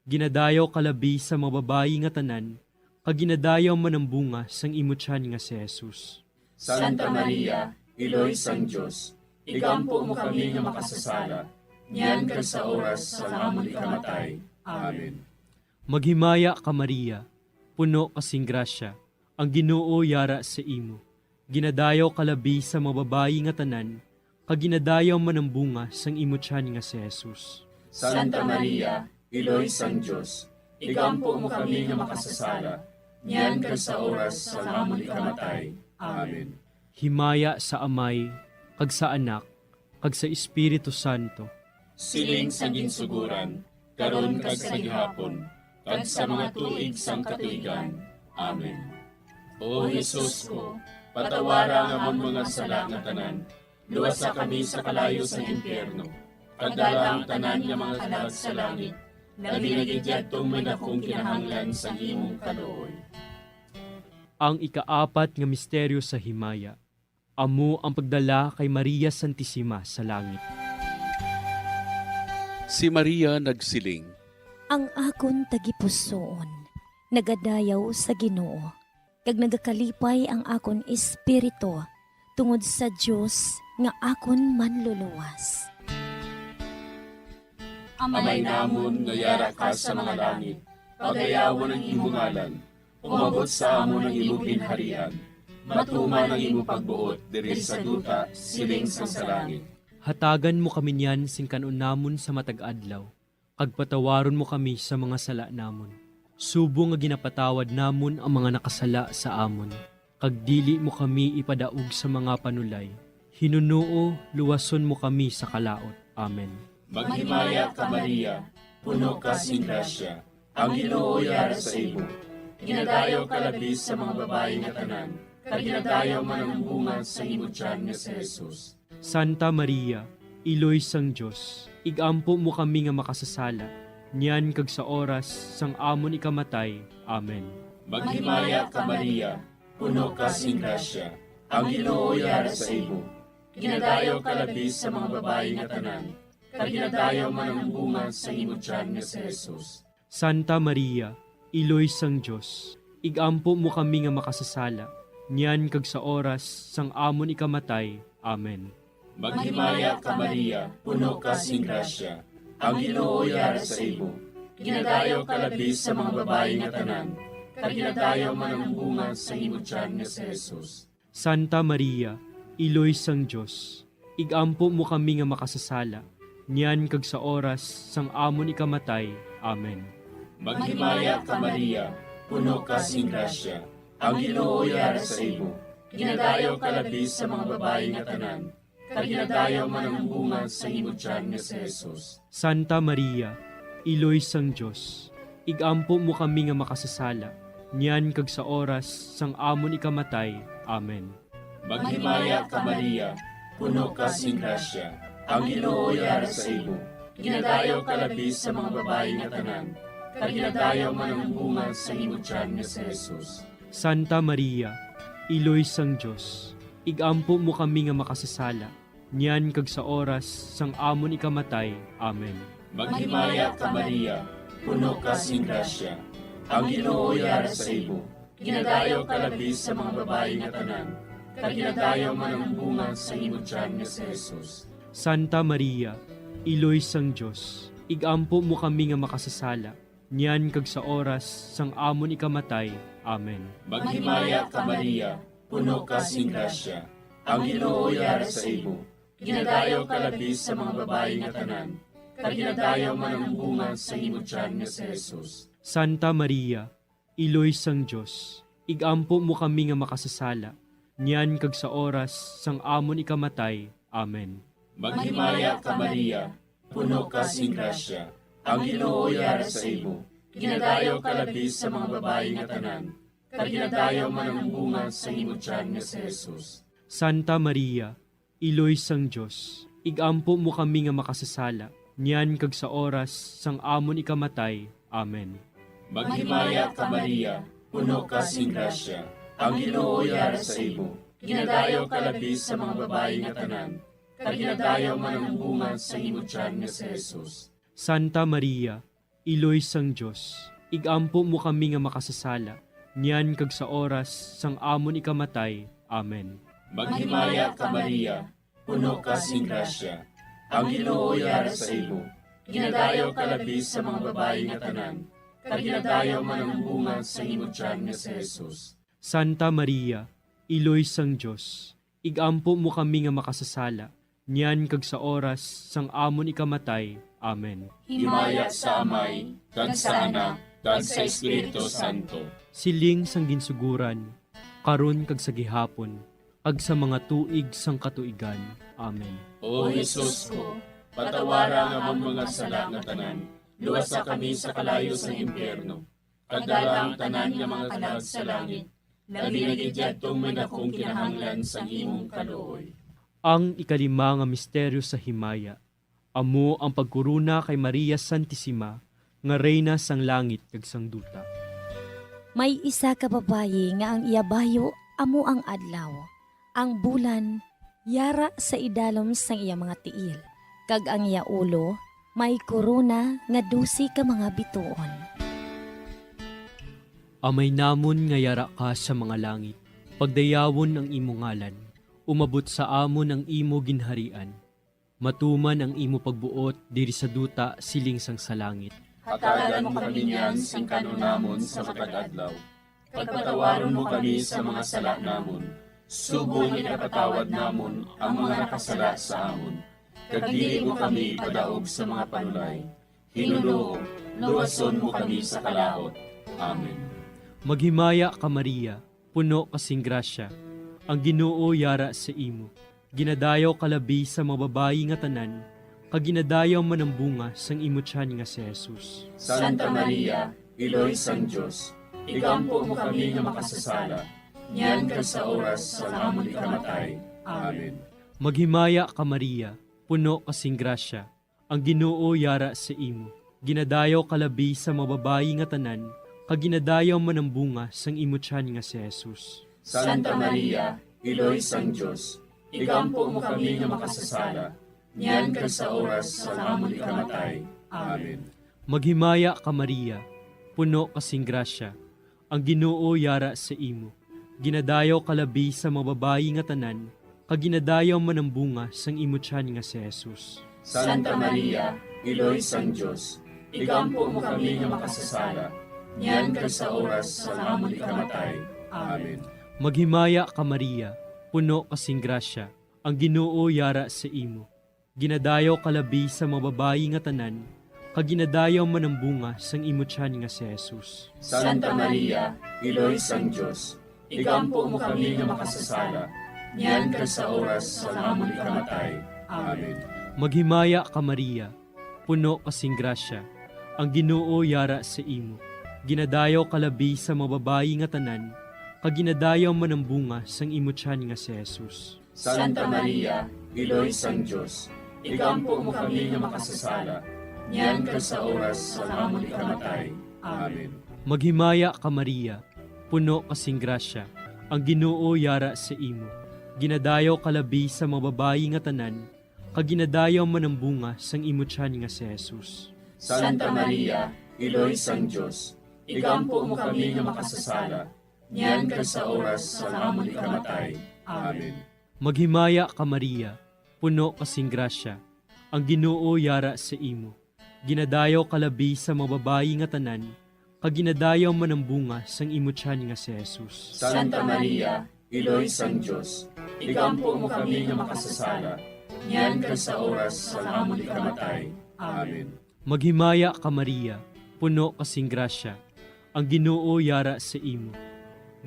Ginadayaw ka labi sa mga babayi nga tanan, kag ginadayaw man ang bunga sang imo tiyan nga si Jesus. Santa Maria, Iloy sang Dios, igampo mo kami nga makasasala, niyan kag sa oras sang amon ikamatay. Amen. Maghimaya ka, Maria, puno ka sing grasya, ang Ginoo yara sa imo. Ginadayaw ka labi sa mga babayi nga tanan, kag ginadayaw man ang bunga sang imo tiyan nga si Jesus. Santa Maria, Iloy sang Dios, igampo mo kami nga makasasala, niyan kag sa oras sang amon ikamatay. Amen. Himaya sa Amay, kag sa Anak, kag sa Espiritu Santo. Siling sa ginsuguran, karon kag sa gihapon, kag sa mga tuig sang katuigan. Amen. O Jesus ko, patawara ang amon mga sala nga tanan, luwasa kami sa kalayo sang impyerno, kag dala ang tanan nga mga kalag sa langit, labi na gid yadtong may dakong kinahanglan sang imong kaluoy. Ang ikaapat nga misteryo sa himaya, amo ang pagdala kay Maria Santisima sa langit. Si Maria nagsiling, Ang akon tagipusoon nagadayaw sa Ginoo, kag nagakalipay ang akon espiritu tungod sa Dios nga akon Manluluwas. Amay namon nga yara ka sa mga langit, pagayawon ang imo ngalan. Umabot sa amon ang imo ginharian. Matuman ang imo pagbuot diri sa duta, siling sang sa langit. Hatagan mo kami niyan sing kan-on namon sa matag adlaw, kag patawaron mo kami sa mga sala namon, subong nga ginapatawad namon ang mga nakasala sa amon. Kag dili mo kami ipadaog sa mga panulay. Hinunoo, luwason mo kami sa kalaut. Amen. Maghimaya ka, Maria, puno ka sing grasya, ang Ginoo yara sa imo. Ginadayaw ka labi sa mga babayi nga tanan, kag ginadayaw man ang bunga sa imo tiyan nga si Jesus. Santa Maria, Iloy sang Dios, igampo mo kami nga makasasala, niyan kag sa oras sang amon ikamatay. Amen. Maghimaya ka, Maria, puno ka sing grasya, ang Ginoo yara sa imo. Ginadayaw ka labi sa mga babayi nga tanan, kag ginadayaw man ang bunga sa imo tiyan nga si Jesus. Santa Maria, Iloy sang Dios, igampo mo kami nga makasasala, niyan kag sa oras sang amon ikamatay. Amen. Maghimaya ka, Maria, puno ka sing grasya, ang Ginoo yara sa imo. Ginadayaw ka labi sa mga babayi nga tanan, kag ginadayaw man ang bunga sa imo tiyan nga si Jesus. Santa Maria, Iloy sang Dios, igampo mo kami nga makasasala, niyan kag sa oras sang amon ikamatay. Amen. Maghimaya ka, Maria, puno ka sing grasya, ang Ginoo yara sa imo. Ginadayaw ka labi sa mga babayi nga tanan, kag ginadayaw man ang bunga sa imo tiyan nga si Jesus. Santa Maria, Iloy sang Dios, igampo mo kami nga makasasala, niyan kag sa oras sang amon ikamatay. Amen. Maghimaya ka, Maria, puno ka sing grasya, ang Ginoo yara sa imo. Ginadayaw ka labi sa mga babayi nga tanan, kag ginadayaw man ang bunga sa imo tiyan nga si Jesus. Santa Maria, Iloy sang Dios, igampo mo kami nga makasasala, niyan kag sa oras sang amon ikamatay. Amen. Maghimaya ka, Maria, puno ka sing grasya, ang Ginoo yara sa imo. Ginadayaw ka labi sa mga babayi nga tanan, kag ginadayaw man ang bunga sang imo tiyan nga si Jesus. Santa Maria, Iloy sang Dios, igampo mo kami nga makasasala, niyan kag sa oras sang amon ikamatay. Amen. Maghimaya ka, Maria, puno ka sing grasya, ang Ginoo yara sa imo. Ginadayaw ka labi sa mga babayi nga tanan, kag ginadayaw man ang bunga sang imo tiyan nga si Jesus. Santa Maria, Iloy sang Dios, igampo mo kami nga makasasala, niyan kag sa oras sang amon ikamatay. Amen. Maghimaya ka, Maria, puno ka sing grasya, ang Ginoo yara sa imo. Ginadayaw ka labi sa mga babayi nga tanan, kag ginadayaw man ang bunga sang imo tiyan nga si Jesus. Santa Maria, Iloy sang Dios, igampo mo kami nga makasasala, niyan kag sa oras sang amon ikamatay. Amen. Maghimaya ka, Maria, puno ka sing grasya, ang Ginoo yara sa imo. Ginadayaw ka labi sa mga babayi nga tanan, kag ginadayaw man ang bunga sang imo tiyan nga si Jesus. Santa Maria, Iloy sang Dios, igampo mo kami nga makasasala, niyan kag sa oras sang amon ikamatay. Amen. Maghimaya ka, Maria, puno ka sing grasya, ang Ginoo yara sa imo. Ginadayaw ka labi sa mga babayi nga tanan, kag ginadayaw man ang bunga sang imo tiyan nga si Jesus. Santa Maria, Iloy sang Dios, igampo mo kami nga makasasala, niyan kag sa oras sang amon ikamatay. Amen. Himaya sa Amay, kag sa Anak, kag sa Espiritu Santo. Siling sang ginsuguran, karon kag sa gihapon, kag sa mga tuig sang katuigan. Amen. O Jesus ko, patawara nga ang mga sala nga tanan, luwasa kami sa kalayo sang impyerno, kag dala ang tanan nga mga kalag sa langit, labi na gid yadtong may dakong kinahanglan sang imong kaluoy. Ang ikalima nga misteryo sa himaya, amo ang pagkorona kay Maria Santisima nga Reyna sang langit kag sang duta. May isa ka babayi nga ang iya bayo amo ang adlaw, ang bulan yara sa idalom sang iya mga tiil, kag ang iya ulo may korona nga dose ka mga bituon. Amay namon nga yara ka sa mga langit, pagdayawon ang imo ngalan, umabot sa amon ang imo ginharian, matuman ang imo pagbuot diri sa duta siling sang sa langit. Hatagan mo kami niyan sing kan-on namon sa matag adlaw, kag patawaron mo kami sa mga sala namon, subong nga ginapatawad namon ang mga nakasala sa amon, kag dili mo kami ipadaog sa mga panulay. Ginoo, luwason mo kami sa kalaut. Amen. Maghimaya ka, Maria, puno ka sing grasya, ang Ginoo yara sa imo. Ginadayaw ka labi sa mga babayi nga tanan, kag ginadayaw man ang bunga sang imo tiyan nga si Jesus. Santa Maria, Iloy sang Dios, igampo mo kami nga makasasala, niyan kag sa oras sang amon ikamatay. Amen. Maghimaya ka, Maria, puno ka sing grasya, ang Ginoo yara sa imo. Ginadayaw ka labi sa mga babayi nga tanan, kag ginadayaw man ang bunga sang imo tiyan nga si Jesus. Santa Maria, Iloy sang Dios, igampo mo kami nga makasasala, niyan kag sa oras sang amon ikamatay. Amen. Maghimaya ka, Maria, puno ka sing grasya, ang Ginoo yara sa imo. Ginadayaw ka labi sa mga babayi nga tanan, kag ginadayaw man ang bunga sang imo tiyan nga si Jesus. Santa Maria, Iloy sang Dios, igampo mo kami nga makasasala, niyan kag sa oras sang amon ikamatay. Amen. Maghimaya ka, Maria, puno ka sing grasya, ang Ginoo yara sa imo. Ginadayaw ka labi sa mga babayi nga tanan, kag ginadayaw man ang bunga sang imo tiyan nga si Jesus. Santa Maria, Iloy sang Dios, igampo mo kami nga makasasala, niyan kag sa oras sang amon ikamatay. Amen. Maghimaya ka, Maria, puno ka sing grasya, ang Ginoo yara sa imo. Ginadayaw ka labi sa mga babayi nga tanan, kag ginadayaw man ang bunga sang imo tiyan nga si Jesus. Santa Maria, Iloy sang Dios, igampo mo kami nga makasasala, niyan kag sa oras sang amon ikamatay. Amen. Maghimaya ka, Maria, puno ka sing grasya, ang Ginoo yara sa imo. Ginadayaw ka labi sa mga babayi nga tanan, kag ginadayaw man ang bunga sang imo tiyan nga si Jesus. Santa Maria, Iloy sang Dios, igampo mo kami nga makasasala, niyan kag sa oras sang amon ikamatay. Amen. Maghimaya ka, Maria, puno ka sing grasya, ang Ginoo yara sa imo. Ginadayaw ka labi sa mga babayi nga tanan, kag ginadayaw man ang bunga sang imo tiyan nga si Jesus. Santa Maria, Iloy sang Dios, igampo mo kami nga makasasala, niyan kag sa oras sang amon ikamatay. Amen. Maghimaya ka, Maria, puno ka sing grasya, ang Ginoo yara sa imo.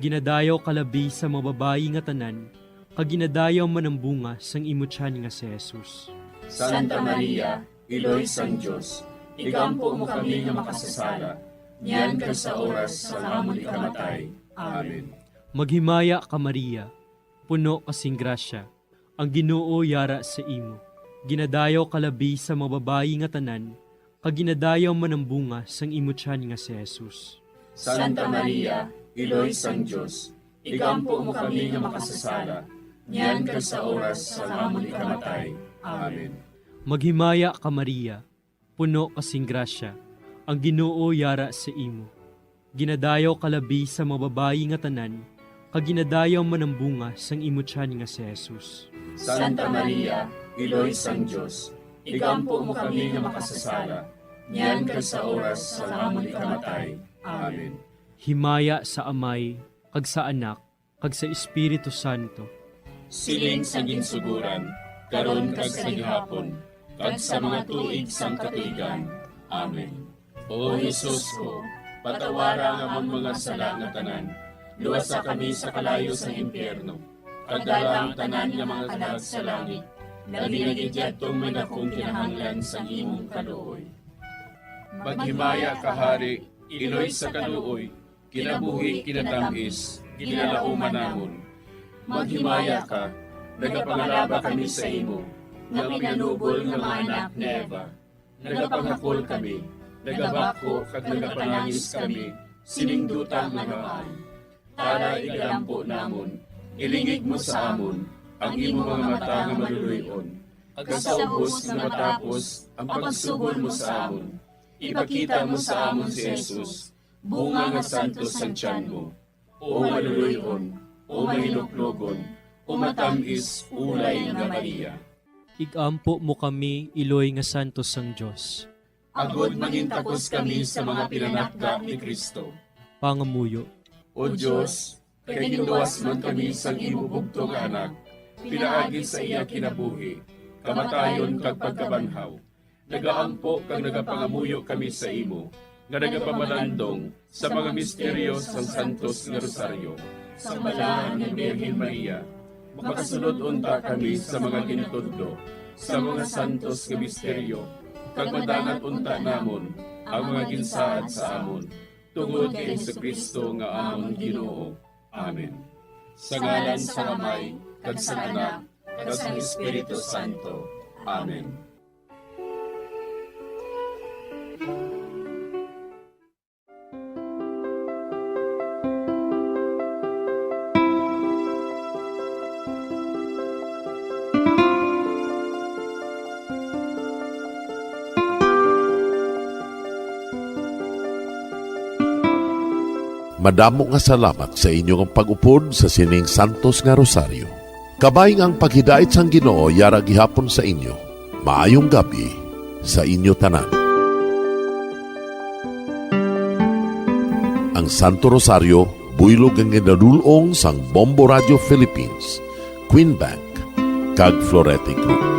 Ginadayaw ka labi sa mga babayi nga tanan, kag ginadayaw man ang bunga sang imo tiyan nga si Jesus. Santa Maria, Iloy sang Dios, igampo mo kami nga makasasala, niyan kag sa oras sang amon ikamatay. Amen. Maghimaya ka, Maria, puno ka sing grasya, ang Ginoo yara sa imo. Ginadayaw ka labi sa mga babayi nga tanan, kag ginadayaw man ang bunga sang imo tiyan nga si Jesus. Santa Maria, Iloy sang Dios, igampo mo kami nga makasasala, niyan kag sa oras sang amon ikamatay. Amen. Maghimaya ka, Maria, puno ka sing grasya, ang Ginoo yara sa imo. Ginadayaw ka labi sa mga babayi nga tanan, kag ginadayaw man ang bunga sang imo tiyan nga si Jesus. Santa Maria, Iloy sang Dios, igampo mo kami nga makasasala, niyan kag sa oras sang amon ikamatay. Amen. Himaya sa Amay, kag sa Anak, kag sa Espiritu Santo. Siling sa ginsuguran, karon kag sa gihapon, kag sa mga tuig sang katuigan. Amen. O Jesus ko, patawara ang amon mga sala nga tanan, luwasa kami sa kalayo sang impyerno, kag dala ang tanan nga mga kalag sa langit, labi na gid yadtong may dakong kinahanglan sang imong kaluoy. Maghimaya ka, Hari, Iloy sa kaluoy, kinabuhi, kinatamis, ginalauman namon. Maghimaya ka, nagapangalaba kami sa imo, nga pinanubol nga mga anak ni Eva. Nagapangakol kami, nagabako kag nagapanangis kami, sining duta nga namaan. Tara, igalampo namon, ilingig mo sa amon ang imo mga mata nga maluluy-on, kag sa ubos nga matapos ang pagsugol mo sa amon, ipakita mo sa amon si Jesus, bunga nga santos sang tiyan mo. O maluluy-on, o mahinuklogon, o matamis ulay nga Maria. Igampo mo kami, iloy nga santos sang Dios. Agod mangintakos kami sa mga pinanakda ni Cristo. Pangamuyo. O Dios, kay ginluwas man kami sang imo bugtong nga Anak, pinaagi sa iya kinabuhi, kamatayon kag pagkabanhaw, nagaampo kag nagapangamuyo kami sa imo, nga nagapamalandong sa mga misteryo sang Santos nga Rosaryo. Sang Balaan nga Birhen Maria, makasulod unta kami sa mga ginatudlo sa mga santos nga misteryo, kag madangat unta namon ang mga ginsaad sa amon, tungod kay Jesu-Cristo nga amon Ginoo. Amen. Sa ngalan sang Amay, kag sang Anak, kag sang Espiritu Santo. Amen. Madamo nga salamat sa inyo nga pag-upod sa sining santos nga rosaryo. Kabay nga ang paghidait sang Ginoo yara gihapon sa inyo. Maayong gab-i sa inyo tanan. Ang Santo Rosario, buylog nga ginadul-ong sang Bombo Radio Philippines, Queen Bank, kag Florete Group.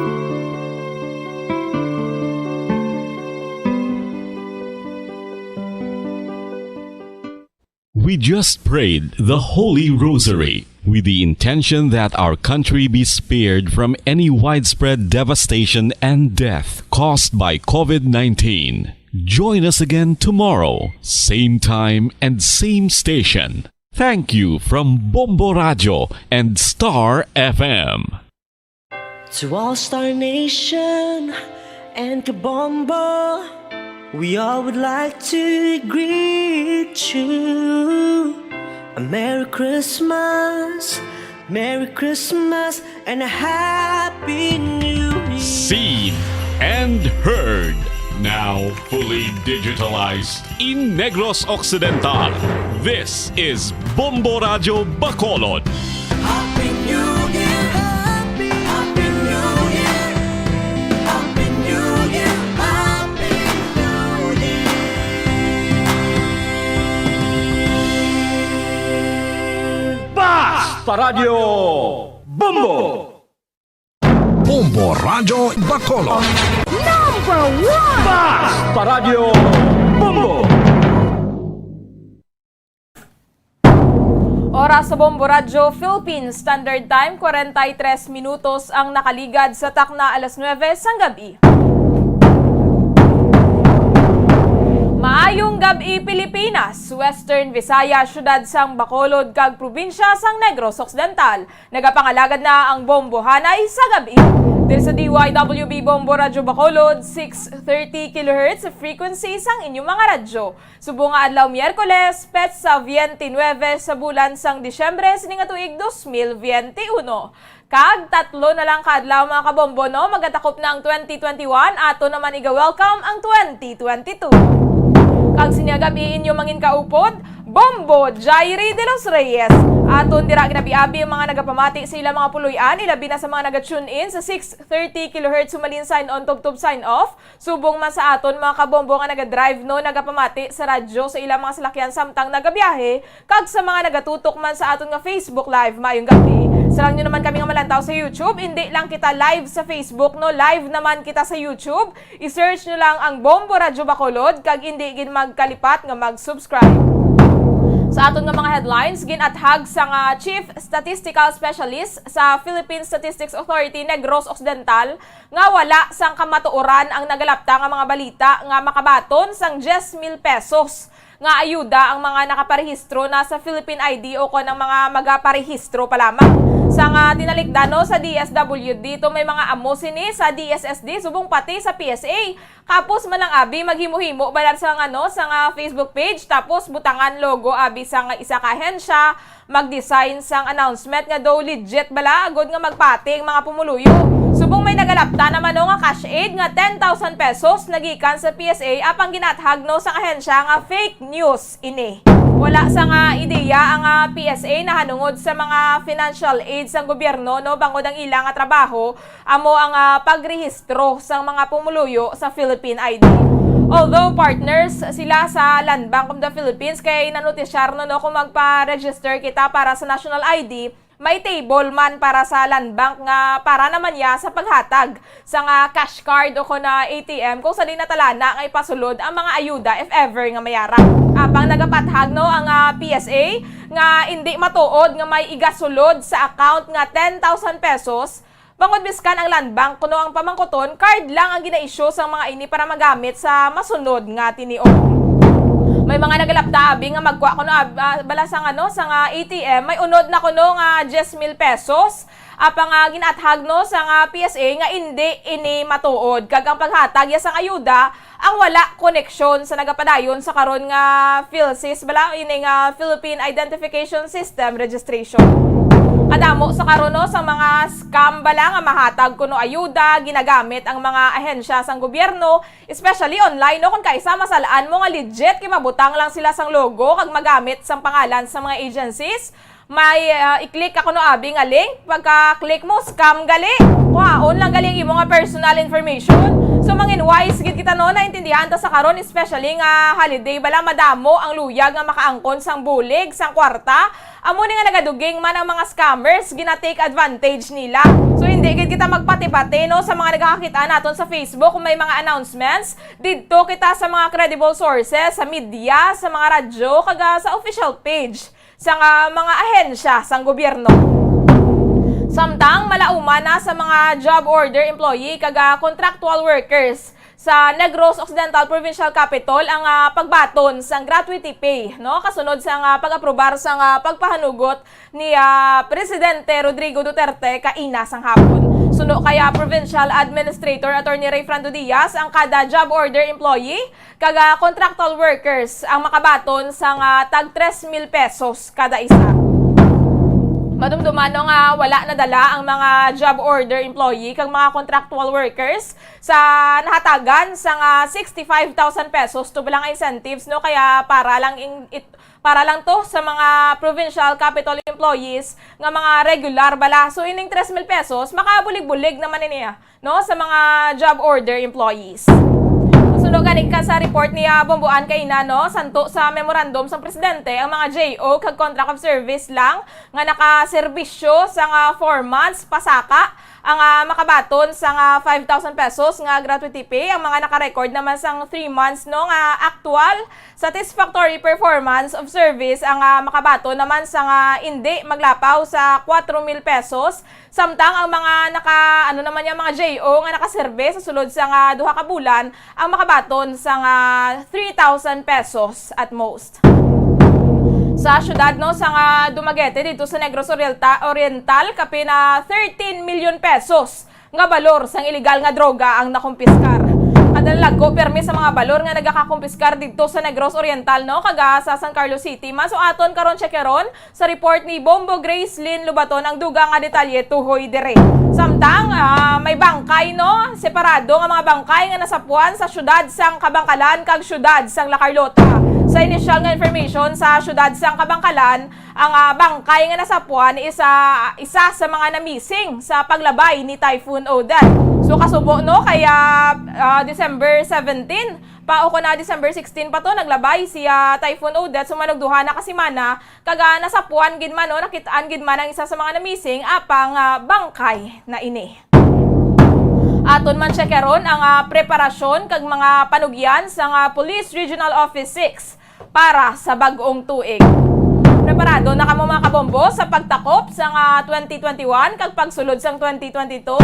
We just prayed the Holy Rosary with the intention that our country be spared from any widespread devastation and death caused by covid nineteen. Join us again tomorrow, same time and same station. Thank you from Bombo Radio and Star F M. To all Star Nation and Kabombo, we all would like to greet you a Merry Christmas, Merry Christmas, and a Happy New Year. Seen and heard. Now fully digitalized in Negros Occidental, this is Bombo Radyo Bacolod. Happy New Year! Happy, Happy New Year! Happy New Year! Happy New Year! Basta Radyo Bombo! Bombo Radyo Bacolod. Number one! Basta Radyo Bombo! Oras sa Bombo Radyo Philippines Standard Time, kwarenta y tres minutos ang nakaligad sa takna alas nuebe sang gab-i. Maayong gab-i, Pilipinas, Western Visayas, siyudad sang Bacolod, kag probinsya sang Negros Occidental. Nagapangalagad na ang Bombo Hanay sa gab-i. Diri sa D Y W B Bombo Radyo Bacolod, six thirty kilohertz frequency sang inyong mga radyo. Subong nga adlaw Miyerkules, petsa biyente nuebe sa bulan sang Disyembre sining nga tuig dos mil biyente uno. Kag tatlo na lang ka adlaw, mga kabombo, no? Magatakop na ang twenty twenty-one, ato naman iga-welcome ang twenty twenty-two. Kag sini nga gab-i inyo mangin kaupod, Bombo Jairi de los Reyes. Aton dira ginabi-abi ang mga nagapamati sa ilang mga puloy-an, ilabi na sa mga naga-tune in sa six thirty kilohertz humalin sign on tubtob sign off. Subong man sa aton mga kabombo nga naga-drive, no, nagapamati sa radyo sa ilang mga salakyan samtang nagabiyahe, kag sa mga nagatutok man sa aton nga Facebook Live, maayong gab-i. Sarang nyo naman kami nga malantaw sa YouTube, indi lang kita live sa Facebook, no, live naman kita sa YouTube. I-search nyo lang ang Bombo Radyo Bacolod, kag indi gid magkalipat nga mag-subscribe. Sa aton nga mga headlines, gin-athag sang Chief Statistical Specialist sa Philippine Statistics Authority Negros Occidental nga wala sang kamatuoran ang nagalapta nga mga balita nga makabaton sang diyes mil pesos nga ayuda ang mga nakaparehistro na sa Philippine I D o kon ang mga magaparehistro pa lamang. Sang, ah, tinalikdan, no, sa D S W D, to may mga amo sini sa D S S D, subong pati sa P S A. Kapos man lang abi maghimo-himo bala sang, ano, sang, ah, Facebook page, tapos butangan logo abi sang isa ka ahensya, mag-design sang announcement nga daw legit bala, agod nga magpati ang mga pumuluyo. Subong may nagalapta naman, no, nga cash aid nga ten thousand pesos nagikan sa P S A, apang ginathag, no, sang ahensya nga fake news ini. Wala sang, ah, ideya ang, ah, P S A nahanungod sa mga financial aid sang gobyerno, no, bangod ang ila nga trabaho amo ang, ah, pagrehistro sang mga pumuluyo sa Philippine I D. Although partners sila sa Land Bank of the Philippines, kay nanotisyar, no, no, kung magpa-register kita para sa National I D, may table man para sa Land Bank nga para naman niya sa paghatag sang, ah, cash card o kon, ah, A T M kung sa di natalana nga ipasulod ang mga ayuda if ever nga mayara. Apang nagapathag, no, ang, ah, P S A nga indi matuod nga may igasulod sa account nga ten thousand pesos. Bangod biskan ang Land Bank kuno ang pamangkuton, card lang ang gina-issue sang mga ini para magamit sa masunod nga tinion. May mga nagalapta abi nga magkuha kuno ab-, ah, bala sang, ano, sang, ah, A T M, may unod na kuno nga diyes mil pesos. Apang, ah, ginathag, no, sang, ah, P S A nga indi ini matuod, kag ang paghatag ya sang ayuda ang wala koneksyon sa nagapadayon sa karon nga PhilSys bala, ini nga Philippine Identification System Registration. Kadamo sa karon, no, sa mga scam bala nga mahatag kuno ayuda, ginagamit ang mga ahensya sang gobyerno, especially online, no, kung kaisa masal-an mo nga legit kay mabutang lang sila sang logo kag magamit sang pangalan sa mga agencies. May, ah, i-click ka kuno abi nga link. Pagka-click mo, scam gali. Kuhaon lang gali ang imo nga personal information. So, mangin-wise gid kita, no, naintindihan ta sa karon, especially nga holiday bala, madamo ang luyag nga makaangkon sang bulig, sang kwarta. Amo ni nga nagaduging man ang mga scammers, gina-take advantage nila. So, hindi gid kita magpati-pati, no, sa mga nagakakita naton sa Facebook kung may mga announcements. Didto kita sa mga credible sources, sa media, sa mga radyo, kag, ah, sa official page sang, ah, mga ahensya sang gobyerno. Samtang malauman na sa mga job order employee kag, ah, contractual workers sa Negros Occidental Provincial Capitol ang, ah, pagbaton sang gratuity pay, no? Kasunod sang, ah, pag-aprobar sang, ah, pagpahanugot ni, ah, Presidente Rodrigo Duterte kaina sang hapon. Suno kay, ah, Provincial Administrator Attorney Rayfrando Diaz, ang kada job order employee kag, ah, contractual workers ang makabaton sang, ah, tag tres mil pesos kada isa. Madumduman, no, nga wala nadala ang mga job order employee kag mga contractual workers sa nahatagan sa nga sixty-five thousand pesos tublang incentives, no, kaya para lang in, it, para lang to sa mga provincial capital employees nga mga regular bala. So ining tres mil pesos makabulig-bulig naman ini, ah, no, sa mga job order employees. Suno gani ka sa report ni, ah, Bomboan kaina, no, santo sa memorandum sang presidente ang mga J O kag contract of service lang nga nakaserbisyo sa nga four months pasaka ang, ah, makabaton sa nga five thousand pesos nga gratuity pay, ang mga naka-record naman sang three months, no, nga actual satisfactory performance of service ang, ah, makabaton naman sa nga indi maglapaw sa kwatro mil pesos. Samtang ang mga naka, ano naman yung mga J O nga nakaserbe sa sulod sa nga duha ka bulan ang makabaton sa nga three thousand pesos at most. Sa syudad, no, sa nga Dumaguete dito sa Negros Orienta-, Oriental, kapin na thirteen million pesos nga balor sang iligal nga droga ang nakumpiskar. Kadalagko permi sa mga balor nga nagakakumpiskar dito sa Negros Oriental, no, kaga sa San Carlos City. Mas aton karon check karon sa report ni Bombo Grace Lynn Lubaton ang dugang nga detalye tuhoy dire. Samtang, ah, may bangkay, no, separado nga mga bangkay nga nasapuan sa syudad sang Kabangkalan kag syudad sang La Carlota. Sa inisyal nga information sa syudad sang Kabangkalan, ang, ah, bangkay nga nasapuan is, ah, isa sa mga namising sa paglabay ni Typhoon Odette. So kasubo, no, kaya, ah, December seventeen pa o kuna December sixteen pa to naglabay si, ah, Typhoon Odette. So manugduha na ka semana kag, ah, nasapuan gid man, no, nakitaan gid man ang isa sa mga namising apang, ah, bangkay na ini. Aton man check karon ang, ah, preparasyon kag mga panugyan sa nga Police Regional Office six para sa bag-ong tuig. Preparado na kamo, mga kabombo, sa pagtakop sa nga twenty twenty-one kag pagsulod sang twenty twenty-two?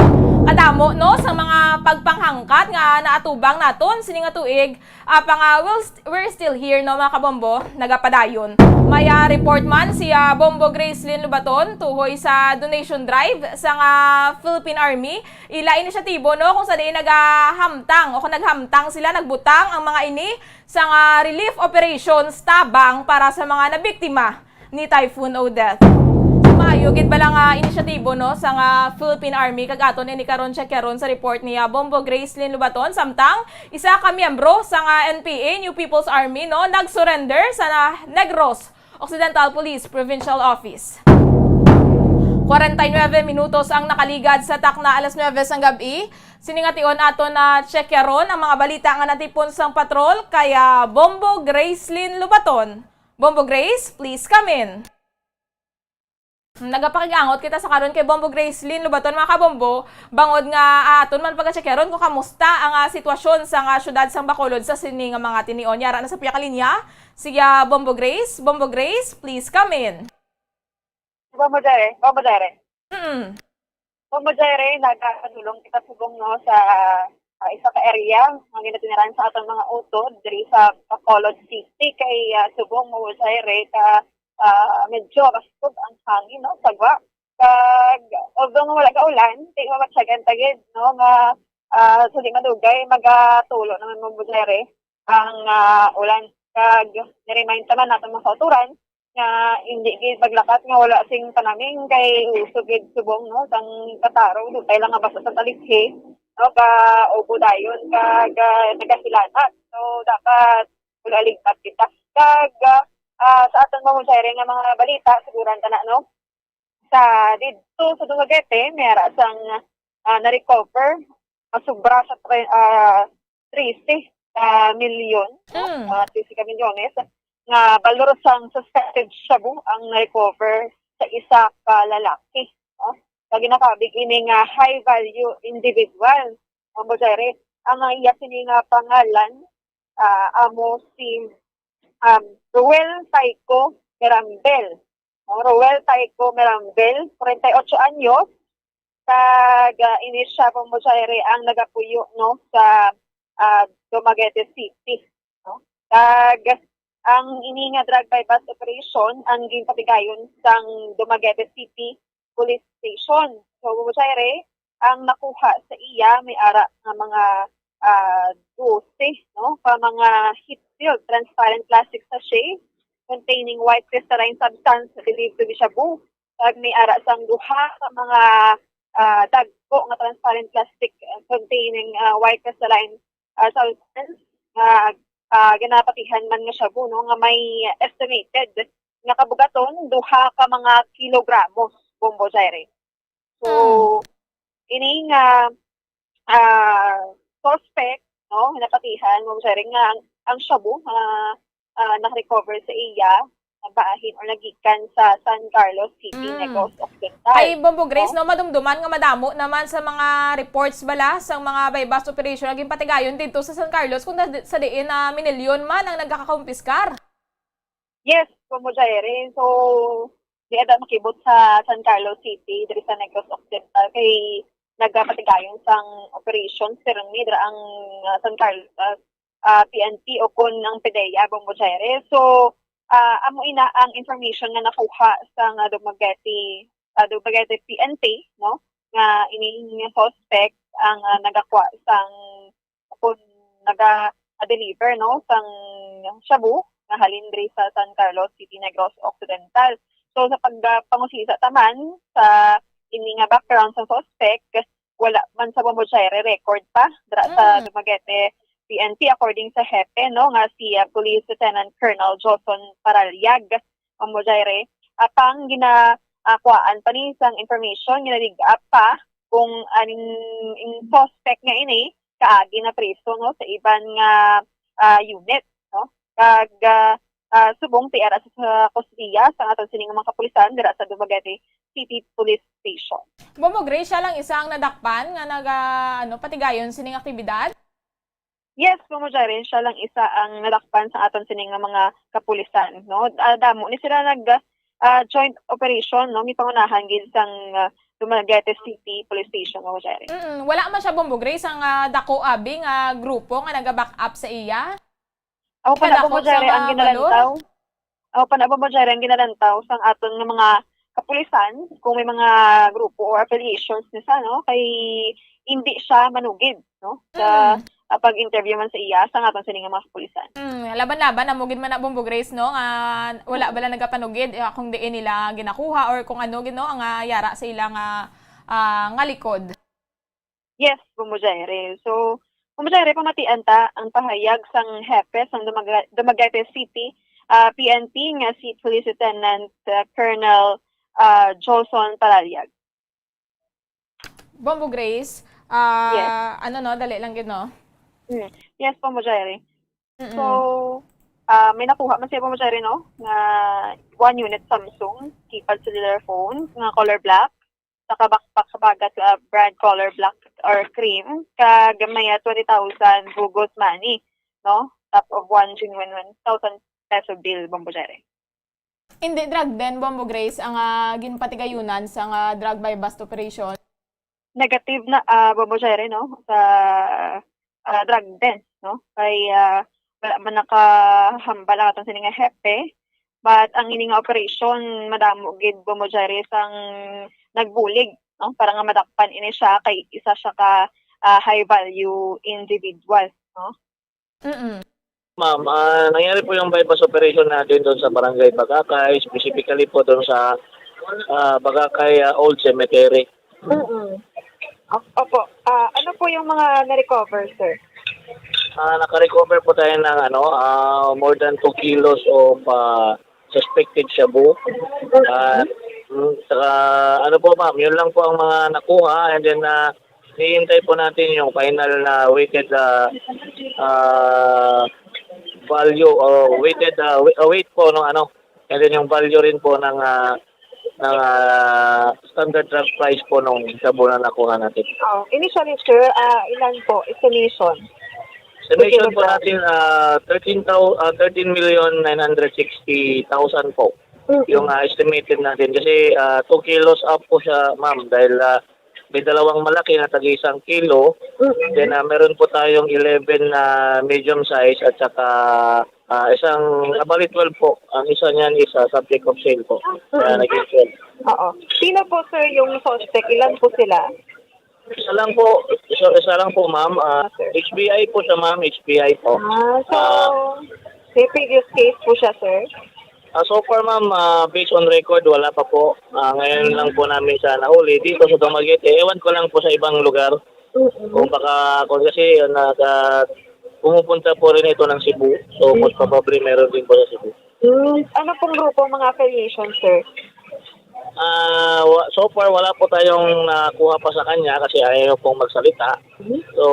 Kadamo, no, sa mga pagpanghangkat nga naatubang naton sini nga tuig, apang, ah, we'll st-, we're still here, no, mga kabombo, nagapadayon. May, ah, report man si, ah, Bombo Gracelyn Lubaton tuhoy sa donation drive sa nga Philippine Army. Ila inisyatibo, no, kung sa diin nagahamtang o kung naghamtang sila, nagbutang ang mga ini sa nga relief operations tabang para sa mga nabiktima ni Typhoon Odette. Maayo gid bala nga inisyatibo, no, sa nga Philippine Army, kag aton ini karon check karon sa report ni, ah, Bombo Gracelyn Lubaton, samtang isa ka miyembro sa nga N P A, New People's Army, no, nag-surrender sa Negros Occidental Police Provincial Office. Kwarenta y nuebe minutos ang nakaligad sa takna alas nuebe sang gab-i. Sini nga tion aton na check karon ang mga balita nga natipon sang patrol kay, ah, Bombo Gracelyn Lubaton. Bombo Grace, please come in. Nagapakig-angot kita sa karon kay Bombo Gracelyn Lubaton, mga kabombo, bangod nga, ah, aton man pagka-check karon kung kamusta ang, ah, sitwasyon sa nga syudad sang Bacolod sa sini nga mga tinion. Yara na sa piya ka linya si, ah, Bombo Grace. Bombo Grace, please come in. Bombo Jere, Bombo Jere. Mm. Bombo Jere, nagapadulong kita subong, no, sa, ah, isa ka area nga ginatiniran sa atong mga utod diri sa Bacolod City kay, ah, subong, Bombo Jere, ka, ah, medyo baskog ang hangin, no, sagwa. Kag although nga wala ka ulan, di mabatyagan ta gid, no, nga, ah, sa di madugay magatulo naman, Bombo Jere, ang, ah, ulan. Kag ni-remind ta man naton mga kautoran nga hindi gid maglakat nga wala sing panaming kay usog gid subong, no, sang katarong, dugay lang nga basa sa talikhi, no, ga-ubo dayon, kag, ah, nagahilanat. So, dapat mag-aligpat kita. Kag, ah, ah, sa aton mga Bombo Jere nga mga balita, suguran ta na, no? Sa didto sa Dumaguete, may ara sang, ah, na-recover, ah, sobra sa tre-, ah, trese ka milyon, no? Mm. Ah, trese ka milyones nga balor sang suspected shabu ang na-recover sa isa ka lalaki, no? Kag ginakabig ini nga high value individual, Bombo Jere. Ang iya sini nga pangalan, ah, amo si, um, Ruel Taico Mirambel. O, Roel Taico Merambel, kwarenta y ocho anyos, kag, ah, ini siya, Bombo Jere, ang nagapuyo, no, sa, ah, Dumaguete City, no? Kag ang ini nga drug buy-bust operation ang ginpatigayon sang Dumaguete City Police Station. So, Bombo Jere, ang nakuha sa iya may ara nga mga, ah, dose, no, ka mga heat-sealed transparent plastic sachet containing white crystalline substance believed to be shabu. kag may ara sang duha ka mga, ah, dagko nga transparent plastic, ah, containing, ah, white crystalline, ah, substance nga, ah, ginapatihan man nga shabu, no, nga may estimated nga kabugaton duha ka mga kilogramos, Bombo Jaire. So, Hmm. ini nga, ah, suspect, no, napatihan, Bombo Jaire, nga ang, ang shabu, ah, ah, nakarecover sa iya, bahin or nagikan sa San Carlos City, Mm. Negros Occidental. Ay, Bombo Grace, No? no, madumduman nga madamo naman sa mga reports bala sa mga buy-bust operation nga ginpatigayon dito sa San Carlos, kung na, sa diin na minilyon man ang nagkakakumpiskar. Yes, Bombo Jaire. So, di ada makibot sa San Carlos City, diri sa Negros Occidental, kay nagapatigayon sang operation, pero ni dira ang, ah, San Carlos, ah, ah, P N P o kun ang PDEA, Bombo Jaire. So, ah, amo ina ang information nga nakuha sa nga Dumaguete, ah, Dumaguete P N P, no, nga ining suspect ang, ah, nagakwa sang, kun naga-deliver, no, sang shabu nga halin diri sa San Carlos City, Negros Occidental. So, sa pagpangusisa taman sa ini nga background sa suspect, wala man sa Bombo Jaire record pa dira sa Mm. Dumaguete P N P, according sa hepe, no, nga si, ah, Police Lieutenant Colonel Joson Paralyag, Bombo Jaire. Apang gina, ah, kuhaan pa ni sang information, ginalig-up pa kung aning, ang suspect nga ini kaagi na priso, no, sa iban nga, ah, unit, no, kag, ah, ah, subong ti ara sa, sa kustodiya sang aton sining mga kapulisan dira sa Dumaguete City Police Station. Bombo Grace, siya lang isa ang nadakpan nga naga, ano, patigayon sining aktibidad? Yes, Bombo Jaire, siya lang isa ang nadakpan sa aton sining nga mga kapulisan, no? Ah, damo ni sila nag, ah, joint operation, no? Gipangunahan gid sang, ah, Dumaguete City Police Station, Bombo Jaire. Mm, wala man siya, Bombo Grace, ang, ah, dako abi nga grupo nga naga-back up sa iya? Ako pa na, Kadako Bombo Jaire, ang ginalantaw. Ako pa na, Bombo Jaire, ang ginalantaw sang aton nga mga kapulisan, kung may mga grupo or affiliations ni sa, no? Kay hindi siya manugid, no? Sa, Mm. ah, pag-interview man sa iya, sang aton sini nga mga kapulisan. Mm, laban-laban, amo gid man na, Bombo Grace, no? Nga wala bala nagapanugid, eh, kung diin nila ginakuha or kung ano gid, no, ang, ah, yara sa ila nga, ah, nga likod. Yes, Bombo Jaire. So, Bombo Jaire, pamatian ta ang pahayag sang hepe sang Dumaga-, Dumaguete City, ah, P N P nga si Police Lieutenant, ah, Colonel, ah, Jolson Paralyag. Bombo Grace, ah, Yes. ano, no, dali lang gid, no? Mm. Yes, Bombo Jaire. Mm-mm. So, ah, may nakuha man siya, Bombo Jaire, no, nga one unit Samsung keypad cellular phone nga color black, naka-backpack sa bagat, ah, brand color black or cream, kag may, ah, twenty thousand bugos money, no? Top of one genuine one thousand peso bill, Bombo Jaire. Hindi drug den, Bombo Grace, ang, ah, ginpatigayunan sa nga drug buy-bust operation? Negative na, ah, Bombo Jaire, no? Sa, ah, drug den, no? Kay, ah, wala man nakahambal ang aton sini nga hepe. But ang ini nga operation, madamo gid, Bombo Jaire, sang nagbulig, no? Para nga madakpan ini siya, kay isa siya ka, ah, high value individual, no? Mm-mm. Ma'am, ah, nangyari po yung buy-bust operation natin doon sa Barangay Bagakay, specifically po doon sa, ah, Bagakay, ah, Old Cemetery. Mm-mm. Op-, opo. Ah, ano po yung mga na-recover, sir? Ah, naka-recover po tayo ng, ano, ah, more than two kilos of, ah, suspected shabu. Ah, mm, saka, ano po, ma'am, yun lang po ang mga nakuha, and then, ah, hinihintay po natin yung final na weighted, ah, ah, value o weighted, ah, wei-, ah, weight po ng ano, and then yung value rin po ng, ah, ng, ah, standard drug price po nung shabu na nakuha natin. Oh, initially, sir, ah, ilan po? Estimation. Estimation po natin, ah, thirteen thou-, ah, thirteen million nine hundred sixty thousand po. Mm-mm. Yung, ah, estimated natin. Kasi, ah, two kilos up po siya, ma'am, dahil, ah, may dalawang malaki na tag-isang kilo. Mm-mm. Then, ah, meron po tayong eleven na medium size at saka, ah, isang, ah, bali, twelve po. Ang isa niyan is, ah, subject of sale po. Kaya Mm-mm. naging twelve. Oo. Sino po, sir, yung suspect? Ilan po sila? Isa lang po. Isa, isa lang po, ma'am. Ah, Ah, sir. H B I po siya, ma'am. H B I po. Ah, so, Ah. may previous case po siya, sir? Ah, so far, ma'am, ah, based on record, wala pa po. Ah, ngayon lang po namin siya nahuli dito sa Dumaguete. Ewan ko lang po sa ibang lugar. Kung baka, kung kasi, ah, nasa, pumupunta po rin ito ng Cebu. So, most probably, meron din po sa Cebu. Hmm, ano pong grupo ang mga affiliation, sir? Ah, wa- so far, wala po tayong nakuha pa sa kanya kasi ayaw pong magsalita. So,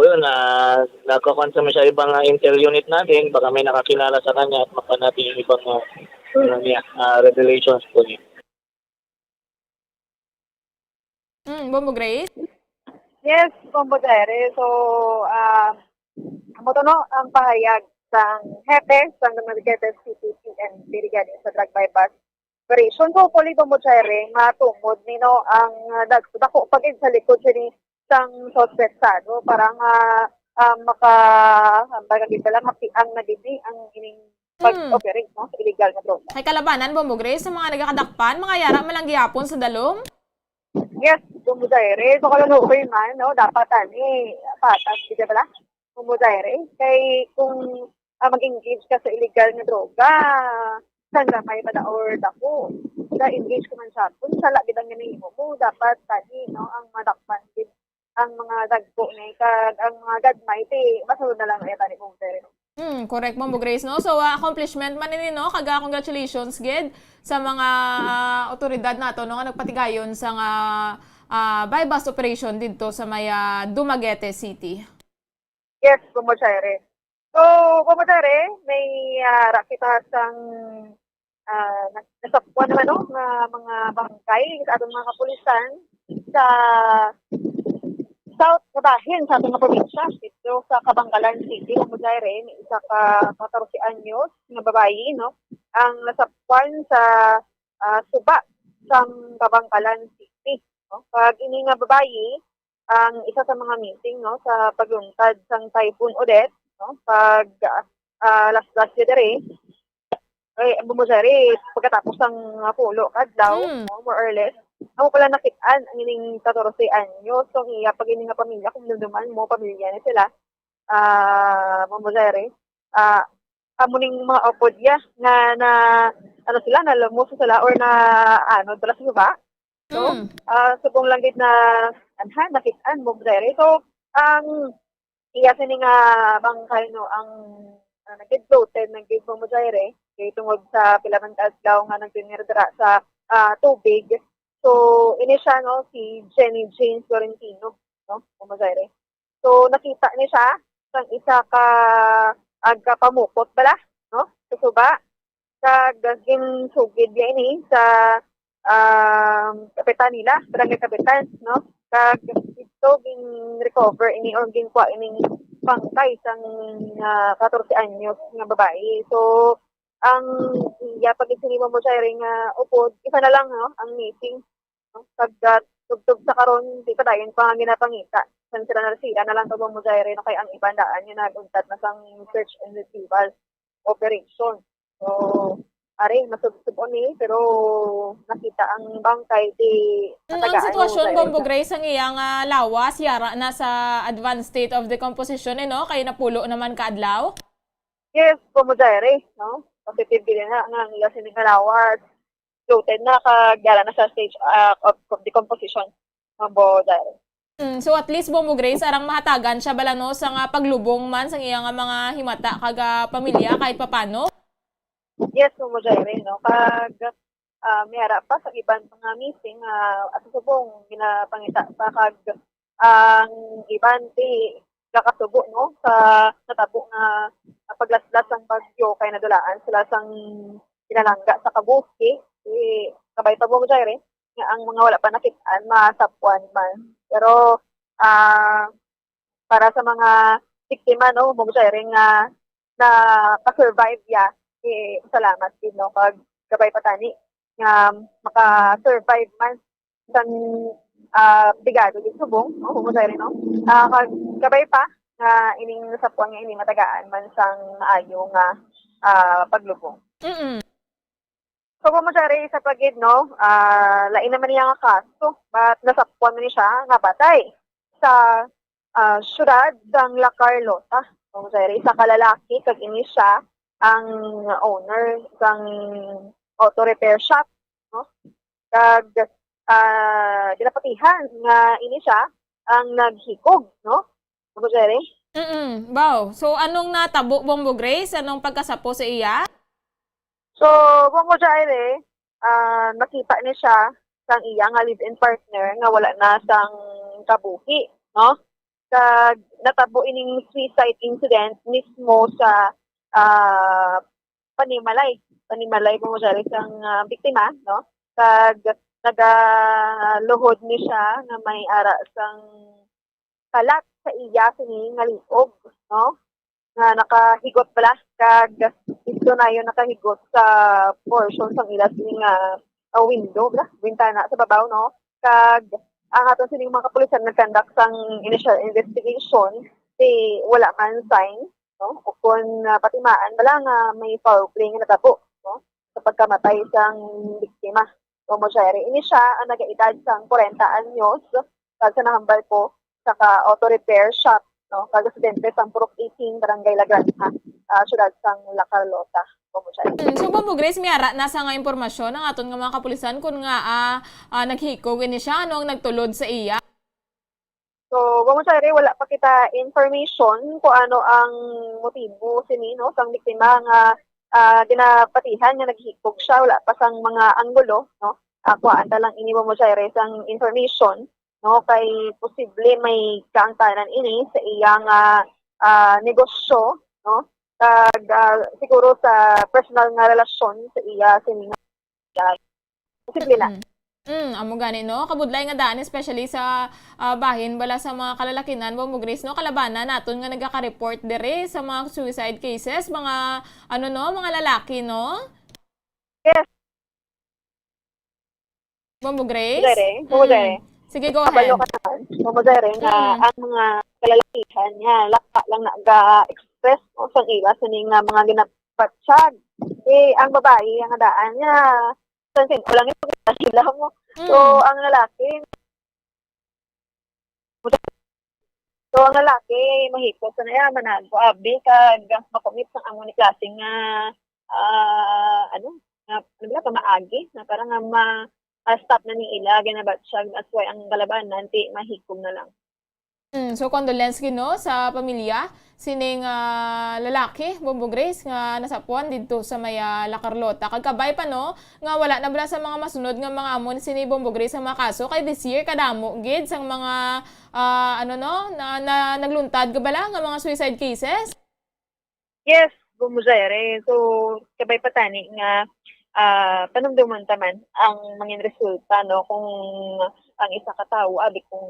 yun, ah, nagkakuan kami sa ibang, ah, intel unit natin. Baka may nakakilala sa kanya at mapa natin yung ibang, ah, ano niya, ah, revelations po niya. Mm, Bombo Grace? Yes, Bombo Jaire. So, ah, amo to, no, ang pahayag sang hepe sang Dumaguete City P N P regarding sa drug buy-bust operation. So, hopefully, Bombo Jaire, matungod ni, no, ang, ah, dag-, dako pa gid sa likod sini sang suspetsado para nga, ah, maka, ang baga gid pala, mapiang na gid ni ang ining pag-operate, no, sa illegal nga droga. Kay kalabanan, Bombo Grace, sa mga nagakadakpan, mga yara man lang gihapon sa dalom? Yes, Bombo Jaire. So, kalanuoy man, no, dapat ani patas, di ba? Bombo Jaire. Kay kung, ah, mag-engage ka sa illegal nga droga, sang gamay pa da or dako, ga-engage ka man sa kung sala gid ang ginahimo mo, dapat tani, no, ang madakpan gid ang mga dagko ni, kag ang mga gagmay ti masunod na lang, eh, tani, Bombo Jaire. Hmm, correct, Bombo Grace, no? So, ah, accomplishment man ini, no? Kag, ah, congratulations gid sa mga, ah, otoridad nato, no, nga nagpatigayon sa nga, ah, buy-bust operation didto sa may, ah, Dumaguete City. Yes, Bombo Jaire. So, Bombo Jaire, may, ah, ra kita sang, ah, nas-, nasapwan naman, no, nga mga bangkay sa atong mga kapulisan sa south nga bahin sa atong nga probinsya, dito sa Kabankalan City, Bombo Jaire, may isa ka katorse anyos nga babayi, no, ang nasapwan sa, ah, suba sang Kabankalan City, no? Kag ini nga babayi ang isa sa mga missing, no, sa pagluntad sang Typhoon Odette, no, pag, ah, last, last year diri. Ay, ang Bombo Jaire, pagkatapos sang, ah, pulo ka adlaw, Hmm. no, more or less, amo pala nakit-an ang ining katorse anyos. So, ang iya pag ini nga pamilya, kung dumduman mo, pamilya ni sila, ah, Bombo Jaire, ah, amo ning mga upod iya nga na, ano sila, nalumos sila or na, ano, dala sa suba. So, Mm. ah, subong lang gid na, anha, nakit-an, Bombo Jaire. So, ang iya sini nga bangkay, no, ang, ah, nagid-floated, nagid, Bombo Jaire, kay tungod sa pila man ka adlaw nga nagtinir dira sa, ah, tubig. So, ini siya, no, si Jenny Jane Florentino, no, Bombo Jaire. So, nakita ni siya sang isa ka agpamukot bala, no, sa suba. Kag ginsugid niya ini sa, um, kapitan nila, barangay kapitan, no? Kag dito gin-recover ini or ginkuha ining bangkay sang, ah, katorse anyos nga babayi. So, ang iya pag-, sini, Bombo Jaire, nga upod, isa na lang, no, ang missing, no? Kag, ah, tubtob sa karon, di pa dayon pa nga ginapangita. San sila na, sila na lang to, Bombo Jaire, no, kay ang iban daan nga nag-untat na sang search and retrieval operation. So, ari, masubsob ni, pero nakita ang bangkay di Mm, ang natagaan, sitwasyon, Bombo Jaire, Bombo sa Grace, ang iyang, ah, lawas, yara na sa advanced state of decomposition, eh, no? Kay napulo naman ka adlaw. Yes, Bombo Jaire, no? Positive din na nga ang ila sini nga lawas. Floated na, kag yara na sa stage, ah, of, of decomposition, Bombo Jaire. Mm, so at least, Bombo Grace, arang mahatagan siya bala, no, sa nga paglubong man sang iya nga mga himata kag, ah, pamilya kahit papano. Yes, Bombo Jaire, no? Kag, ah, may ara pa sa iban pa nga missing, ah, at subong ginapangita pa, kag ang iban ti gakasubo, no, sa natabo nga, ah, paglaslas sang bagyo, kay nadulaan sila sang pinalangga sa kabuhi. Ti kabay pa, Bombo Jaire, nga ang mga wala pa nakit-an masapwan man. Pero, ah, para sa mga biktima, no, Bombo Jaire, nga naka-survive ya, eh, salamat gid, no, kag kabay pa tani nga maka-survive man sang, ah, pigado gid subong, no, Bombo Jaire, no? Ah, kag kabay pa nga ining nasapwan nga ini matagaan man sang maayo nga, ah, paglubong. Mm. So, Bombo Jaire, isa pa gid, no, ah, lain naman niya nga kaso, but nasapwan man ni siya nga patay sa, ah, siyudad sang La Carlota. Bombo Jaire, isa ka lalaki, kag ini siya ang owner sang auto repair shop, no? Kag, ah, ginapatihan nga ini siya ang naghikog, no? Ano, Jerry? Mm, wow. So, anong natabo, Bombo Grace? Anong pagkasapo sa iya? So, Bombo Jaire, ah, nakita ni siya sang iya nga live-in partner nga wala na sang kabuhi, no? Kag natabo ining suicide incident mismo sa, ah, panimalay, panimalay, Bombo Jaire, sang, ah, biktima, no? Kag nagaluhod ni siya nga may ara sang kalat sa iya sini nga liog, no? Nga nakahigot bala, kag isto nayon nakahigot sa portion sang ila sini nga, ah, window, bala, bintana sa babaw, no? Kag ang aton sining mga kapulisan nag-conduct sang initial investigation, di wala man sign, no? O kon, ah, patimaan bala nga may foul play nga natabo, no? Sa pagkamatay sang biktima, Bombo Jaire. Ini siya ang nagaedad sang kwarenta anyos, kag sa nahambal ko, sa ka auto repair shop, no, kag residente sang Purok eighteen, Barangay La Granja, ah, siyudad sang La Carlota, Bombo Jaire. Mm, so, Bombo Grace, may ara na sa nga impormasyon ang aton nga mga kapulisan kun nga, ah, ah, naghikog ini siya, ano ang nagtulod sa iya? So, Bombo Jaire, wala pa kita information kung ano ang motibo sini, no, sang biktima nga, ah, ginapatihan nga naghikog siya. Wala pa sang mga anggulo, no. Ah, kuhaan ta lang ini, Bombo Jaire, sang information, no, kay posible may kaangtanan ini sa iya nga, ah, negosyo, no, kag, ah, siguro sa personal nga relasyon sa iya sini nga. Posible na. Mm. Mm, amo gani, no? Kabudlay nga daan, especially sa, ah, bahin bala sa mga kalalakinan, Bombo Grace, no? Kalabanan naton nga nagaka-report diri sa mga suicide cases, mga, ano, no, mga lalaki, no? Yes. Bombo Grace? Dere, Bombo Dere. Sige, go ahead. Kabalo ka naman, Bombo Dere, nga Mm. ang mga kalalakihan niya, laka lang naga-express o sang ila sini nga mga ginapatyag. Eh, ang babae, ang daan niya, sa sin-, wala nga sila mo. So, Mm. ang lalaki, so, ang lalaki, mahipos na niya, managwa abi, kag makumit sang amo ni klase nga, ah, ano, nga, ano ba, pamaagi, na parang nga ma-, ma-stop na ni ila, ginabatyag, that's why ang kalabanan, ti mahikog na lang. Mm, so, condolence gid, no, sa pamilya sining, ah, lalaki, Bombo Grace, nga nasapuan didto sa may, ah, La Carlota. Kag kabay pa, no, nga wala na bala sa mga masunod nga mga amo ni sini, Bombo Grace, ang mga kaso. Kay this year, kadamo gid sang mga, ah, ano, no, na, na nagluntad ka bala nga mga suicide cases? Yes, Bombo Jaire. So, kabay pa tani nga, ah, panumduman ta man ang mangin resulta, no, kung ang isa ka tawo, abi, kung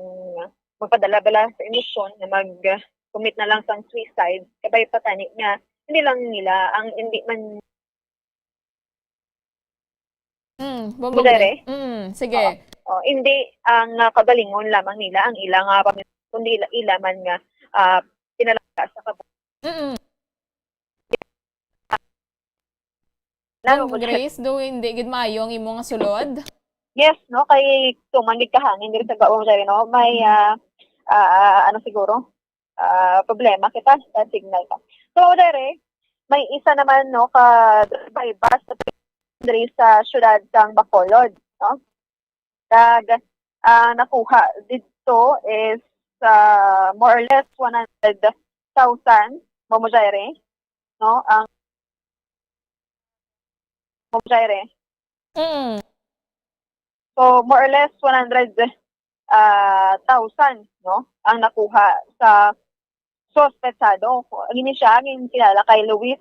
magpadala bala sa emosyon nga mag-commit na lang sang suicide, kabay pa tani nga hindi lang nila ang, hindi man Mm, Bombo Dere? Mm, sige. Oo. Oh, hindi ang, ah, kagalingon lamang nila ang ila nga pamilya, kundi ila, ila man nga, ah, pinalaga sa kabuhi. Mm. Ma'am Grace, do hindi gid maayo ang imo nga sulod? Yes, no, kay tuman gid kahangin diri sa Gaong Jare, no, may, ah, ah, ah, ano siguro, ah, problema kita sa signal ka. So, dere, may isa naman, no, ka driver bus diri sa siyudad sang Bacolod, no? Kag, ah, nakuha didto is, ah, more or less one hundred thousand, Bombo Jaire, no? Ang Bombo Jaire. Mm. So, more or less one hundred, ah, thousand, no, ang nakuha sa suspetsado. Ini siya ang kilala kay Luis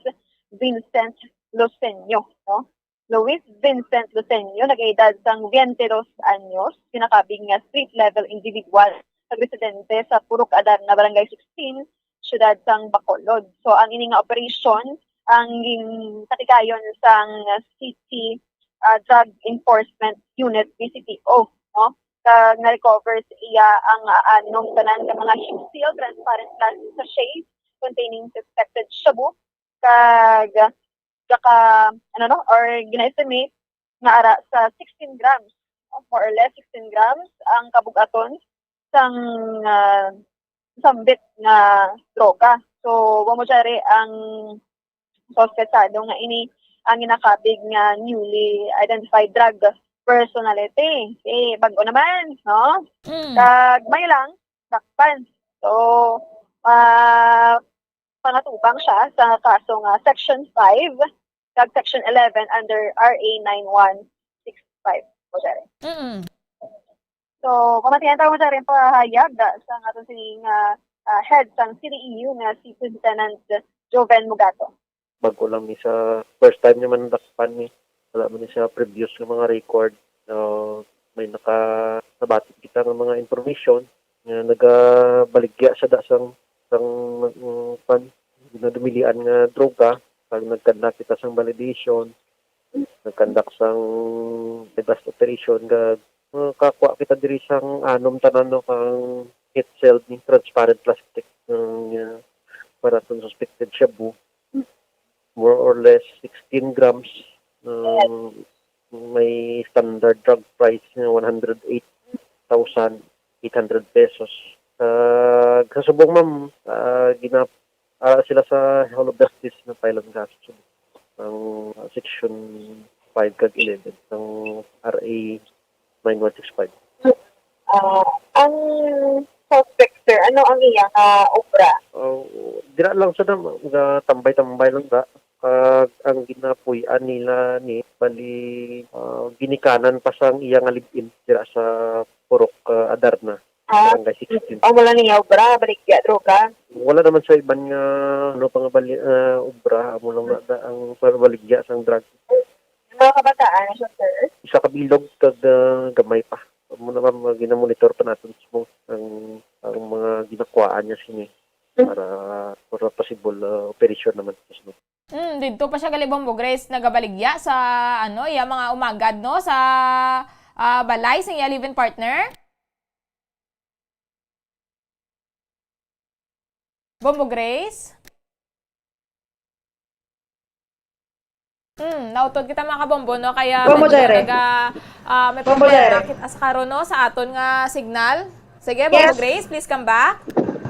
Vincent Luceño, no? Luis Vincent Luceño, nag-edad sang twenty-dos anyos, kinakabig nga street level individual, nagresidente sa Purok Adarna, Barangay sixteen, siyudad sang Bacolod. So, ang ini nga operation, ang gin-, katikayon sang City, ah, Drug Enforcement Unit, B C P O, no? Kag na-recover sa iya ang, ah, anong tanan nga mga hip seal, transparent plastic sachet containing suspected shabu, kag saka, ano, no, or gina-estimate nga ara sa sixteen grams, more or less sixteen grams ang kabug-aton sang, ah, sambit nga droga. So, Bombo Jaire, ang suspetsado nga ini ang ginakabig nga newly identified drug personality. Eh, bag-o naman, no? Mm. Kag may lang, dakpan. So, ah, pangatubang siya sa kaso nga Section five kag Section eleven under R A nine one six five. O, dere. Mm. So, pamatian ta mo sa rin pahayag da, sa aton sini nga, ah, head sang C D E U nga si Lieutenant Joven Mugato. Bag-o lang ni sa first time niya man dakpan ni. Wala man ni sa previous nga mga record. Ah, may naka-, nabaton kita nga mga information nga nagabaligya sa da sang, sang, mm, pan, ginadumilian nga droga. Pag nagkanda kita sang validation, nagkandak sang bust operation, kag makakuha kita diri sang anom tanan, no, kang heat-sealed ni transparent plastic, nga para sa suspected shabu, more or less sixteen grams, um, may standard drug price nga one hundred eight thousand eight hundred pesos. Kag sa subong, ma'am, ah, gina-, ah, sila sa Hall of Justice na file ang kaso. Ang, ah, Section five kag eleven ng R A nine one six five. Ah, ang suspect, sir, ano ang iya nga obra? Oh, dira lang sa dam-, nga tambay-tambay lang da. Kag ang ginapuy-an nila ni, bali, ah, ginikanan pa sang iya nga live-in dira sa Purok, ah, Adarna, Ah, Barangay sixteen. Oh, wala niya obra, baligya, droga. Wala naman sa iban nga, ano, pang bali-, ah, obra, amo lang na, na ang pagbaligya sang drug. Yung mga kabataan, siya, sir? Isa ka bilog, kag, ah, gamay pa. Amo naman, mga ginamonitor pa natin mismo ang, ang mga ginakuhaan niya sini Hmm. para, para possible, ah, operasyon naman mismo. Hmm, didto pa siya gali, Bombo Grace, nagabaligya sa, ano, iya mga umagad, no, sa, ah, balay sa iya live-in partner. Bombo Grace? Hmm, nautod kita, mga kabombo, no? Kaya Bombo medyo Jere. naga-, ah, may Bombo problema Jere. kita sa karon, no, sa aton nga signal. Sige, Bombo Yes. Grace, please come back.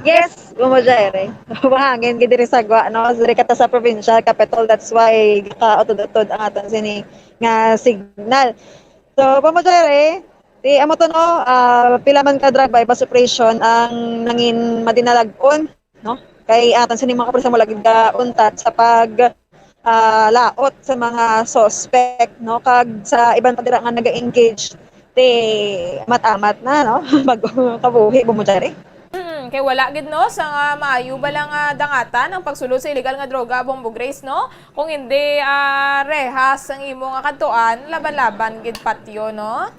Yes, Bombo Jere. Mahangin gid diri sa gwa, no? Diri kata sa provincial capital, that's why kautod-utod ang aton sini nga signal. So, Bombo Jere, di amo to, no? Ah, pila man ka drug buy-bust operation ang nangin madinalag-on, no? Kay aton sini mga kapulisan wala gid kauntat sa pag, ah, laot sa mga suspect, no? Kag sa iban pa dira nga naga-engage, ti amat-amat na, no? Bag-o kabuhi, Bombo Jere. Mm, kay wala gid, no, sa nga maayo ba lang, ah, dangatan ang pagsulod sa illegal nga droga, Bombo Grace, no? Kung hindi, ah, rehas ang imo nga kadtuan, laban-laban gid patyo, no?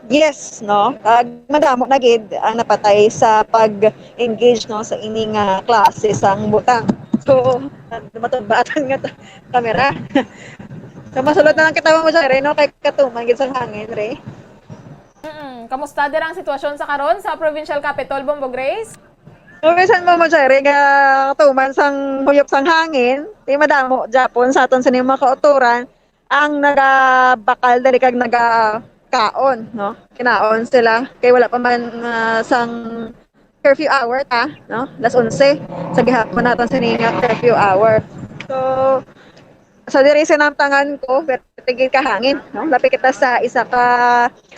Yes, no? Kag madamo na gid ang napatay sa pag-engage, no, sa ini nga klase sang butang. So, matubatan nga ta-, kamera. So, masulod na lang kita, Bombo Jere, no? Kay katuman gid sang hangin, Re. Mm-mm. Kamusta dira ang sitwasyon sa karon sa provincial capital, Bombo Grace? So, bisan, Bombo Jere, nga katuman sang huyop sang hangin, di madamo gyapon sa aton sini mga kautoran ang nagabakal dali kag nagakaon, no? Kinaon sila kay wala pa man, ah, sang curfew hour ta, no? Las onse sa gihapon naton sini nga curfew hour. So, sa diri sa namtangan ko, pero tigil ka hangin, no? Lapit kita sa isa ka,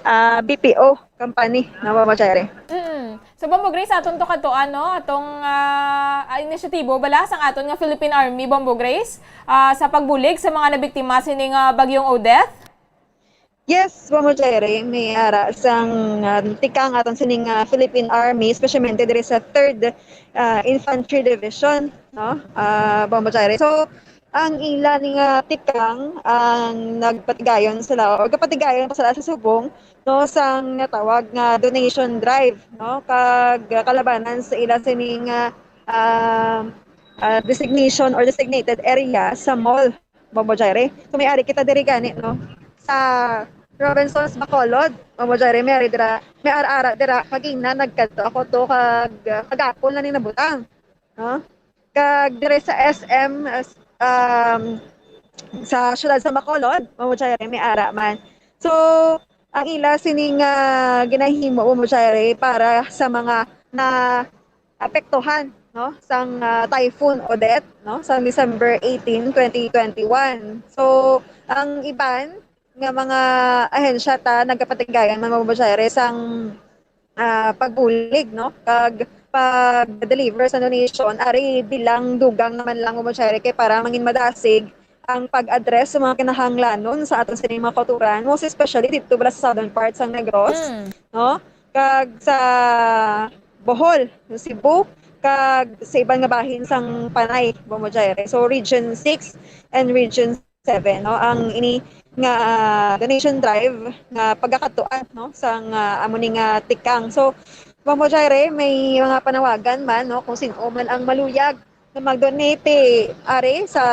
ah, B P O company, no, Bombo Jere? Mm. So, Bombo Grace, aton to kadtuan, no? Atong, ah, ah, inisyatibo bala sang aton nga Philippine Army, Bombo Grace, ah, sa pagbulig sa mga nabiktima sini nga Bagyong Odette? Yes, Bombo Jere, may ara sang, ah, tikang aton sining, ah, Philippine Army, especially diri sa Third, ah, Infantry Division, no? Ah, Bombo Jere. So, ang ila ni nga tikang, ang nagpatigayon sila, o gapatigayon pa sila sa subong, no, sang natawag nga donation drive, no, kag kalabanan sa ila sining, ah, ah, ah, designation or designated area sa mall, Bombo Jere. So, may ari kita diri gani, no, sa Robinsons Bacolod, Bombo Jere, may ari dira, may ara-ara dira. Kagina nagkadto ako to kag, ah, kagapon na ni nabutang, no? Kag dire sa S M, as-, um, sa siyudad sa Bacolod, Bombo Jere, may ara man. So, ang ila sining, ah, ginahimo, Bombo Jere, para sa mga naapektuhan, no, sang, ah, Typhoon Odette, no, sang December eighteen, twenty twenty-one. So, ang iban nga mga ahensya ta nagapatigayan man, Ma'am Jaire, sang, ah, pagbulig, no, kag pag-deliver sa donation, ari bilang dugang naman lang, Ma'am Jaire, kay para mangin madasig ang pag-address sa mga kinahanglanon sa aton sining mga kauturan, most especially dito bala sa southern part sang Negros, Mm. no? Kag sa Bohol, sa Cebu, kag sa iban nga bahin sang Panay, Ma'am Jaire. So, Region six and Region seven, no? Ang ini nga, ah, donation drive nga pagakadtuan, no, sang, ah, amo ni nga tikang. So, Ma'am Jaire, may mga panawagan man, no, kung sin-o man ang maluyag na mag-donate, eh, ari sa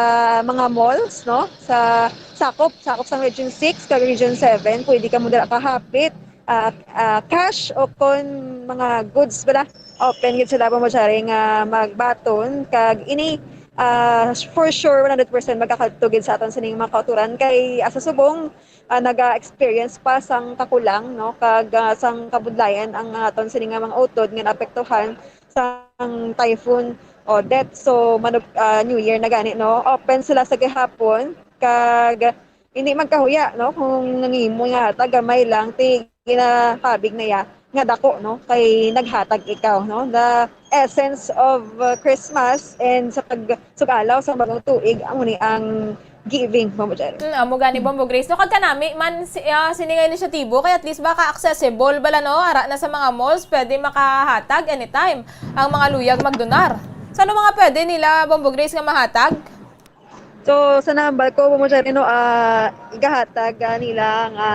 mga malls, no? Sa sakop, sakop sa Region six kag Region seven, pwede ka mo dira kahapit, ah, ah, cash o kon mga goods bala. Open gid sila, Ma'am Jaire, nga magbaton kag ini, ah, for sure, one hundred percent magakadto gid sa aton sining mga kauturan kay, ah, sa subong, ah, naga-experience pa sang kakulang, no, kag, ah, sang kabudlayan ang aton sini nga mga utod nga naapektuhan sang Typhoon Odette. So, manug-, ah, New Year na gani, no? Open sila sa gihapon, kag hindi magkahuya, no, kung nangimo nga hatag gamay lang, ti ginapabig na ya nga dako, no, kay naghatag ikaw, no? The essence of, uh, Christmas and sa pagsugalaw sa bagong tuig, amo ni ang giving, Ma'am Jaire. Mm, amo gani, Bombo Grace. No, kag kanami man si, ah, sini nga inisyatibo, kay at least baka accessible bala, no? Ara na sa mga malls, pwede makahatag anytime ang mga luyag magdonar. Sa ano mga pwede nila, Bombo Grace, nga mahatag? So, sa nahambal ko, Ma'am Jaire, no, ah, igahatag, ah, nila nga,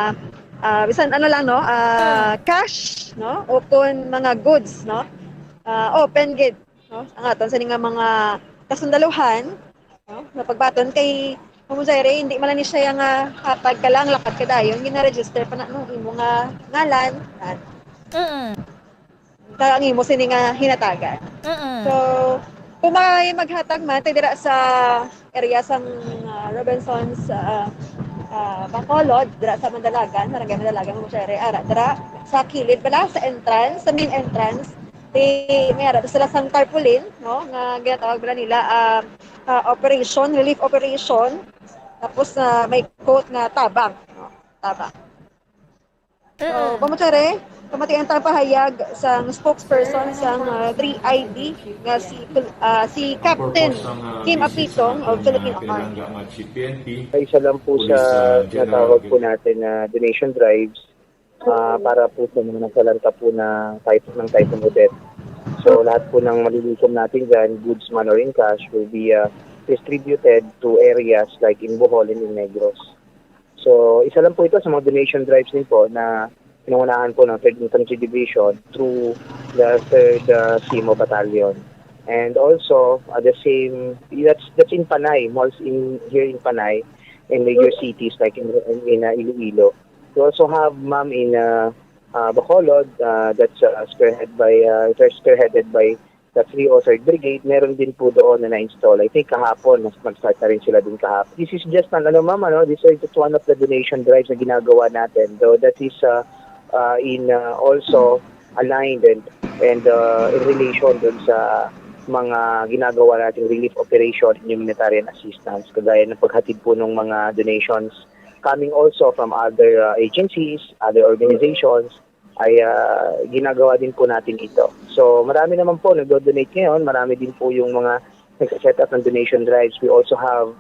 ah, bisan ano lang, no, ah, Mm. cash, no, o kun mga goods, no, ah, open gid, no, ang aton sini nga mga kasundaluhan, no, nga pagbaton kay Ma'am Jaire, hindi man lang ni siya nga hatag ka lang, lakad ka dayon, gina-register pa na, no, imo nga ngalan, yan. Mm. Kag ang imo sini nga hinatagan. Mm-mm. So, kung may maghatag man, tay dira sa area sang, ah, Robinsons, ah, ah, Bacolod, dira sa Mandalagan, Barangay Mandalagan, Ma'am Jaire, ara, dira sa kilid bala, sa entrance, sa main entrance, di, may ara sila sang tarpaulin, no, nga ginatawag bala nila, ah, ah, operation, relief operation. Tapos, ah, may quote nga tabang, no? Tabang. So, Mm. Ma'am Jaire, kamati ang pahayag sang spokesperson sang, ah, three I D nga si, ah, si Captain Kim Apitong of Philippine Army. Isa lang po sa tinatawag po natin na donation drives, ah, para po sa mga nasalanta po na type ng Typhoon Odette. So, lahat po ng malilikom natin dyan, goods man or in cash, will be, ah, distributed to areas like in Bohol and in Negros. So, isa lang po ito sa mga donation drives din po na pinangunahan po ng third Infantry Division through the third, uh, CIMO Battalion. And also, uh, the same, that's, that's in Panay, malls in, here in Panay, in major cities like in, in, in, uh, Iloilo. We also have, ma'am, in, uh, uh, Bacolod, uh, that's, uh, spearhead by, uh, that's spearheaded by the three oh third Brigade, meron din po doon na na-install. I think kahapon, mas mag-start na rin sila din kahapon. This is just an, ano, ma'am, ano, this is just one of the donation drives na ginagawa natin. Though that is, uh, uh, in, uh, also aligned and, and, uh, in relation dun sa mga ginagawa nating relief operation and humanitarian assistance, kagaya ng paghatid po ng mga donations coming also from other, uh, agencies, other organizations, ay, ah, ginagawa din po natin ito. So, marami naman po nagdo-donate ngayon. Marami din po yung mga nagse-set up ng donation drives. We also have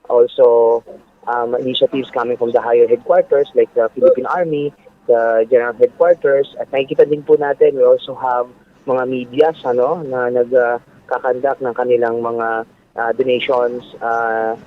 also, um, initiatives coming from the higher headquarters like the Philippine Army, the General Headquarters. At nakikita din po natin, we also have mga medias, ano, na nag, ah, kakandak ng kanilang mga, ah, donations, ah,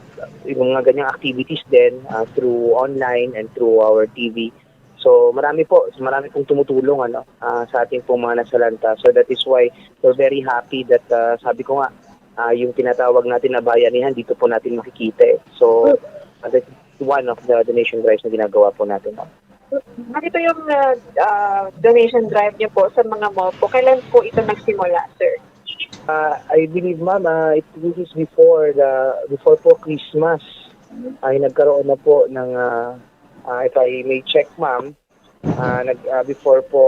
yung mga ganyang activities din, ah, through online and through our T V. So, marami po, marami pong tumutulong, ano, ah, sa ating pong mga nasalanta. So, that is why we're very happy that, ah, sabi ko nga, ah, yung tinatawag natin na bayanihan, dito po natin makikita, eh. So, ah, that's one of the donation drives na ginagawa po natin, ma'am. Ano ito yung, ah, ah, donation drive niyo po sa mga mall po? Kailan po ito nagsimula, sir? Ah, I believe, ma'am, ah, it, this is before the, before po Christmas ay nagkaroon na po ng, ah, ah, if I may check, ma'am, ah, nag-, ah, before po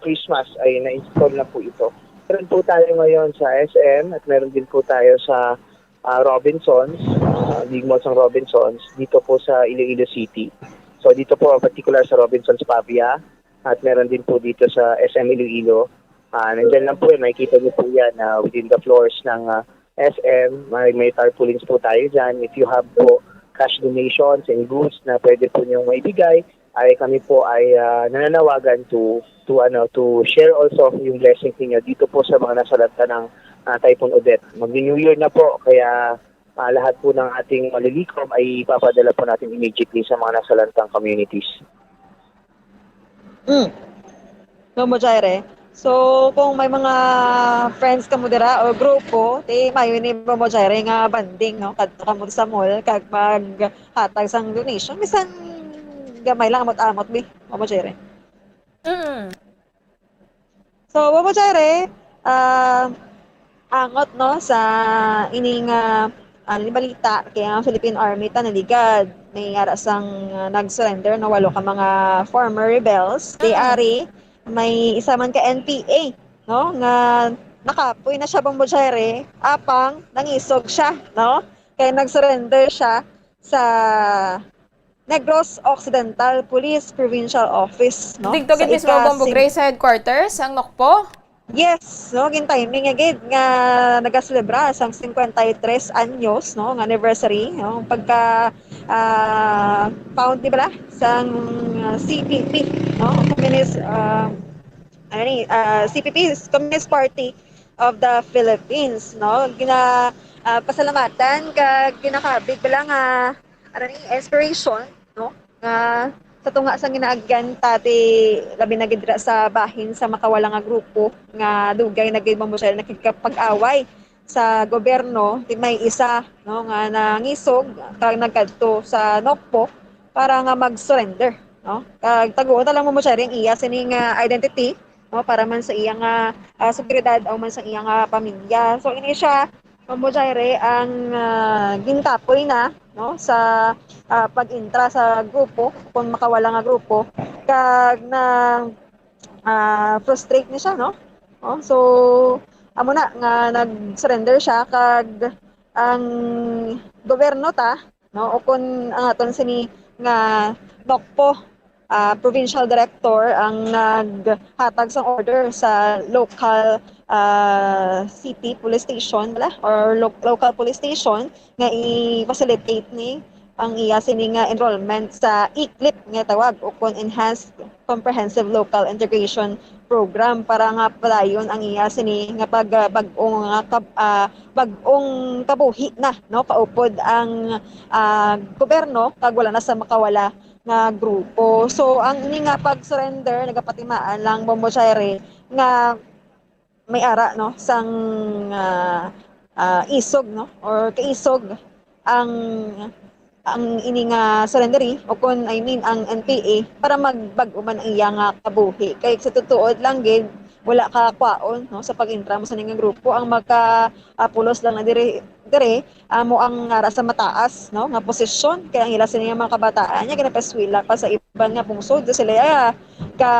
Christmas ay na-install na po ito. Meron po tayo ngayon sa S M at meron din po tayo sa, ah, Robinsons, ah, Big Mall sang Robinsons, dito po sa Iloilo City. So, dito po, particular sa Robinsons Pavia, at meron din po dito sa S M Iloilo. Ah, nandyan lang po yan, makikita niyo po yan, ah, within the floors ng, ah, S M. May, may tarpaulins po tayo dyan. If you have po cash donations and goods na pwede po niyong maibigay, ay kami po ay, ah, nananawagan to, to, ano, to share also yung blessings ninyo dito po sa mga nasalanta ng, ah, Typhoon Odette. Mag-New Year na po, kaya, ah, lahat po ng ating malilikom ay ipapadala po natin immediately sa mga nasalantang communities. Mm. Bombo Jaire. So, kung may mga friends kamo dira o grupo, ti mayo ni Bombo Jaire nga bonding, no? Kadto kamo sa mall kag maghatag sang donation, bisan gamay lang, amot-amot, bi, Bombo Jaire. Mm. So, Bombo Jaire, ah, angot, no, sa ining, ah, ano ni balita kay ang Philippine Army ta naligad. May ara sang, ah, nag-surrender, no, walo ka mga former rebels. Kay Mm. ari, may isa man ka N P A, no, nga nakapoy na siya, Bombo Jaire, apang nangisog siya, no? Kay nag-surrender siya sa Negros Occidental Police Provincial Office, no? Dito Sa gid mismo, ika- Bombo Grace, sa headquarters, ang NOCPO? Yes, no, gin-timing nga gid nga nagaselebra sang cincuenta y tres anyos, no, nga anniversary, no, pagka, ah, found ni bala sang, ah, C P P, no, Communist, ah, ano ni, ah, C P P, Communist Party of the Philippines, no. Gina, ah, pasalamatan kag ginakabig bala nga, ano ni, inspiration, no, nga sa tunga sang ginaagyan ta ti labi na gid dira sa bahin sa makawala nga grupo nga dugay na gid, Bombo Jaire, nakigkapag-away sa gobyerno, ti may isa, no, nga nangisog kag nagkadto sa NOCPO para nga mag-surrender, no? Kag taguon ta lang, Bombo Jaire, ang iya sini nga identity, no, para man sa iya nga, ah, seguridad o man sa iya nga pamilya. So, ini siya, Bombo Jaire, ang, ah, ginkapoy na, no, sa, ah, pag-intra sa grupo, kung makawala nga grupo, kag na, ah, frustrate ni siya, no? Oh, so, amo na nga nag-surrender siya, kag ang gobyerno ta, no, o kun ang aton sini nga NOCPO, ah, provincial director ang naghatag sang order sa local, ah, city police station bala, or lo- local police station nga i-facilitate ni ang iya sini nga enrollment sa ECLIP nga tawag, o kun Enhanced Comprehensive Local Integration Program, para nga padayon ang iya sini nga pag, ah, bag-ong nga kab- ah, bag-ong kabuhi na, no, kaupod ang, ah, gobyerno kag wala na sa makawala nga grupo. So, ang ini nga pag-surrender nagapatimaan lang, Bombo Jaire, nga may ara, no, sang, ah, ah, isog, no, or kaisog ang ang ini nga surrenderee, o kun, I mean, ang N P A, para magbag-o man ang iya nga kabuhi. Kay sa tutuod lang gid, wala ka kwaon, no, sa pag-intra mo sa ning grupo. Ang maka ah, pulos lang na diri, diri amo ang ara sa mataas, no, nga posisyon, kay ang ila sini nga mga kabataan niya ginapaswila pa sa iban nga pungsod, so sila, ah, ka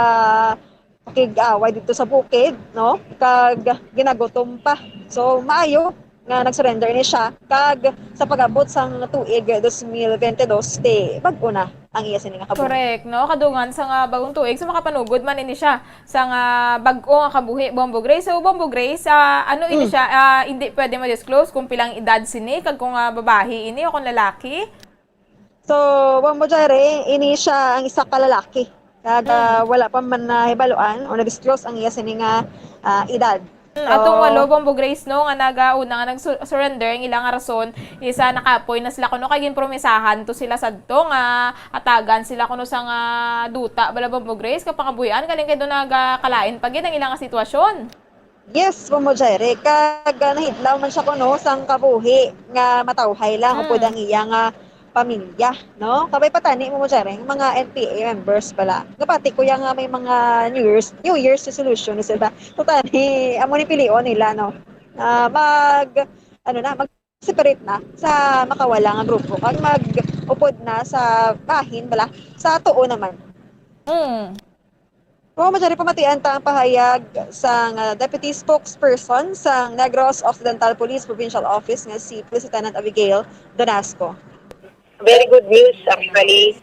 pakig-away dito sa bukid, no, kag ginagutom pa. So maayo nga nag-surrender ni siya, kag sa pag-abot sang tuig dos mil bente dos, ti bag-o na ang iya sini nga kabuhi. Correct, no? Kadungan sa nga bagong tuig, so makapanugod man ini siya sa nga bag-o nga kabuhi, Bombo Grace. So, Bombo Grace, ah, ano ini Mm. siya? Ah, hindi pwede ma-disclose kung pilang edad sini, kag kung, ah, babahi ini o kung lalaki? So, Bombo Jaire, ini siya ang isa ka lalaki. Kag, ah, wala pa man nahibaluan o na-disclose ang iya sini nga, ah, edad. Mm, atong So, walo, Bombo Grace, no, nga nagauna nga nag-surrender, ang ilang rason is, ah, nakapoy na sila kuno kay ginpromisahan to sila sadto nga atagan sila kuno sa nga duta bala, Bombo Grace, kapangabuhian, galing kay do nagakalain pa gid ang ilang sitwasyon. Yes, Bombo Jaire. Kag, ah, nahidlaw man siya kuno sang kabuhi nga matawhay lang Mm. upod ang iya nga pamilya, no? Kabay pa tani, Bombo Jaire, ang mga N P A members bala. Gapati ko ya nga may mga New Year's, New Year's resolution na sila. So tani, amo ni pilion nila, no? Ah, mag, ano na, mag-separate na sa makawala nga grupo kag mag-upod na sa bahin bala sa tuo naman. Mm. Po, madali pamatian ta ang pahayag sang, ah, Deputy Spokesperson sang Negros Occidental Police Provincial Office nga si Police Lieutenant Abigail Donasco. Very good news, actually.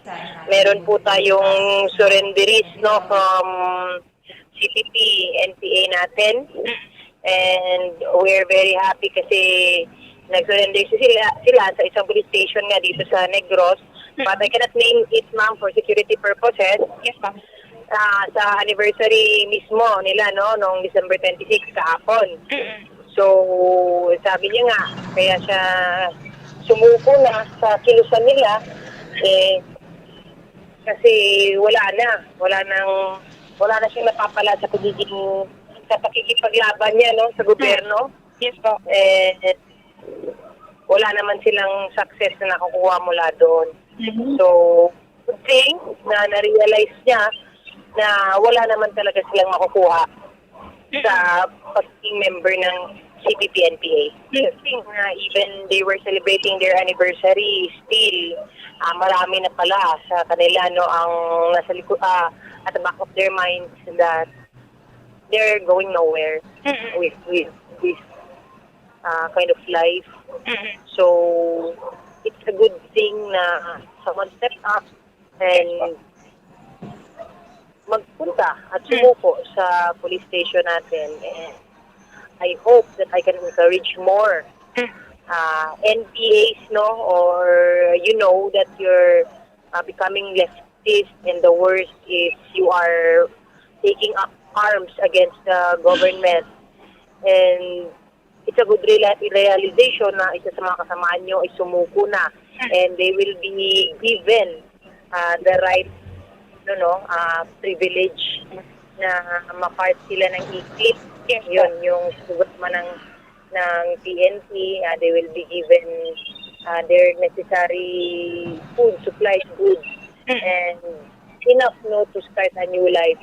Meron po tayong surrenderies, no, from C P P, N P A natin. And we're very happy kasi nag-surrender sila, sila sa isang police station nga dito sa Negros. But I cannot name it, ma'am, for security purposes. Yes, ma'am. Ah, sa anniversary mismo nila, no, nung December twenty-six kahapon. Mm-mm. So, sabi niya nga, kaya siya sumuko na sa kilusan nila, eh, kasi wala na, wala nang, wala na siyang napapala sa pagiging, sa pakikipaglaban niya, no, sa gobyerno. Yes po. Eh, wala naman silang success na nakukuha mula doon. Mhm. So, good thing na na-realize niya na wala naman talaga silang makukuha sa pagiging member ng C P P N P A. Good thing na even they were celebrating their anniversary, still, ah, marami na pala sa kanila, no, ang nasa likod, ah, at the back of their minds that they're going nowhere Mm-mm. with, with this, ah, kind of life. Mm-mm. So, it's a good thing na someone stepped up and magpunta at sumuko sa police station natin. And I hope that I can encourage more, Mm. ah, N P As, no, or you know that you're, ah, becoming leftist, and the worst is you are taking up arms against the government. And it's a good reala- realization na isa sa mga kasamahan nyo ay sumuko na, and they will be given, ah, the right, no, no, ah, privilege na ma-part sila ng ICLIP. Yes, Yun yung sugot man ng, ng P N P, ah, they will be given, ah, their necessary food, supplies, goods, Mm. and enough, no, to start a new life,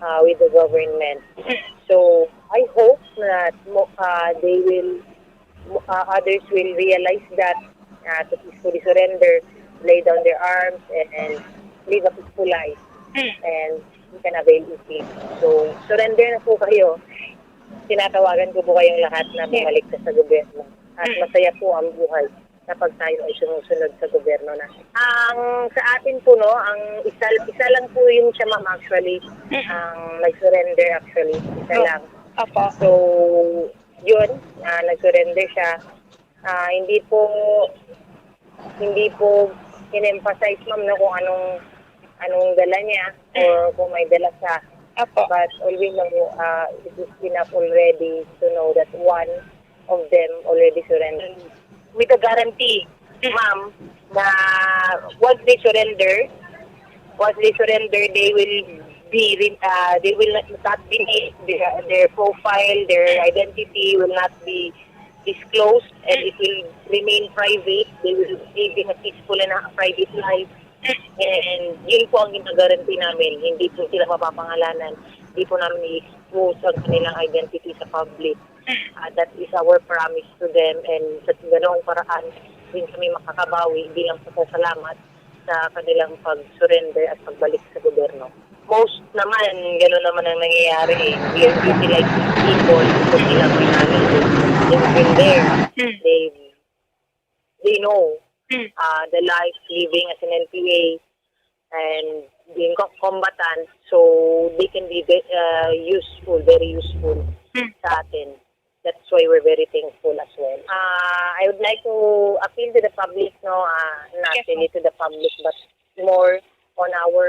ah, with the government. So I hope that mo, ah, they will, ah, others will realize that, ah, to peacefully surrender, lay down their arms, and, and live a peaceful life, Mm. and you can avail it. So, surrender na po kayo. Tinatawagan ko po kayong lahat na Yes. bumalik na sa gobyerno. At Mm. masaya po ang buhay kapag tayo ay sumusunod sa gobyerno natin. Ang sa atin po, no, ang isa, isa lang po yun siya, ma'am, actually. Mm. Ang nag-surrender, actually. Isa Oh. lang. Opo. So, yun, ah, nag-surrender siya. Ah, hindi po, hindi po in-emphasize, ma'am, no, kung anong, anong dala niya or kung may dala siya. Opo. But all we know, ah, it is enough already to know that one of them already surrendered. With a guarantee, ma'am, na once they surrender, once they surrender, they will be, re- ah, they will not, not be, their, their profile, their identity will not be disclosed, and it will remain private. They will be living a peaceful and a private life. And yun po ang ginagaranti namin. Hindi po sila mapapangalanan. Hindi po namin i-expose ang kanilang identity sa public. Ah, that is our promise to them. And sa ganoong paraan, din kami makakabawi bilang pasasalamat sa kanilang pag-surrender at pagbalik sa gobyerno. Most naman, gano'n naman ang nangyayari. We are utilizing people because they have been having, they've been there. Mm. They, they know Mm. uh, the life living as an N P A and being co- combatant, so they can be ve- uh, useful, very useful Mm. sa atin. That's why we're very thankful as well. Uh, I would like to appeal to the public, no, uh, not Yes, really to the public, but more on our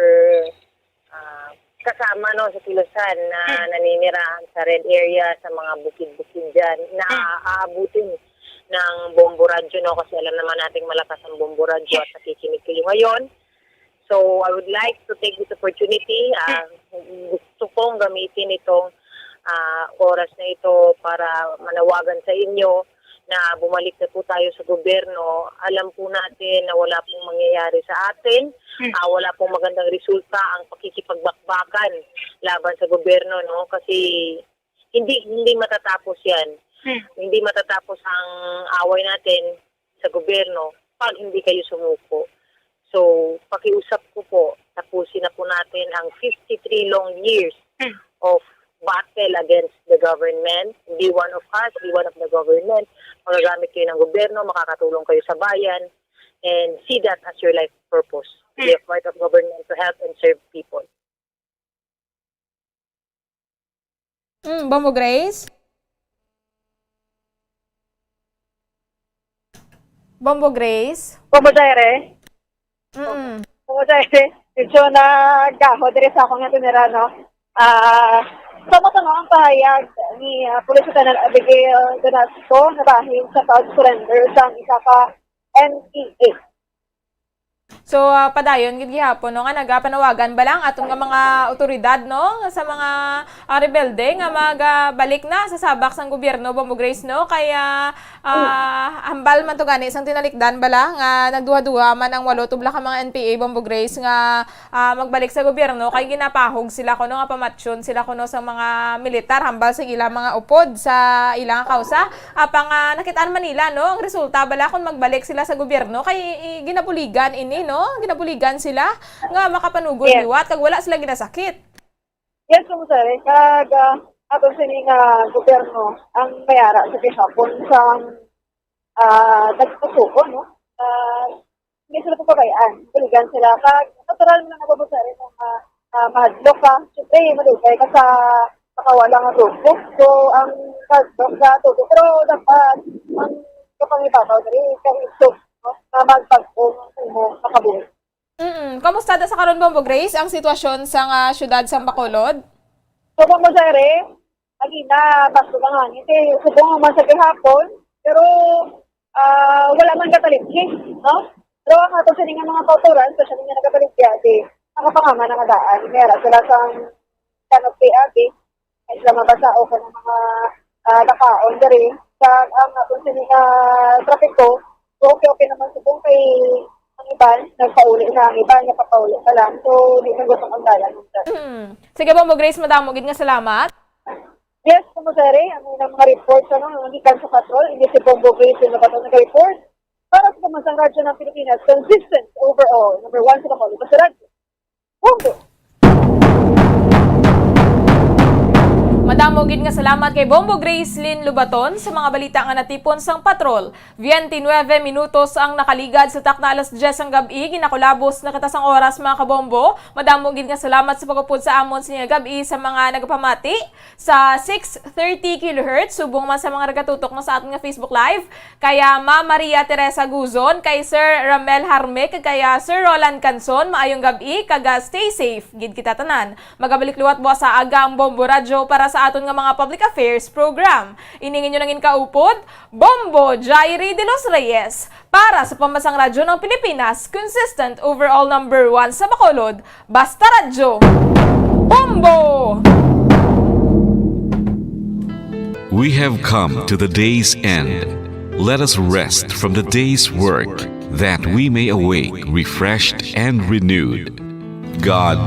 uh, kasama, no, sa Kilusan na Mm. naninirahan sa red area, sa mga bukid-bukid dyan, na Mm. aabutin ng Bombo Radyo, no, kasi alam naman nating malakas ang Bombo Radyo at nakikinig kayo ngayon. So, I would like to take this opportunity. Ah, gusto kong gamitin itong ah, oras na ito para manawagan sa inyo na bumalik na po tayo sa gobyerno. Alam po natin na wala pong mangyayari sa atin. Hmm. Ah, wala pong magandang resulta ang pakikipagbakbakan laban sa gobyerno, no? Kasi hindi hindi matatapos 'yan. Hmm. Hindi matatapos ang away natin sa gobyerno pag hindi kayo sumuko. So, pakiusap ko po, tapusin na po natin ang fifty-three long years of battle against the government. Be one of us, be one of the government. Magagamit kayo ng gobyerno, makakatulong kayo sa bayan, and see that as your life purpose. Be a part of government to help and serve people. Mm, Bombo Grace? Bombo Grace? Bombo Jaire. Mm. Bombo Jaire. Medyo nagaho diri sa akong nga tinira, no? Ah, sa matama ang pahayag ni ah, Police Lieutenant Abigail Danasco na bahin sa pag-surrender sang isa ka N P A. So, ah, padayon gid gihapon, no, nga nagapanawagan bala ang aton nga mga otoridad, no, sa mga ah, rebelde nga magbalik na sa sabak sang gobyerno, Bombo Grace, no? Kaya ah, hambal man to gani sang tinalikdan bala nga nagduha-duha man ang walo tubla ka mga N P A, Bombo Grace, nga ah, magbalik sa gobyerno kay ginapahog sila kuno nga pamatyon sila kuno sa mga militar hambal sa ilang mga upod sa ilang kausa. Apang ah, nakit-an man nila, no, ang resulta bala kung magbalik sila sa gobyerno kay i- ginabuligan ini, no? Ginabuligan sila nga makapanugod Yes. liwat kag wala sila ginasakit. Yes, Bombo Jaire. Kag ah, aton sini nga gobyerno ang mayara sa gihapon sa ah, nagpasuko, no? Ah, hindi sila papabayaan. Buligan sila. Kag natural na nagpapasari ng uh, uh, mahadlok ka. Siyempre, malugay ka sa makawala nga grupo. So, ang mahadlok sa tubo. Pero dapat, ang kapangibabaw diri, kahisog, no? Na magbago ang imo makabuhi. Mm. Kamusta da sa karon, Bombo Grace, ang sitwasyon sa nga syudad sang Bacolod? So, Bombo Jaire, lagi na basto ang hangin. Kay subong man sa gihapon, pero ah, wala man katalipsi, no? Pero ang ato sini nga mga kautoran, especially nga nagabaligya, di nakapangama na nga daan. May ara sila sa canopy, abi. May sila mabasa o kung mga ah, nakaon diri. Sa ang ato sini nga trapiko, okay-okay naman subong kay ang iban, nagpauli na ang iban, nagpapauli pa lang. So, di man gusto ang dalan. Mm. Sige, Bombo Grace, madamo gid nga salamat. Yes, Bombo Jaire, ang ilang mga reports, ano, ang gikan sa patrol, hindi si Bombo Grace yung nabato nag-report. Para sa Pamansang Radyo ng Pilipinas, consistent overall, number one sa Bacolod, Basta Radyo. Bombo! Madamo gid nga salamat kay Bombo Grace Lynn Lubaton sa mga balita nga natipon sang patrol. Twenty-nueve minutos ang nakaligad sa takna alas diyes sang gab-i. Ginakulabos na kita sang oras, mga kabombo. Madamo gid nga salamat sa pagupod sa amon sa inyo gab-i sa mga nagapamati sa six thirty kilohertz, subong man sa mga nagatutok na sa aton nga Facebook Live, kaya Ma Maria Teresa Guzon, kay Sir Ramel Harme, kag kaya Sir Roland Canson, maayong gab-i, kag, ah, stay safe gid kita tanan. Magabalik liwat buwas sa aga ang Bombo Radyo para sa aton nga mga public affairs program. Ini ang inyo nangin kaupod, Bombo Jairi de los Reyes, para sa Pambansang Radyo ng Pilipinas, consistent overall number one sa Bacolod, Basta Radyo, Bombo! We have come to the day's end. Let us rest from the day's work, that we may awake refreshed and renewed. God,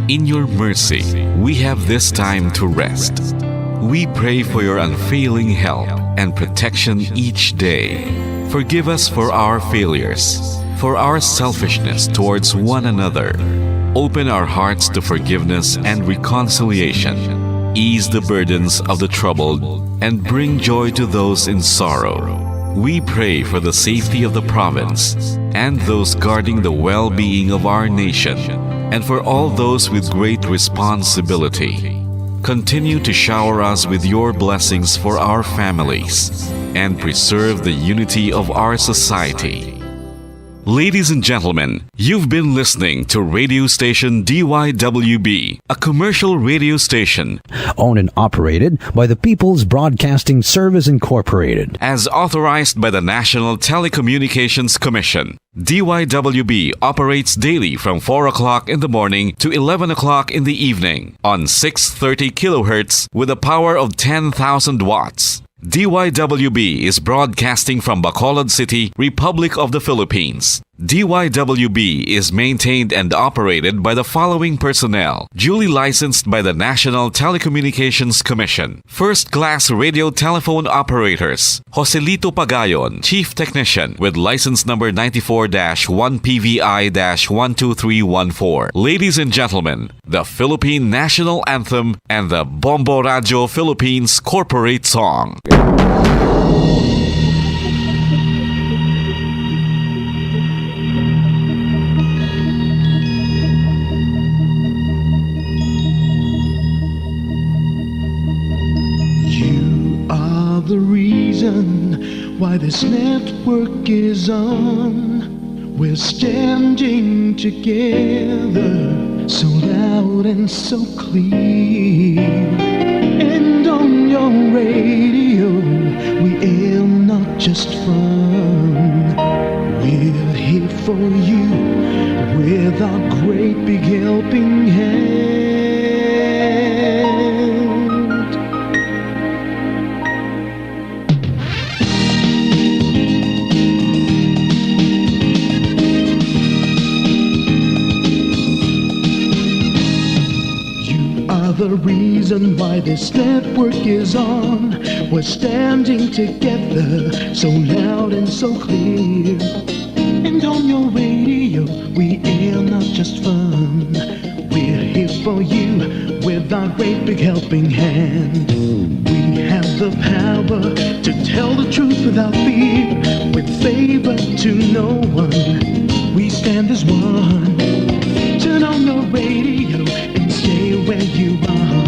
in your mercy, we have this time to rest. We pray for your unfailing help and protection each day. Forgive us for our failures, for our selfishness towards one another. Open our hearts to forgiveness and reconciliation. Ease the burdens of the troubled and bring joy to those in sorrow. We pray for the safety of the province and those guarding the well being of our nation, and for all those with great responsibility. Continue to shower us with your blessings for our families and preserve the unity of our society. Ladies and gentlemen, you've been listening to radio station D Y W B, a commercial radio station Owned and operated by the People's Broadcasting Service Incorporated. As authorized by the National Telecommunications Commission. D Y W B operates daily from four o'clock in the morning to eleven o'clock in the evening on six thirty kilohertz with a power of ten thousand watts. D Y W B is broadcasting from Bacolod City, Republic of the Philippines. D Y W B is maintained and operated by the following personnel: duly licensed by the National Telecommunications Commission. First class radio telephone operators: Joselito Pagayon, Chief Technician, with license number ninety-four dash one P V I dash one two three one four. Ladies and gentlemen, the Philippine National Anthem and the Bombo Radio Philippines Corporate Song. You are the reason why this network is on. We're standing together, so loud and so clear. And on your radio, we aim not just fun. We're here for you with our great big helping hand. You are the reason why this network is on. We're standing together, so loud and so clear. And on your radio, we air not just fun. We're here for you with our great big helping hand. We have the power to tell the truth without fear, with favor to no one. We stand as one. Turn on your radio and stay where you are.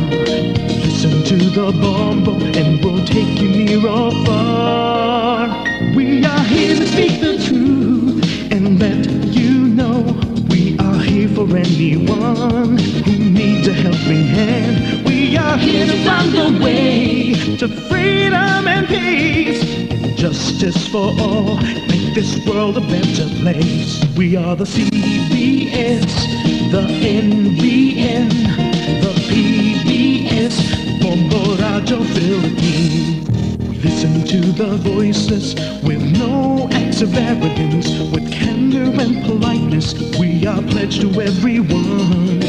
Listen to the Bombo and we'll take you near or far. We are here to speak the truth and let you know we are here for anyone who needs a helping hand. We are here to find a way to freedom and peace and justice for all. Make this world a better place. We are the C B S, the N B N, the P B S, Bombo Radio Philippines. We listen to the voices with no acts of arrogance, with candor and politeness. We are pledged to everyone.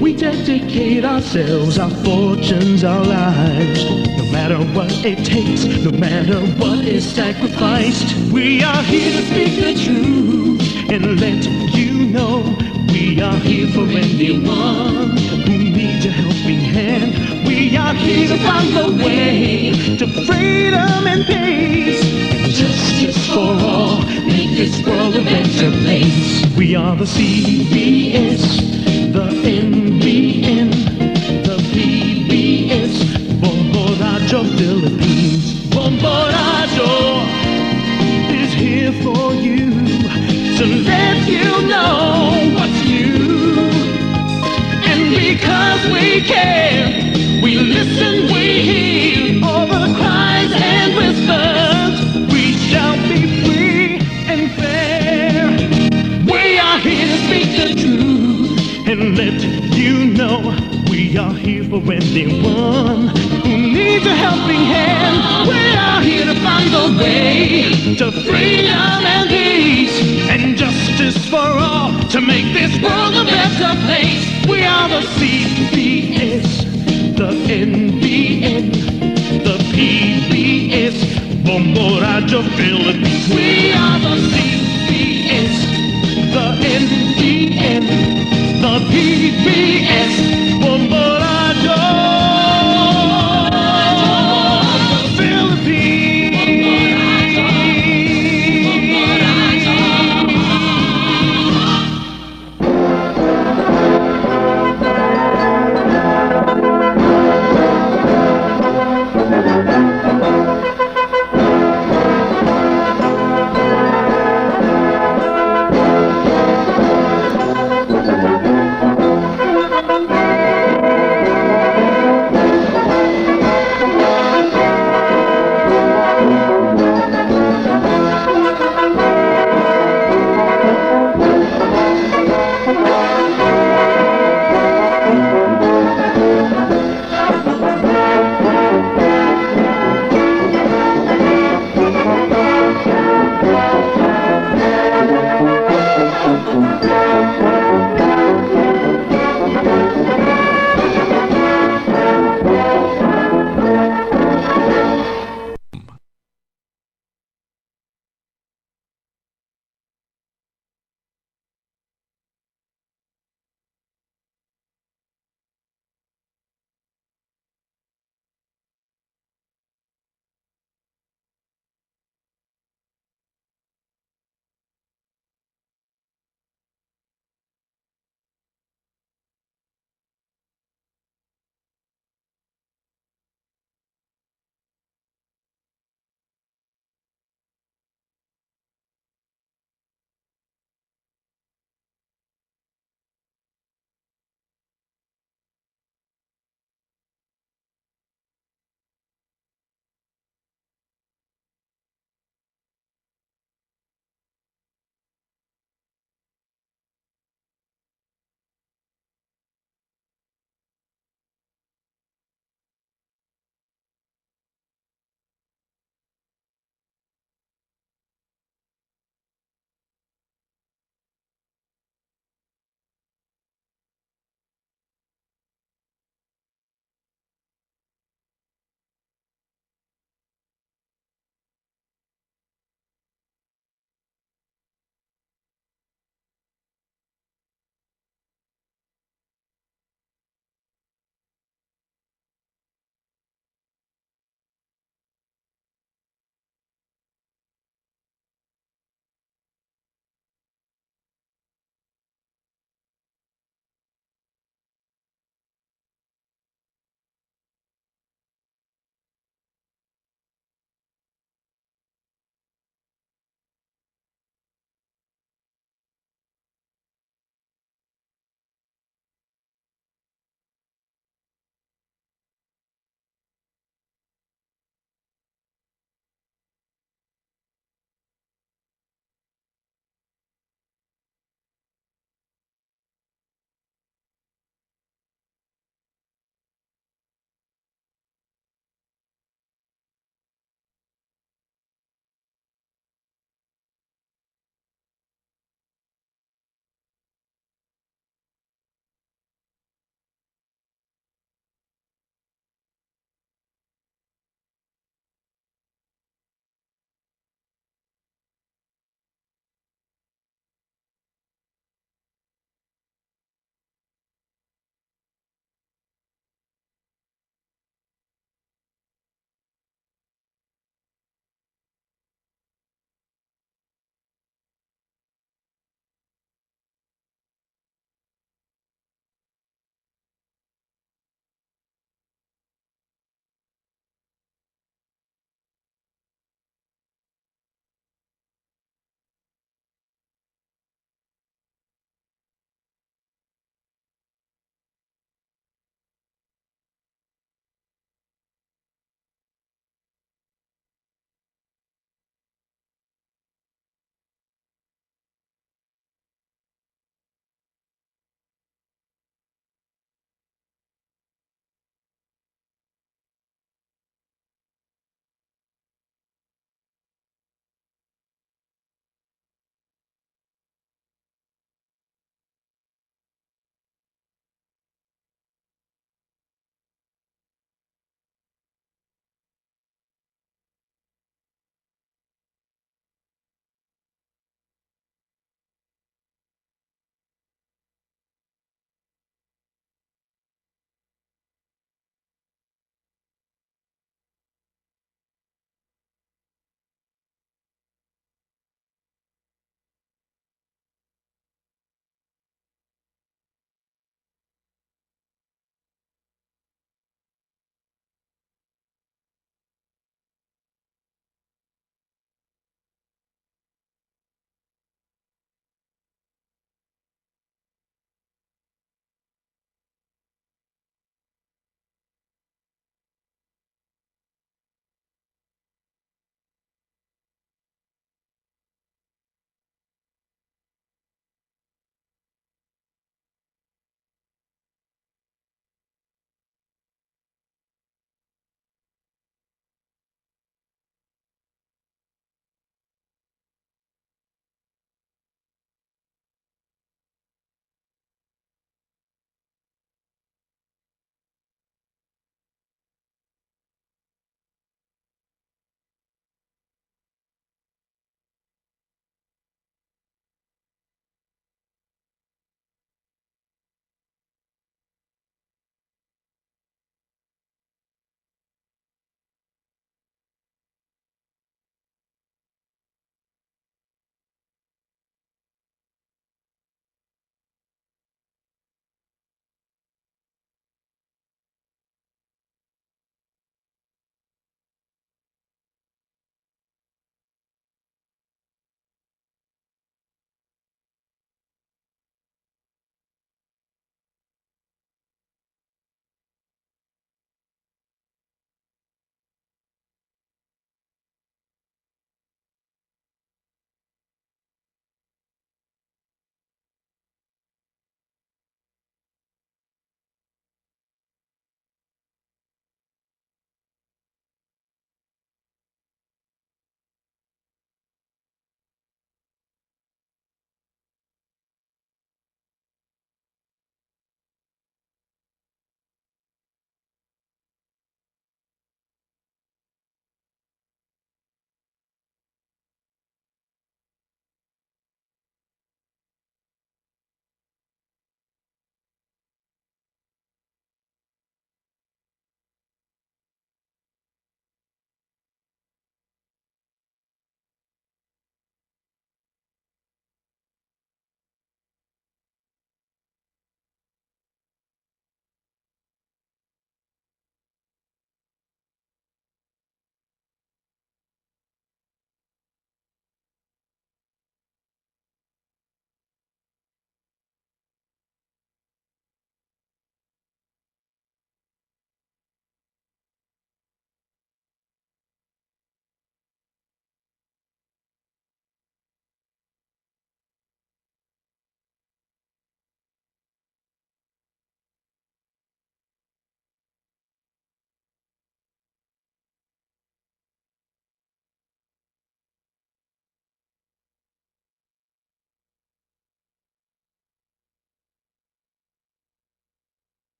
We dedicate ourselves, our fortunes, our lives. No matter what it takes, no matter what is sacrificed, we are here to speak the truth and let you know we are here for anyone who needs a helping hand. We are here to find the way to freedom and peace and justice for all. Make this world a better place. We are the C B S, the N B N, the P B S, Bombo Radio Philippines. Bombo Radio is here for you to let you know what's new. And because we care, we listen, we hear all the cries and whispers. We shall be free and fair. We are here to speak the truth and let you know we are here for anyone who needs a helping hand. We are here to find the way to freedom and peace and justice for all, to make this world a better place. We are the C B S, the N B N, the P B S, Bombo Radio Philippines. We are the C B S, the N B N, the P B S,